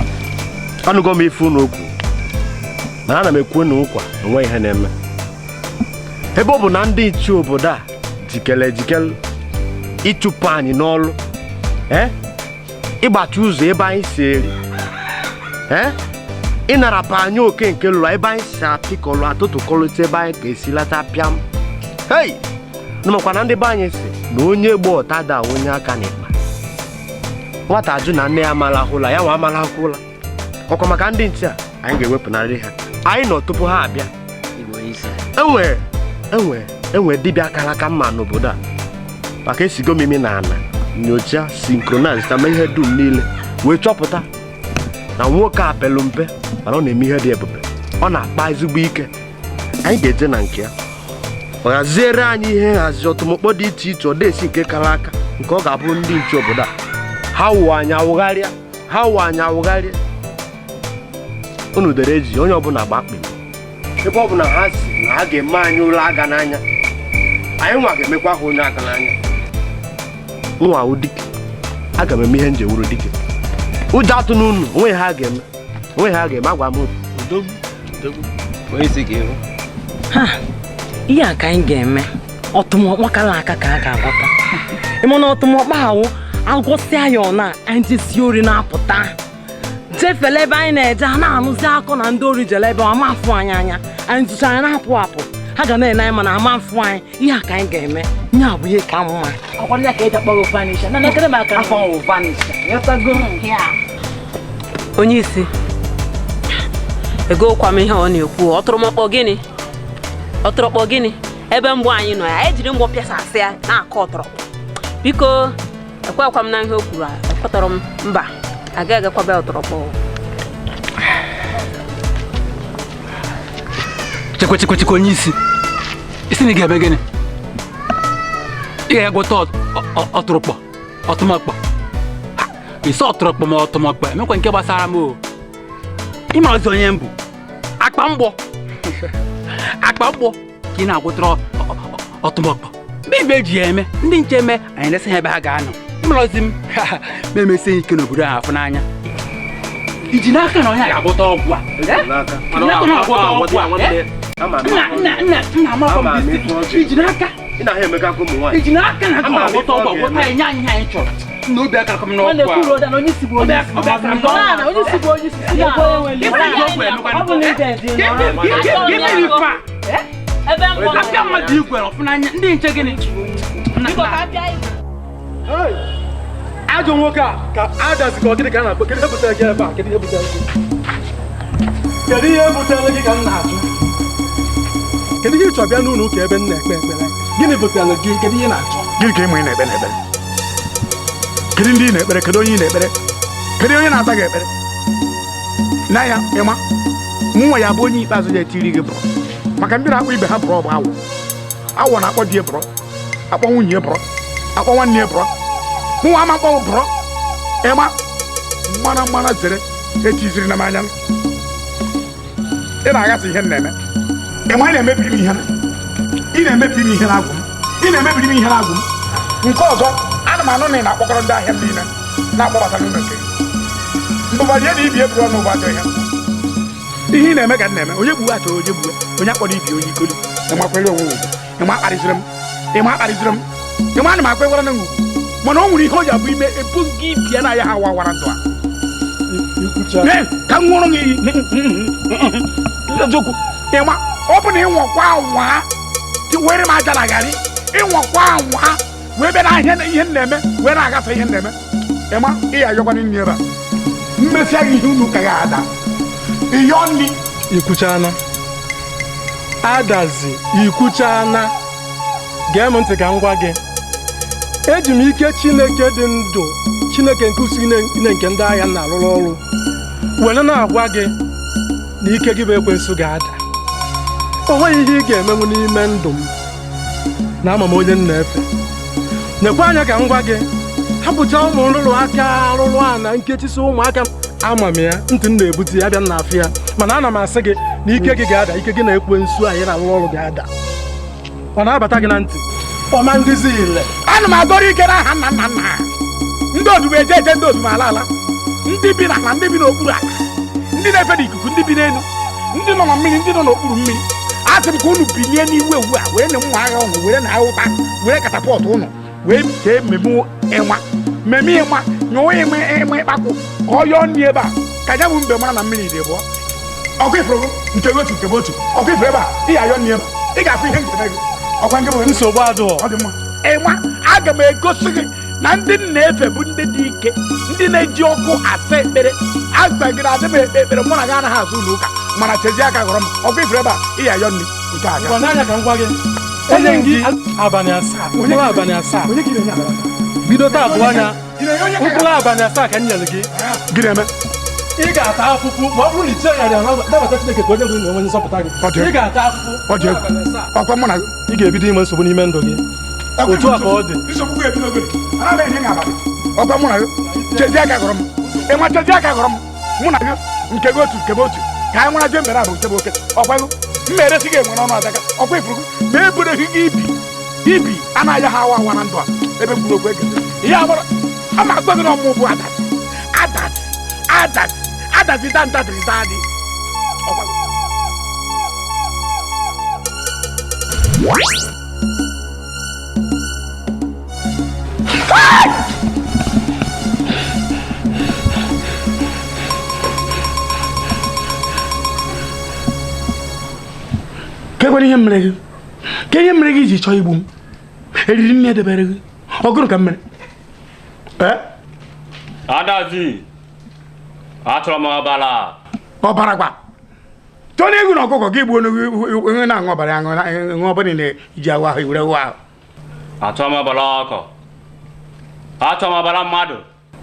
Anụgo m ife unu okwu mana ana m ekwu na ụkwa enwe ihe na-eme ebe ọ bụ na ndị nche obodo a jikere ejikere ịchụpụ anyị n'ọrụ ịgbachi ụzọ ebe anyị si eri ịnarapụ anyị oke nke lụrụ ebe anyị si apịkọlụ atụtụkọlụta ebe anyị ga-esi lata pịam. Hei! Nụmakwa na ndị be anyị si na onye gba ọta da onye aka n'ịkpa. Nwata ajụ na nne ya amalahụla, ya nwa amalahụla. Ọkwa maka ndị nche a, anyị ga-ewepụnarị ha. Anyị nọ tupu ha abịa. Enwe dibịa akara aka mma n'obodo a. Maka esigo m imi na ana nyocha synchronize na ihe dum niile wee chọpụta na nwoke a pelu mpe mana ọ na-eme ihe dị ebube. Ọ na-akpa ezigbo ike. Anyị ga-eje na nke ya. Ọ haziere anyị ihe nhazi ọtụmọkpọ dị iche iche, ọ desi nke kara aka nke ọ ga-abụ ndị nche obodo a. Ha wụ anyị awụgharịa, ha wụ anyị awụgharịa. Unu dere eji onye ọbụla gba akpị. Ebe ọ bụ na ha si na ha ga-eme anyị ụlọ aga n'anya, anyị nwa ga-emekwa ha onye aga n'anya. Nwa awụ dike, aga m eme ihe nje wuru dike. Ụjọ atụ n'unu, onwe ha ga-eme, onwe ha ga-eme, agwa m unu. Ha, ihe a ka anyị ga-eme. Ọtụmọkpọ kara aka ka a ga-agwọta. Ịma na ọtụmọkpọ ahụ agwọsịa ya ọ na anyị jesi ori na-apụta. Jefele ebe anyị na-eje, a na-anụzi akọ na ndị ori jere ebe ama afụ anyị anya. Anyị tụcha anyị na-apụ apụ, ha ga na-ene anyị mana ama afụ anyị. Ihe a ka anyị ga-eme, nye a bụ ihe ka mma. Onye isi, egokwa m ihe ọ na-ekwu. Ọtụrụmọkpọ gịnị? Ọtụrụkpọ gịnị? Ebe mgbọ anyị nọ ya, ejiri mgbọ pịasasị ya na-akọ ọtụrụkpọ. Biko, ekwekwa m na ihe o kwuru, ekwetọrọ m mba. Agaghị agakwa bịa ọtụrụkpọ. Chekwe chekwe chekwe onye isi. Isi na ị ga-eme gịnị? Ị ga-agwọta ọtụrụkpọ, ọtụmọkpọ. Isi ọtụrụkpọ ma ọtụmọkpọ emekwa nke gbasara m o. Ịma ọzọ onye mbụ, akpa mgbọ. Akpa mgbọ ka ị na-agwọtara ọtụmọkpọ. Mgbe ibe eji ya eme, ndị nche eme anyị na-esi ha ebe ha ga-anọ. Ịmara m ma emesie ike n'obodo ahụ afụ n'anya. Iji n'aka na onye a ga-agwọta ọgwụ a? Nna iji n'aka iji n'aka na agwọta ọgwụ agwọta anyị nye anyị ihe anyị chọrọ. Nna obi aka m n'ọgwụ a. Apịa mmadụ igwe ọfụnanya ndị nche gịnị? Ajọ nwoke a ka adazi ka ọ gịnị ka a na-akpọ? Kedu ihe butere gị ebe a? Kedu ihe butere gị? Kedu ihe butere gị ka m na-ajụ? Kedu ihe ị chọrọ bịa n'ụlọ ụka ebe m na-ekpe ekpere? Gịnị butere gị? Kedu ihe na-achọ? Gịnị ka ịmụ ị na-ekpe n'ekpere? Kedu ndị ị na-ekpere? Kedu onye ị na-ekpere? Kedu onye na-ata gị ekpere? Na ya ịma nwa ya bụ onye ikpeazụ ya etiri gị bụrụ maka ndị na-akpọ ibe ha bụrụ ọbụ awọ. Awọ na-akpọ di ya bụrụ, akpọ nwunye ya bụrụ, akpọ nwanne ya bụrụ. Nwa ama mkpọwụ bụrụ ịma mmanụ mmanụ zere etiziri na m anya. Ị na-aghasa ihe m na-eme. Ịma ị na-emebiri m ihe, ị na-emebiri m ihe na-agwụ m, ị na-emebiri m ihe na-agwụ m. Nke ọzọ, ana m anụ na ị na-akpọkọrọ ndị ahịa m niile na-akpọbata n'ụlọ nke gị. Mbụba rie na ibi eburu ọnụ ụba ajọ ihe. Ihe ị na-eme ka m na-eme. Onye gbuwe achọrọ onye gbuwe, onye akpọrọ ibi onye ikoli. Ịmakwere onwe ugwu, ịma akparịziri m, ịma akparịziri m, ịma ana m akwa ewara na ugwu. Mana o nwere ihe o ji abụ ime ebu gị bịa na ya ha wawara ndụ a. Ka m nwụrụ gị iyi eziokwu. Ịma ọ bụ na ịnwakwa anwa were m aja na garị, ịnwakwa anwa wee bịa n'ahịa ihe m na-eme wee na-agasa ihe m na-eme. Ịma ị ya ayọkwana nri ebe a. Mmesịa gị ihe unu ka ga-ada. Ịyọ nri. Ikwuchana. Adazi ikwuchana. Gee m ntị ka m gwa gị. Eji m ike Chineke dị ndụ, Chineke nke usi nne nke ndị ahịa na-arụrụ ọrụ, were na-agwa gị na ike gị bụ ekwensu ga-ada. O nweghị ihe ị ga-emenwu n'ime ndụ m na ama m onye m na-efe. Nekwa anya ka m gwa gị, hapụcha ụmụ nrụrụ aka arụrụ a na nkechisi ụmụaka. Ama m ya, ntị m na-ebute ya bịa m na-afụ ya, mana ana m asị gị na ike gị ga-ada, ike gị na ekwensu anyị na-arụ ọrụ ga-ada. Ọ na-abata gị na ntị? Ọma ndịzi ile. Ana m agọrọ ike n'aha nna nna nna. Ndị odubu eje eje, ndị odubu ala ala, ndị bi n'ala, ndị bi n'okpuru ala, ndị na-efe n'ikuku, ndị bi n'elu, ndị nọ na mmiri, ndị nọ n'okpuru mmiri. Asị m ka unu bilie n'iwu ewu a, were na mma agha ụnụ, were na ụta, were katapọtụ ụnụ, wee kee mmemme ịnwa, mmemme ịnwa, nyụọ ịma ịma ịkpakwụ ka ọ yọọ nri ebe a, ka ya bụ mbe mara na mmiri dị bụọ. Ọkụ ifuru nke otu nke otu, ọkụ ifuru ebe a, ị ga-ayọ nri ebe a, ị ga-afụ ihe nketa gị. Ọkwa nke bụ nsogbu adịghọ. Ọ dị mma. Ịma, aga m egosi gị na ndị m na-efe bụ ndị dị ike, ndị na-eji ọkụ asa ekpere. Agwa gị na adị m ekpe ekpere, mụ na gị anaghị azụ ụlọ ụka, mana chezie aka ghọrọ m. Ọkwa ifuru ebe a, ị ya ayọ nri nke aga. Ngwa n'anya ka m gwa gị. Enye m gị abalị 7, mkpụrụ abalị 7. Bido taa tụọ anya. Mkpụrụ abalị 7 ka m nyere gị. Gịnị eme? Ị ga-ata afụfụ ma ọ bụrụ na i chegharịa nabata Chineke ka onye bụ na onye nzọpụta gị. Ị ga-ata afụfụ. Ọ dị egwu. Ọkwa mụ na gị. Ị ga-ebido inwe nsogbu n'ime ndụ gị. Otu a ka ọ dị. Nsogbu ga-ebido gị. Ana m enye gị abalị. Ọkwa mụ na gị. Chezie aka ghọrọ m. Ịma chezie aka ghọrọ m. Mụ na gị nke gị otu nke m otu. Ka anyị nwara jee mbere abụ nke bụ oke. Ọkwa gị. M na-eresi gị enwe n'ọnụ adaka. Ọkwa ifuru gị. Ma ebureghị gị ibi. Ibi anaghị ha awa awa na ndụ a. Ebe kwuru okwu ege. Ihe agbara. Ama agwa gị na ọmụ bụ adat. Adat. Adat. Adazi dan dadiri dadi. Ọkwa gị. Kekwere ihe mere gị? Ke ihe mere gị iji chọọ igbu m? Eriri nne edebere gị? Ọ gụrụ ka m mere? Adazi, achọrọ m ọbara. Ọbara kwa? Tony egwu na ọkụkọ gị gbuo onye na-aṅụ ọbara aṅụ ṅụọ ọbara na-eji awụ ahụ were wụ ahụ. Achọrọ m ọbara ọkọ. Achọrọ m ọbara mmadụ.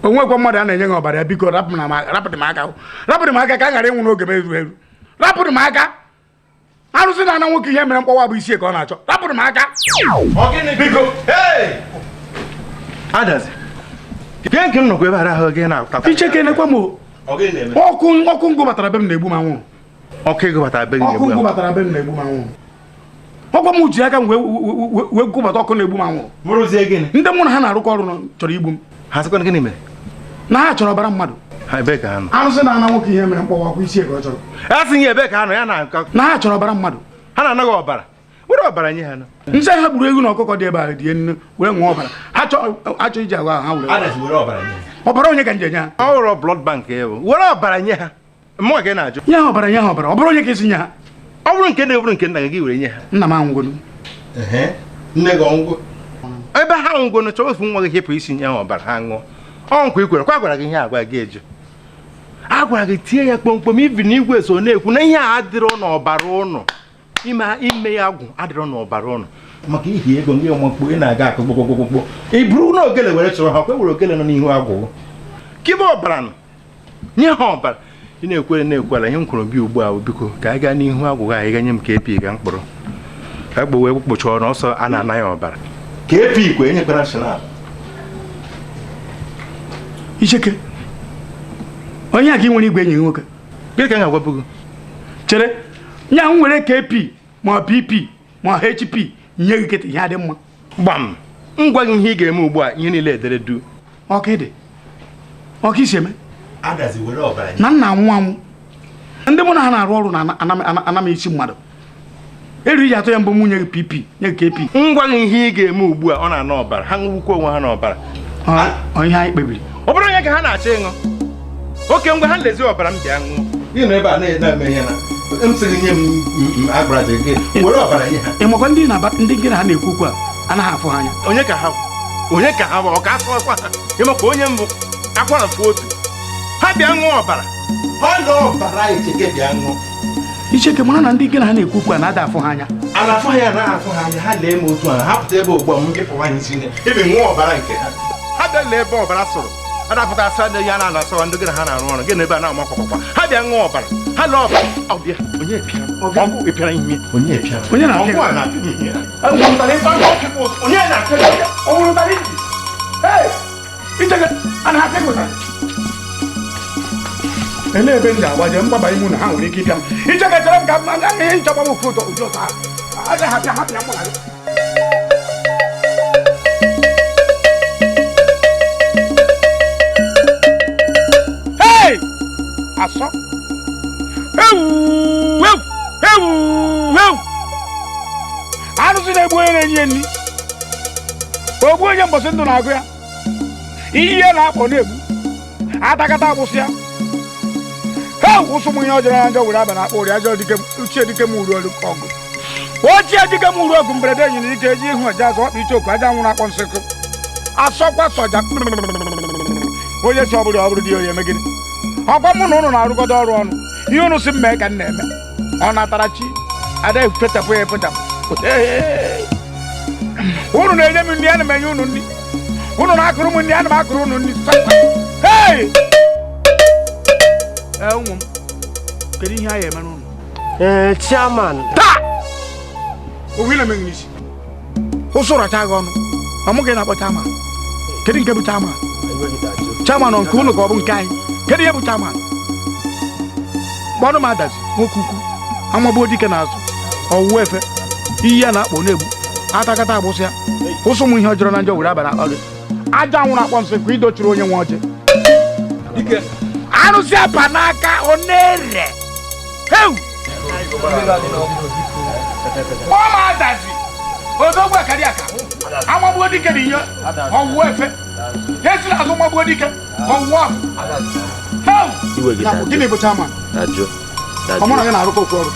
O nwekwa mmadụ a na-enye gị ọbara ya, biko rapụrụ m aka. Rapụrụ m aka ka a ghara ịnwụ n'oge m eru eru. Rapụrụ m aka. Arụsị na-ana nwoke ihe mere mkpọwa bụ isi ka ọ na-achọ. Rapụrụ m aka. Biko. Adazi, ke nke m nọkwa ebe ara ahụ gị na-ata. Icheke nekwa m. Ọkụ ngụ batara be m na-egbu m anwụrụ. Ọkụ ego batara be gị Ọkụ ngụ batara be m na-egbu m anwụrụ. Ọkwa m ji aka m wee gụbata ọkụ na-egbu m anwụrụ. Bụrụzie gịnị? Ndị mụ na ha na-arụkọ ọrụ chọrọ igbu m. Ha sịkwa gịnị mere? Na ha chọrọ ọbara mmadụ. Ha ebe ka ha nọ? Arụsị na-ana nwoke ihe mere mkpọwa ọkụ isi ka ọ chọrọ. A sị ya ebe ka ha nọ ya na na ha chọrọ ọbara mmadụ. Ha na-anaghị ọbara. Were ọbara nye ha nọ. Nse ha gburu ewu na ọkụkọ dị ebe a dị nnu were ṅụọ ọbara. Ha achọ iji agwa ha were. Adazi were ọbara nye ha. Ọbara onye ka m ji enye ha? Ọ wụrụ blood bank ya bụ. Were ọbara nye ha. Mmụọ ka ị na-ajụ. Nye ha ọbara, nye ha ọbara. Ọ bụrụ onye ka esi nye ha? Ọ bụrụ nke na-eburu nke nna gị were nye ha. Nna m anwụgonu. Nne gị ọnwụgo. Ebe ha nwụgonu chọọ ofu nwa gị hepụ isi nye ha ọbara ha ṅụọ. Ọ nkwa i kwere kwa gwara gị ihe agwa gị eju. A gwara gị tie ya kpọmkpọm ibi n'igwe so na-ekwu na ihe a adịrọ n'ọbara ụnụ. Ime ya agwụ adịrọ n'ọbara ụnụ. Maka ihi ego ndị ọmakpo ị na-aga akụ kpokpokpokpo. Ị buru na ogele were chọrọ ha kwa were ogele nọ n'ihu agwụ. Kibe ọbara nọ. Nye ha ọbara. Ị na-ekwere na-ekwela ihe m kwuru bi ugbu a biko ka anyị gaa n'ihu agwụ gị anyị ga nye m ka epi ga mkpụrụ. Ka gbo wee kpụcha ọnụ ọsọ a na-ana ya ọbara. Ka epi kwe enyekwara shinap. Icheke. Onye a ka ị nwere igwe enyi nwoke. Gịnị ka m ga-agwapụ gị? Chere, nya m nwere KP ma PP ma HP nye gị kịta ihe adị mma. Gbam! M gwa gị ihe ị ga-eme ugbu a ihe niile edere du. Ọka ịdị. Ọka isi eme. Adazi were ọbara nye. Na nna anwụ anwụ. Ndị mụ na ha na-arụ ọrụ na ana m isi mmadụ. Eriri ji atọ ya mbụ mụ nye gị PP nye gị KP. M gwa gị ihe ị ga-eme ugbu a ọ na-ana ọbara ha ṅụgbukwa onwe ha n'ọbara. Ọ ihe anyị kpebiri. Ọ bụrụ onye ka ha na-achọ ịṅụ. Oke ngwa ha lezi ọbara m bịa ṅụọ. Ị nọ ebe a na-eme ihe na m sị gị nye m agbara gị were ọbara nye ha. Ị makwa ndị ndị gị na ha na-ekwu okwu a anaghị afụ ha anya. Onye ka ha onye ka ha bụ ọ ka asụkwa ha. Ị makwa onye mbụ akwara fụ otu. Ha bịa ṅụọ ọbara. Ha na ọbara Icheke bịa ṅụọ. Icheke mara na ndị gị na ha na-ekwu okwu a na-ada afụ ha anya. A na-afụ ha ya na-afụ ha anya ha lee m otu a ha pụta ebe ugbu a m gịpụwa ha isi ebe ṅụọ ọbara nke ha. Ha bịa lee ebe ọbara sụrụ. Adapụta asa ndị ya na-anasọwa ndị gị na ha na-arụ ọrụ gị na ebe a na-ama kwakwa ha bịa ṅụọ ọbara ha lee ọbara ọbịa onye pịara ọgwụ ịpịara ihe onye pịara onye na-apịa ọgwụ a na-apịa ihe onye na-apịa Icheke a na-apịa gị ụtarị. Elee ebe m ga-agbaje mgbaba ime ụlọ ha nwere ike ịpịa m. Icheke chere m ka m ihe nchọgba m ofu ụtọ ụdị ụtọ ahụ. Agaghị apịa ha pịa mụ na gị. Hey! Asọ. Ewu! Ewu! Ewu! Ewu! Arụsị na-egbu onye na-enye nri. Ogbu onye mbọsị ndụ na-agụ ya. Ihe na-akpọ na-egbu. Atakata agbụsị ya. Hey! Ụsụ m ihe ọjọọ na njọ were aba na akpọ ụrị ajọ dike uche dike m uru ọgụ. Ochie dike m uru ọgụ mberede nyere ike eji ihu ọja azụ ọkpa ichoku aja nwụrụ akpọ nsịkụ. Asọkwa sọja onye si ọ bụrụ di onye eme gịnị? Ọkwa mụ na ụnụ na-arụkọta ọrụ ọnụ. Ihe ụnụ si m mee ka m na-eme. Ọ natara chi ada efechapụ ya efechapụ. Ụnụ na-enye m nri, ana m enye ụnụ nri. Ụnụ na-akụrụ m nri, ana m akụrụ ụnụ nri. Hey! Ụmụ m, kedu ihe anyị emere ụnụ? Ee, chairman. Taa! Owu na emeghị n'isi. Ụsụ racha gị ọnụ. Ọ mụ gị na-akpọ chairman. Kedu nke bụ chairman? Chairman nke ụnụ ka ọ bụ nke anyị? Kedu ihe bụ chairman? Kpọnụ m adazi, nwoke ukwu. Amagbuo dike n'azụ. Ọwụwa efe. Iyi ya na-akpọ na-egbu. Atakata agbụsị ya. Ụsụ m ihe ọjọrọ na njọ were abara akpa gị. Aja anwụrụ akpọ nsị ka idochiri onye nwe ọjị. Arụsị apa n'aka ọ na-ere. Heu! Kpọọ m adazi. Odogwu akari aka. Amagbuo dike na ihe. Ọwụwa efe. Esi n'azụ magbuo dike. Ọwụwa afọ. Heu! Gịnị bụ chairman? Ọ mụ na gị na-arụkọ ofu ọrụ.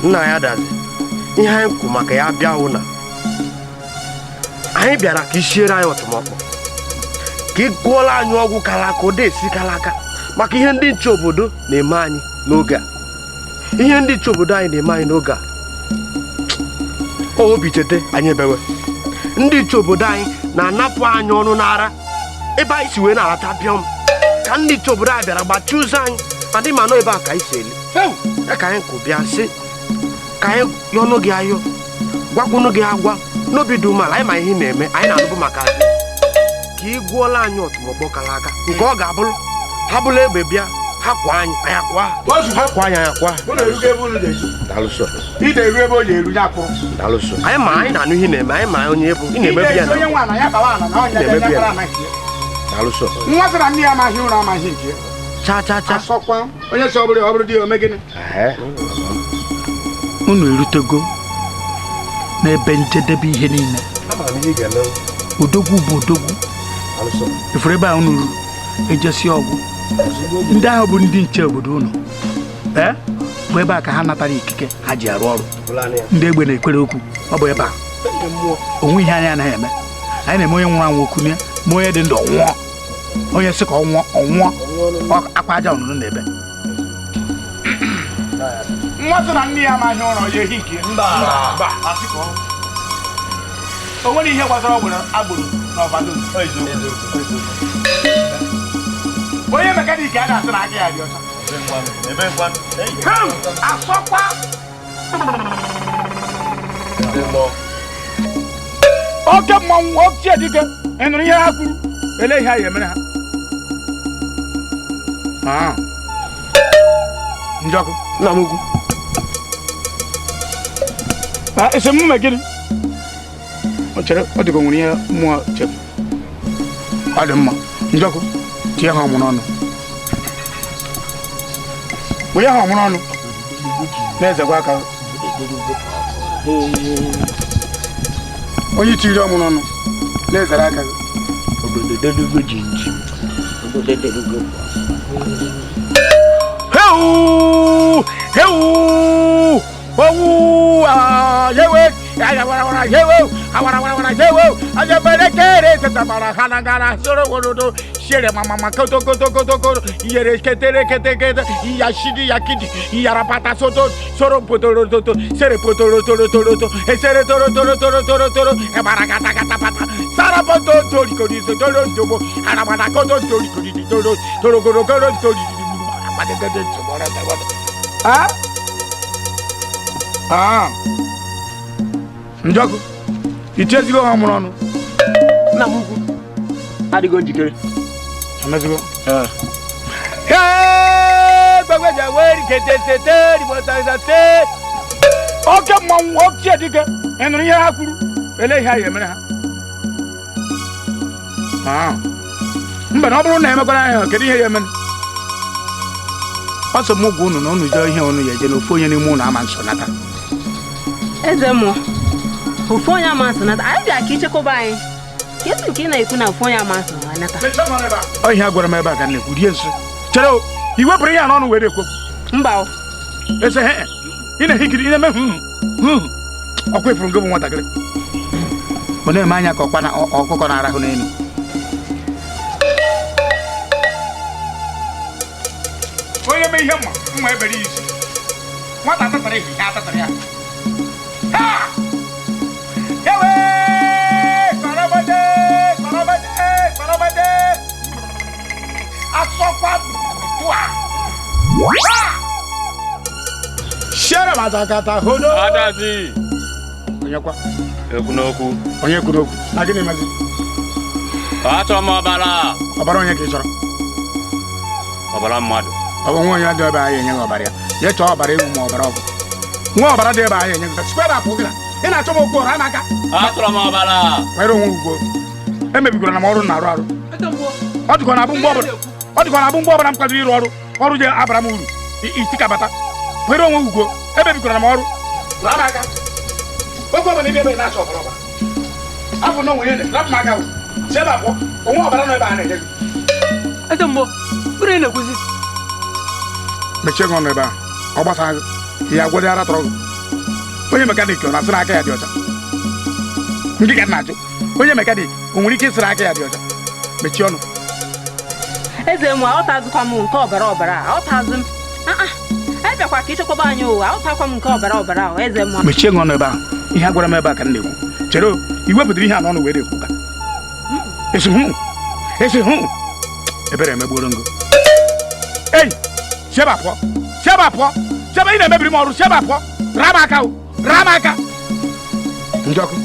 Nna ya dazi. Ihe anyị kwu maka ya bịa hụ na anyị bịara ka isiere anyị ọtụmọkpọ ka ị gụọla anyị ọgwụ kara aka ụda esi kara aka maka ihe ndị nche obodo na-eme anyị n'oge a. Ihe ndị nche obodo anyị na-eme anyị n'oge a, obi chete anyị ebewe. Ndị nche obodo anyị na-anapụ anyị ọnụ n'ara ebe anyị si wee na-arata bịọm ka ndị nche obodo anyị bịara gbachie ụzọ anyị ma dị ma nọ ebe a ka anyị si eli ya ka anyị kwụ bịa sị ka anyị yọnụ gị ayọ gwakwụnụ gị agwa n'obi dị umeala. Anyị ma ihe ị na-eme, anyị na-anụbụ maka gị ka ị gụọla anyị ọtụmọkpọ kara aka nke ọ ga-abụrụ ha bụrụ egbe bịa ha kwa anyị anyị akwa ha kwa anyị anyị akwa. Anyị ma anyị na-anụ ihe ị na-eme, anyị ma onye bụ ị na-emebi ya nwa sị na nne ya amaghị ụra amaghị nke ya. Cha cha cha. Asọkwa onye si ọ bụrụ di ya ome gịnị? Unu erutego n'ebe njedebe ihe niile. Odogwu bụ odogwu. Ifuru ebe a unu ruru ejesi ọgwụ. Ndị ahụ bụ ndị nche obodo unu. Bụ ebe a ka ha natara ikike ha ji arụ ọrụ. Ndị egbe na-ekwere okwu, ọ bụ ebe a. Onwe ihe anyị anaghị eme. Anyị na-eme onye nwụrụ anwụ okwu ma onye dị ndụ nwụọ. Onye sị ka ọ nwụọ, ọ nwụọ. Akwa aja ọnụnụ na-ebe. Nwa sị na nne ya amaghị ụra ya ehi nke o nwere ihe gbasara ọgbụrụ agboro na ọbado. Onye mekaniki a na-asị na aka ya dị ọcha. Asọkwa oke mmanwụ ochie dike. Ị nụrụ ihe ha kwuru? Ele ihe anyị emere ha. Njọkụ nna m ukwu. Ese m mee gịnị? O chere ọ dịka o nwere ihe mmụọ chere. Ọ dị mma. Njọkụ tinye ha ọmụ n'ọnụ. Wụnye ha ọmụ n'ọnụ. Na-ezekwa aka. Onye tiri ọmụ n'ọnụ na-ezere aka gị. Heu! Heu! Owu! Yewe! Ayawara yewe! Awarawara yewe! Ayabere kere setabara hanagara soro worodo shere mama koto koto koto koto yere ketere kete kete yashidi yakidi yarapata soto soro potoro toto sere potoro toro toro to esere toro toro toro toro toro ebarakata kata pata sarapoto tori kori toro tobo arabata koto tori kori toro toro koro koro tori ah ah Njọkụ ichezigo ha mụrụ ọnụ. Nna m ukwu adịgo njikere. Amezigo. Oke mmanwụ ochie dike. Ị nụrụ ihe ha kwuru? Ele ihe anyị emere ha. Mba na ọ bụrụ na emekwara anyị kedu ihe ya emere? Ọ sị m gwa unu na unu jee ihe unu ya eje na ofu onye n'ime unu ama nsonata. Eze mmụọ, ofu onye ama nsonata. Anyị bịara ka ichekwaba anyị. Kedu nke ị na-ekwu na ofu onye ama nsonata? Ọ ihe a gwara m ebe a ka m na-ekwu rie nso. Chere o, i wepụrụ ihe a n'ọnụ were ekwu. Mba o. Ese he. Ị na-ehikiri ị na-eme ọkwa ifuru nke bụ nwatakịrị. Ọ na-eme anya ka ọkwa na ọkụkọ na-arahụ n'elu. Onye mee ihe mma ebere isi. Nwata tatara ihe atatara ya. Ha! Ewe! Kọrọbade! Kọrọbade! Kọrọbade! Asọkwa tụa! Ha! Shere matakata hodo! Adazi! Onye kwa? Ekwu n'okwu. Onye kwuru okwu. Na gịnị mezi? Achọrọ m ọbara. Ọbara onye ka ị chọrọ? Ọbara mmadụ. Ọ bụ nwa onye dị ebe ahụ enye gị ọbara ya. Ya chọọ ọbara ewu ma ọbara ọgụ. Nwa ọbara dị ebe ahụ enye gị. Sikwa ebe a pụọ gị na. Ị na-achọ m okwu ọrụ ama aka. Achọrọ m ọbara. Nwere onwe ugwo. Emebigoro na m ọrụ na-arụ arụ. Ọ dịkwa na abụ mgbe ọbụla. Ọ dịkwa na abụ mgbe ọbụla m kwadoro ịrụ ọrụ. Ọrụ je abara m uru. Itikabata. Nwere onwe ugwo. Emebigoro na m ọrụ. Ama aka. Oge ọbụla ibe ebe na-achọ ọbara ọbara. Afọ na onwe ya rapụ m aka. Si ebe a pụọ. Onwe ọbara nọ ebe a na-enye gị. Eze mmụọ, gịnị na-ekwuzi? Mechie gị ọnụ ebe ahụ. Ọ gbasara gị. Ya agwọdị ara tọrọ gị. Onye mekaniki ọ na-asị na aka ya dị ọcha? Ndị ka na-ajụ. Onye mekaniki o nwere ike ịsị na aka ya dị ọcha? Mechie ọnụ. Eze mmụọ, aghọtazikwa m nke ọbara ọbara. Aghọtazị m. Abịakwa ka ịchekwaba anyị ụwa. Aghọtakwa m nke ọbara ọbara ahụ. Eze mmụọ. Mechie gị ọnụ ebe ahụ. Ihe a gwara m ebe a ka m na-ekwu. Chere o, i wepụtara ihe a n'ọnụ wee na-ekwu ka. Esi hụ. Esi hụ. Ebere emegbuoro ngo. Ei! Si ebe a pụọ. Si ebe a pụọ. Si ebe ị na-emebiri m ọrụ. Si ebe a pụọ. Raa m aka o. Raa m aka. Njọkụ.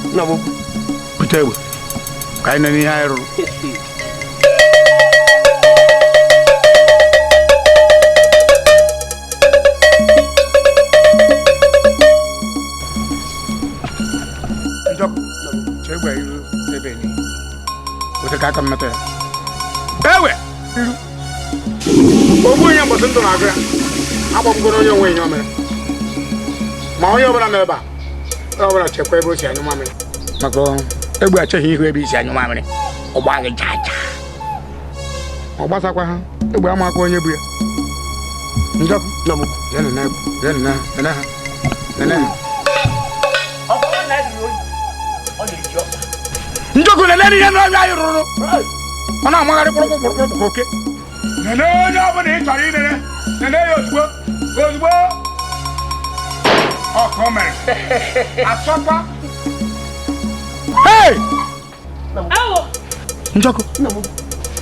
Bute egbe. Ka anyị nene ihe anyị rụrụ. Njọkụ. Chee egbe iru ebe ni. Weta ka aka m metụ ya. Ewe! Iru. Ogbu onye mbọsị ndụ na-agụ ya. Agbamgoro onye onwe ihe o mere. Ma onye ọbụla nọ ebe a, onye ọbụla chekwa ebe o si anyụ mamịrị. Maka egbe acheghị ihu ebe isi anyụ mamịrị. Ọ gbaghị chaa chaa. Ọ gbasakwa ha, egbe amakwa onye bụ ya. Njọkụ. Jee nene egbe. Jee nene ha. Nene ha. Nene ha. Njọkụ nene ihe n'ọnya anyị rụrụ. Ọ na-amagharị kpụrụkpụrụ ka oke. Nene onye ọbụla ị chọrọ inene. Nene ya ozugbo. Ozugbo. Ọ ka o mere. Asọkwa. Hey! Njọkụ.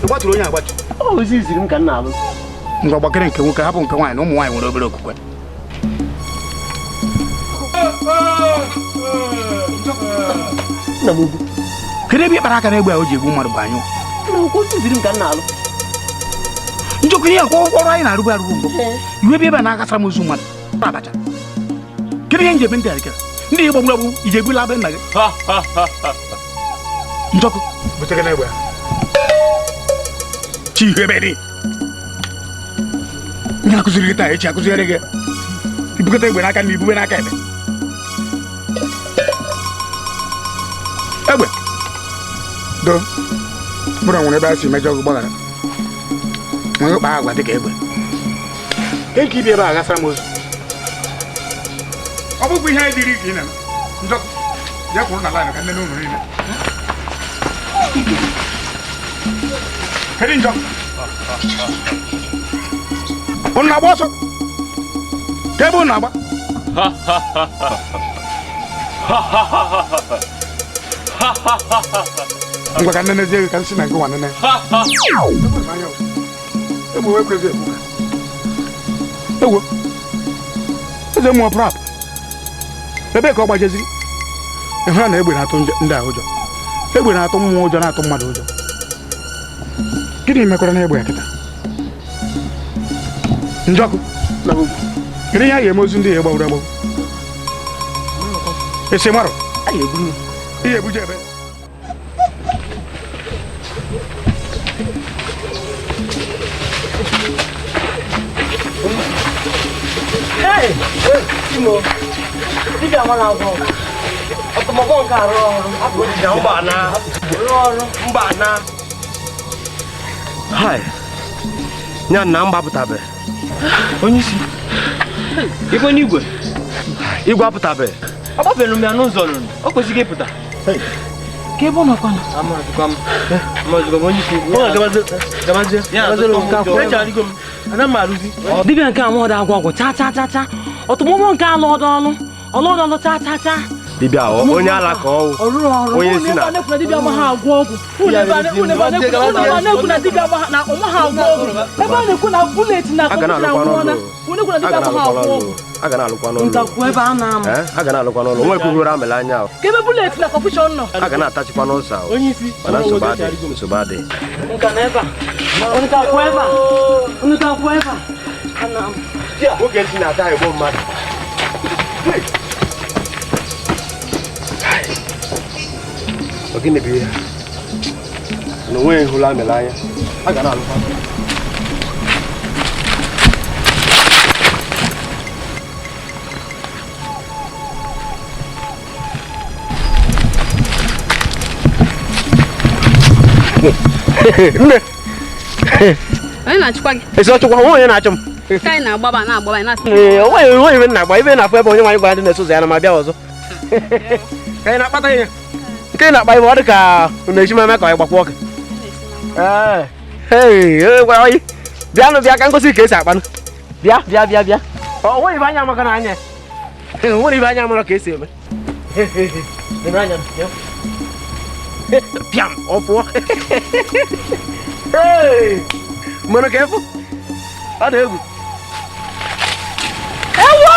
Ị gbatụrụ onye agbatu. Ozi ziri m ka m na-alụ. Ngwa gbakere nke nwoke hapụ nke nwaanyị na ụmụ nwaanyị nwere obere okwukwe. Kedu ebe ị kpara aka n'egbe a o ji egbu mmadụ bụ anyụ? Njọkụ ihe akwa ọrụ anyị na-arụbu arụbu mbụ. Iwe ebe ebe a na-agasara m ozu mmadụ. Abacha. Kedu ihe njem ndị a dịkara? Ndị ihe gbagburu agbagbu iji egbula be nna gị. Njọkụ butere n'egbe a. Chi ihe ebe dị. Ihe akụziri gị taa echi akụziere gị. Ibukọta egbe n'aka na ibube n'aka ebe. Egbe. Do. Bụrụ nwere ebe a si mejọ gị gbaghara. Nwe kpaa agwa dịka egbe. Nke ibi ebe a gasara m ozu. Ọ bụkwa ihe anyị dịrị ka ị na-eme. Njọkụ. Jee kwụrụ na laịnụ ka nne n'ụlọ niile. Kedu njọkụ? Unu na-agba ọsọ? Ka ebe unu na-agba? Ngwa ka nne zie gị ka m si na nke nwa nene. Egbe wee kwezi ekwu. Ewo. Eze mmụọ prap. Ebe ka ọ gbajeziri? Ị hụra na egbe na-atụ ndị a ụjọ. Egbe na-atụ mmụọ ụjọ na-atụ mmadụ ụjọ. Gịnị mekwara na egbe ya kịta? Njọkụ. Kedu ihe a ga-eme ozu ndị ya gbagburu agbagbu? Esi marụ? Ihe ebuje ebe. Hey! Timo, dibịa nwa na-agwọ ọtụmọkpọ nke arụ ọrụ. Mba na. Rụọ ọrụ. Mba na. Hai. Nya na m gbapụtabe. Onye isi. Igwe n'igwe. Igwe apụtabeghị. Ọ gbafere m ya n'ụzọ nụ. O kwesịghị ịpụta. Ka ebe ọ nọkwa nọ? Amazikwa m. Amazikwa m onye isi. Gabazie. Echarigo m. Ana m arụzi. Dibịa nke a mọdụ agwọ ọgwụ cha cha cha cha. Ọtụmụmụ nke alụ ọdọ ọlụ. Ọlụ ọdọ ọlụ cha cha cha. Dibịa onye ala ka ọwụ. Onye si na. Dibịa amaghị agwọ ọgwụ. Unu ebe a na-ekwu na dibịa amaghị agwọ ọgwụ. Ebe a na-ekwu na bullet na kọmputa anwụọla. Unu ekwu na dibịa amaghị agwọ ọgwụ. A ga na-alụkwa n'ụlọ. Ntakwu ebe a na-amụ. A ga na-alụkwa n'ụlọ. Nwa ekwughị amịla anya ahụ. Ka ebe bullet na kọmputa nọ. A ga na-atachikwa n'ụzọ ahụ. Mana nsogbu adịghị. Nsogbu adịghị. Nka na ebe a. Ntakwu ebe a. Ntakwu ebe a. Nwoke si na-ata igbo mmadụ. Ọ gịnị bụ ihe? Na onweghị hụrụ amịla anya. A ga na-alụkwa. Nne. Onye na-achụkwa gị? Esi ọchụkwa, onwe onye na-achụ m. Ka anyị na-agbaba na-agbaba na-asị. Ee, onwe onye na-agba ibe na-afụ ebe onye nwaanyị gwara ndị na-eso ụzọ ya na ma bịa ọzọ. Ka anyị na-akpata ihe. Nke ị na-akpa ibe ọ dị ka unu eji meme ka anyị gbakwa ọka. Ee, ee, oyi. Bịanụ bịa ka ngosi ka esi akpanụ. Bịa bịa bịa bịa. Ọ nweghị ibe anya amaka na anya. Nwere ibe anya amara ka esi eme. Eme anya bịa. Bịam, ọ fụọ. Hey! Mmanụ ka efu. Ọ dị egwu. Ewo!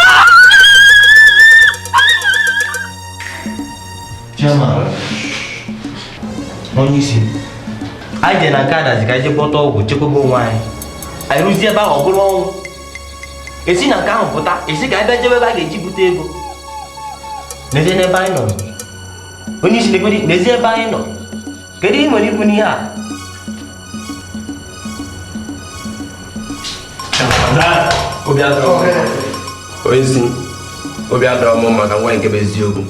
Chairman, onye isi, anyị jere na nke Adazi ka anyị jee gwọta ọgwụ chekwaba onwe anyị. Anyị rụzie ebe ahụ ọ bụrụ ọnwụ. Esi na nke ahụ pụta, esi ka anyị bịa jebe ebe a ga-eji bute ego. N'ezie n'ebe anyị nọ. Onye isi na-ekwedi, n'ezie ebe anyị nọ. Kedu ihe nwere ikwu n'ihe a? Onye isi, obi adọrọ m maka nwa nke bụ eziokwu.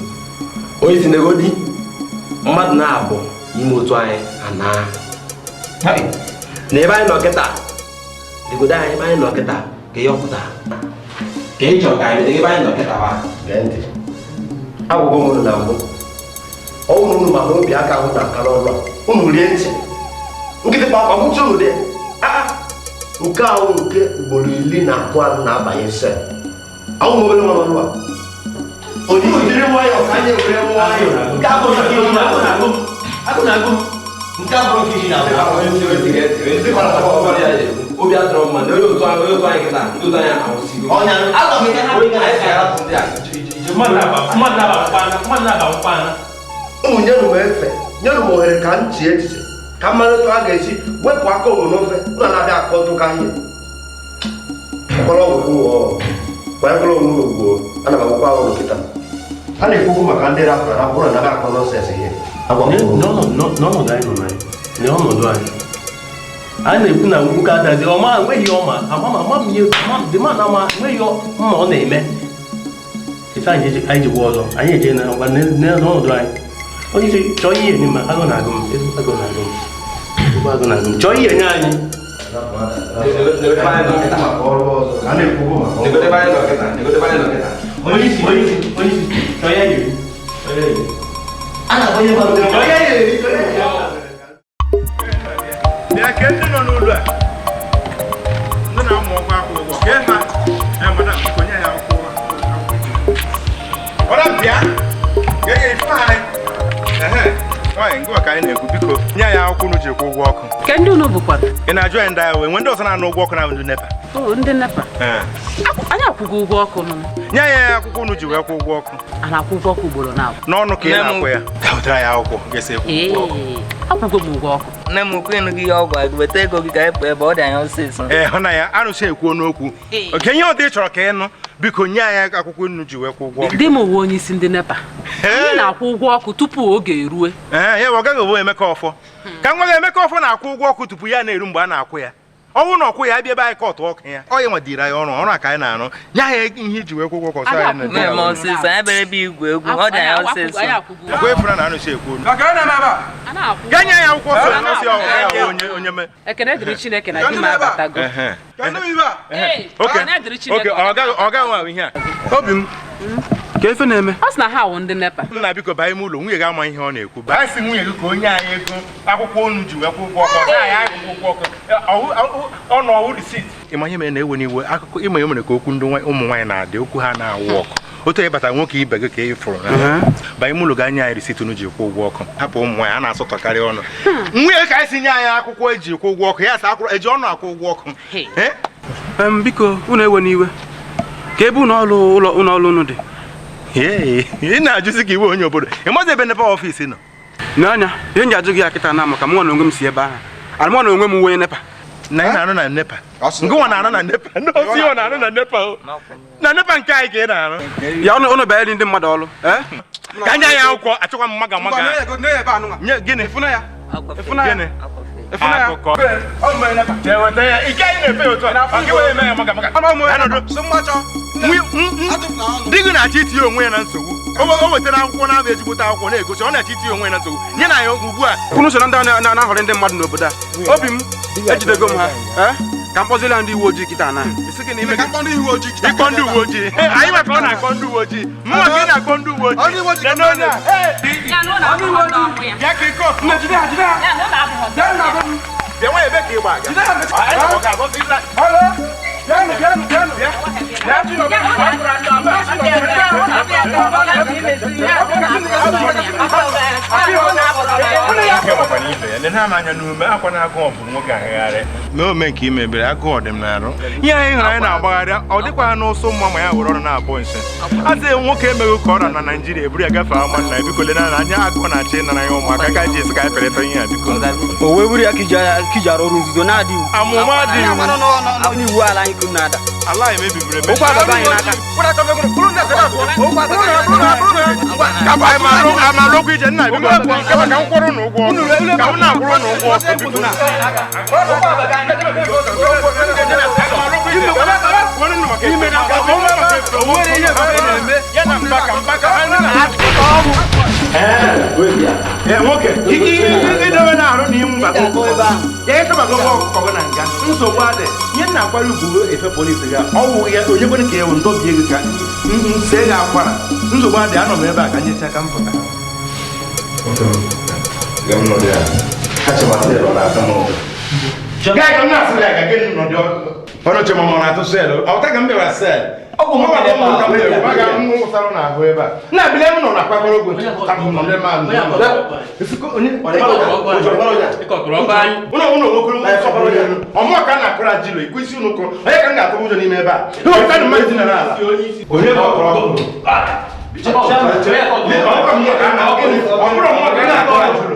Onye isi na-egodi mmadụ na-abụ n'ime otu anyị ana. Na ebe anyị nọ kịta, legodo anyị ebe anyị nọ kịta ka ihe ọpụta. Ka ị chọrọ ka anyị ebe anyị nọ kịta wa. Gee ntị. Agwụgwọ m unu na mbụ. Ọnwụ unu ma na obi aka ahụ na aka n'ọrụ a. Unu rie ntị. Nkịtị kpakwa mụchi unu dị. Nke ahụ nke ugboro 12 na-abanye sel. Ahụ m obere nwa n'ọrụ a. Onye jiri nwayọọ ka anyị were nwayọọ. Nke abụrụ nke iri na abụọ. Nke abụrụ nke iri na abụọ. Obi adọrọ mma na onye otu anyị kịta, ndị otu anyị anwụsịgo. Ụmụ nyenụ m efe, nyenụ m ohere ka m chie echiche ka m mara otu a ga-esi wepụ aka onwe n'ofe ụlọ na-abịa akọ ntụka ihe. Kwara ọgwụ gị kwanyekwara onwe unu ugwu, ana m agwakwa ụlọ kịta. A na-ekwukwu maka ndị rapụrụ arapụ ụlọ na-abịa akọ nọnsens ihe. N'ọnọdụ anyị nọ na ya, n'ọnọdụ anyị, a na-ekwu na nwoke Adazi ọma enweghị ọma ama m ihe dị ma na ama enweghị mma ọ na-eme. Ife anyị jikwa ọzọ, anyị eje na n'ọnọdụ anyị. Onye isi chọọ ihe nye m, agụ na-agụ m, ezigbo agụ na-agụ m, ezigbo agụ na-agụ m, chọọ ihe nye anyị. Onye isi, onye isi, onye isi, chọọ ihe eri, chọọ ihe eri. Chọọ ihe eri, chọọ ihe eri. Bịa ke ndị nọ n'ụlọ a, ndị na-amụ ọgwụ akwụ ụgwọ, kee ha, madam, konye ya akwụkwọ. Ọra bịa, ka e ife anyị. Nwaanyị, ngwa ka anyị na-ekwu, biko, nye anyị akwụkwọ unu ji kwụ ụgwọ ọkụ. Ke ndị unu bụkwa? Ị na-ajụ anyị ndị agha wee nwee ndị ọzọ na-anụ ụgwọ ọkụ na ndị NEPA. O, ndị NEPA? Anyị akwụghị ụgwọ ọkụ nụ. Nye anyị akwụkwọ unu ji wee kwụ ụgwọ ọkụ. A na-akwụ ụgwọ ọkụ ugboro na-abụ. N'ọnụ ka ị na-akwụ ya. Ka wetara ya akwụkwọ ga-esi ekwu ụgwọ ọkụ. Akwụgo m ụgwọ ọkụ. Nne m ukwu ịnụ gị ihe ọgwụ a, weta ego gị ka anyị pụọ ebe ọ dị anyị ọsịsọ. Ee, hụ na ya arụsị ekwuo n'okwu. Oke ihe ọ dị chọrọ ka ị nụ, biko nye anyị akwụkwọ unu ji wee kwụ ụgwọ ọkụ. Di m uwe onye isi ndị NEPA. Anyị na-akwụ ụgwọ ọkụ tupu oge erue. Ee, ya ọ gaghị owe Emeka Ọfọ. Ka nwa gị Emeka Ọfọ na-akwụ ụgwọ ọkụ tupu ya na-eru mgbe a na-akwụ ya. Ọnwụ na ọkwụ ya bịa ebe anyị kọtụ ọkụ ya. Ọ ya nwa dịrị anyị ọrụ ọrụ a ka anyị na-arụ. Nye anyị ihe iji wee kwụ ụgwọ ọkụ ọsọ anyị na Mmemme ọsịsọ, anyị bịara ebe igwu egwu, ọ dị anyị ọsịsọ. Ekwe efura na anụchi ekwu. Ga nye anyị akwụkwọ sọ na ọsị ọhụrụ ya onye onye mee. Ekene dịrị Chineke na di m abatago. Oke, oke, ọ gaghị nwa ihe a. Obi m, ka efe na-eme? Ọ sị na ha wụ ndị NEPA. Nna biko baa ime ụlọ, nwunye gị ama ihe ọ na-ekwu. Baa sị nwunye gị ka onye anyị ego akwụkwọ onu ji wee kwụ ụgwọ ọkụ. Ọ anyị akwụkwọ ụgwọ ọkụ. Ọ nọ ọwụ risit. Ịma ihe mere na-ewe n'iwe akụkọ ịma ihe mere ka okwu ndị ụmụ nwaanyị na-adị okwu ha na-awụ ọkụ. Otu ịbata nwoke ibe gị ka ị fụrụ na baa ime ụlọ ga nye anyị risit unu ji kwụ ụgwọ ọkụ. Hapụ ụmụ nwaanyị a na-asụtọkarị ọnụ. Nwunye ka anyị si nye anyị akwụkwọ eji kwụ ụgwọ ọkụ ya sị akwụrụ eji ọnụ akwụ ụgwọ ọkụ. Biko unu ewe n'iwe ka ebe ụlọ ọrụ unu dị. Ị na-ajụzi ka iwe onye obodo ị mazi ebe NEPA ọfiisi nọ. N'anya ihe m ji ajụ gị ya kịta na maka mụ na onwe m si ebe ahụ ala mụ na onwe m onye NEPA. Na ị na-arụ na NEPA. Ngụnwa na-arụ na NEPA. Ndị osi ọ na-arụ na NEPA o. Na NEPA nke anyị ka ị na-arụ. Ya ọnụ banyere ndị mmadụ ọrụ. Ka nye anyị akwụkwọ achọkwa m maga maga. Nye gịnị? Gịnị? Akụkọ. Ike anyị na-efe otu a. Ọ gị wee mee ya maga maga. Di gị na-achọ itinye onwe ya na nsogbu. O wetara akwụkwọ na-abịa ezigbote akwụkwọ na-egosi ọ na-achọ itinye onwe ya na nsogbu. Nye na ya ugbu a. Unu so na ndị na-ahọrọ ndị mmadụ n'obodo a. Obi m ejidego m ha ka m kpọzila ndị uwe ojii kịta na. Ịkpọ ndị uwe ojii. Anyị maka ọ na-akpọ ndị uwe ojii. Mụnwa ka ị na-akpọ ndị uwe ojii. Nene onye a. Bịa ka ị kọọ. Bịa nwa ebe ka ị gba aga. Mee ome nke imebere agụụ dị m n'arụ ihe anyị hụrụ anyị na-agbagharị ọ dịkwa n'ụsụ mma ma ya were ọrụ na-abụ nsị asị nwoke emeghị ka ọra na Naijiria eburu ya gafee ama nna ya biko lena anya agụụ na-achọ ịnara ya ụmụaka ka ji esi ka anyị fereta ihe a biko o wee buru ya ka iji arụ ọrụ nzuzo na-adị iwu amụma dị iwu iwu ala anyị kwuru na-ada ala anyị mebibiri emebi okwu ababa anyị n'aka amara okwu ije nna biko kama ka m kwụrụ n'ụgwọ ka m na-akwụrụ n'ụgwọ biko nwoke idobe na-arụ na ịmụ ya ịtọbago ọkụkọ gị na nga nsogbu adị ihe nna akwara ugwu efe polisi ga ọwụ ya onye kwere ka ewu ndọbi ego ka nse ya akwara nsogbu adị anọ m ebe a ka nyecha ka m pụta ọnụ chema ma ọ na-atụ sel ọta ka m bịara sel ọgwụ m ka m wụsara n'ahụ ebe a na abịla m nọ na akwakọrọ ogwe ọmụ ka na-akụrụ ajilo ikwu isi unu kụrụ onye ka m ga-atụ ụjọ n'ime ebe a ịwepụta na mmadụ dinara ala onye bụ ọkọrọ ọ bụrụ mmụọ ka na-akụrụ ajilo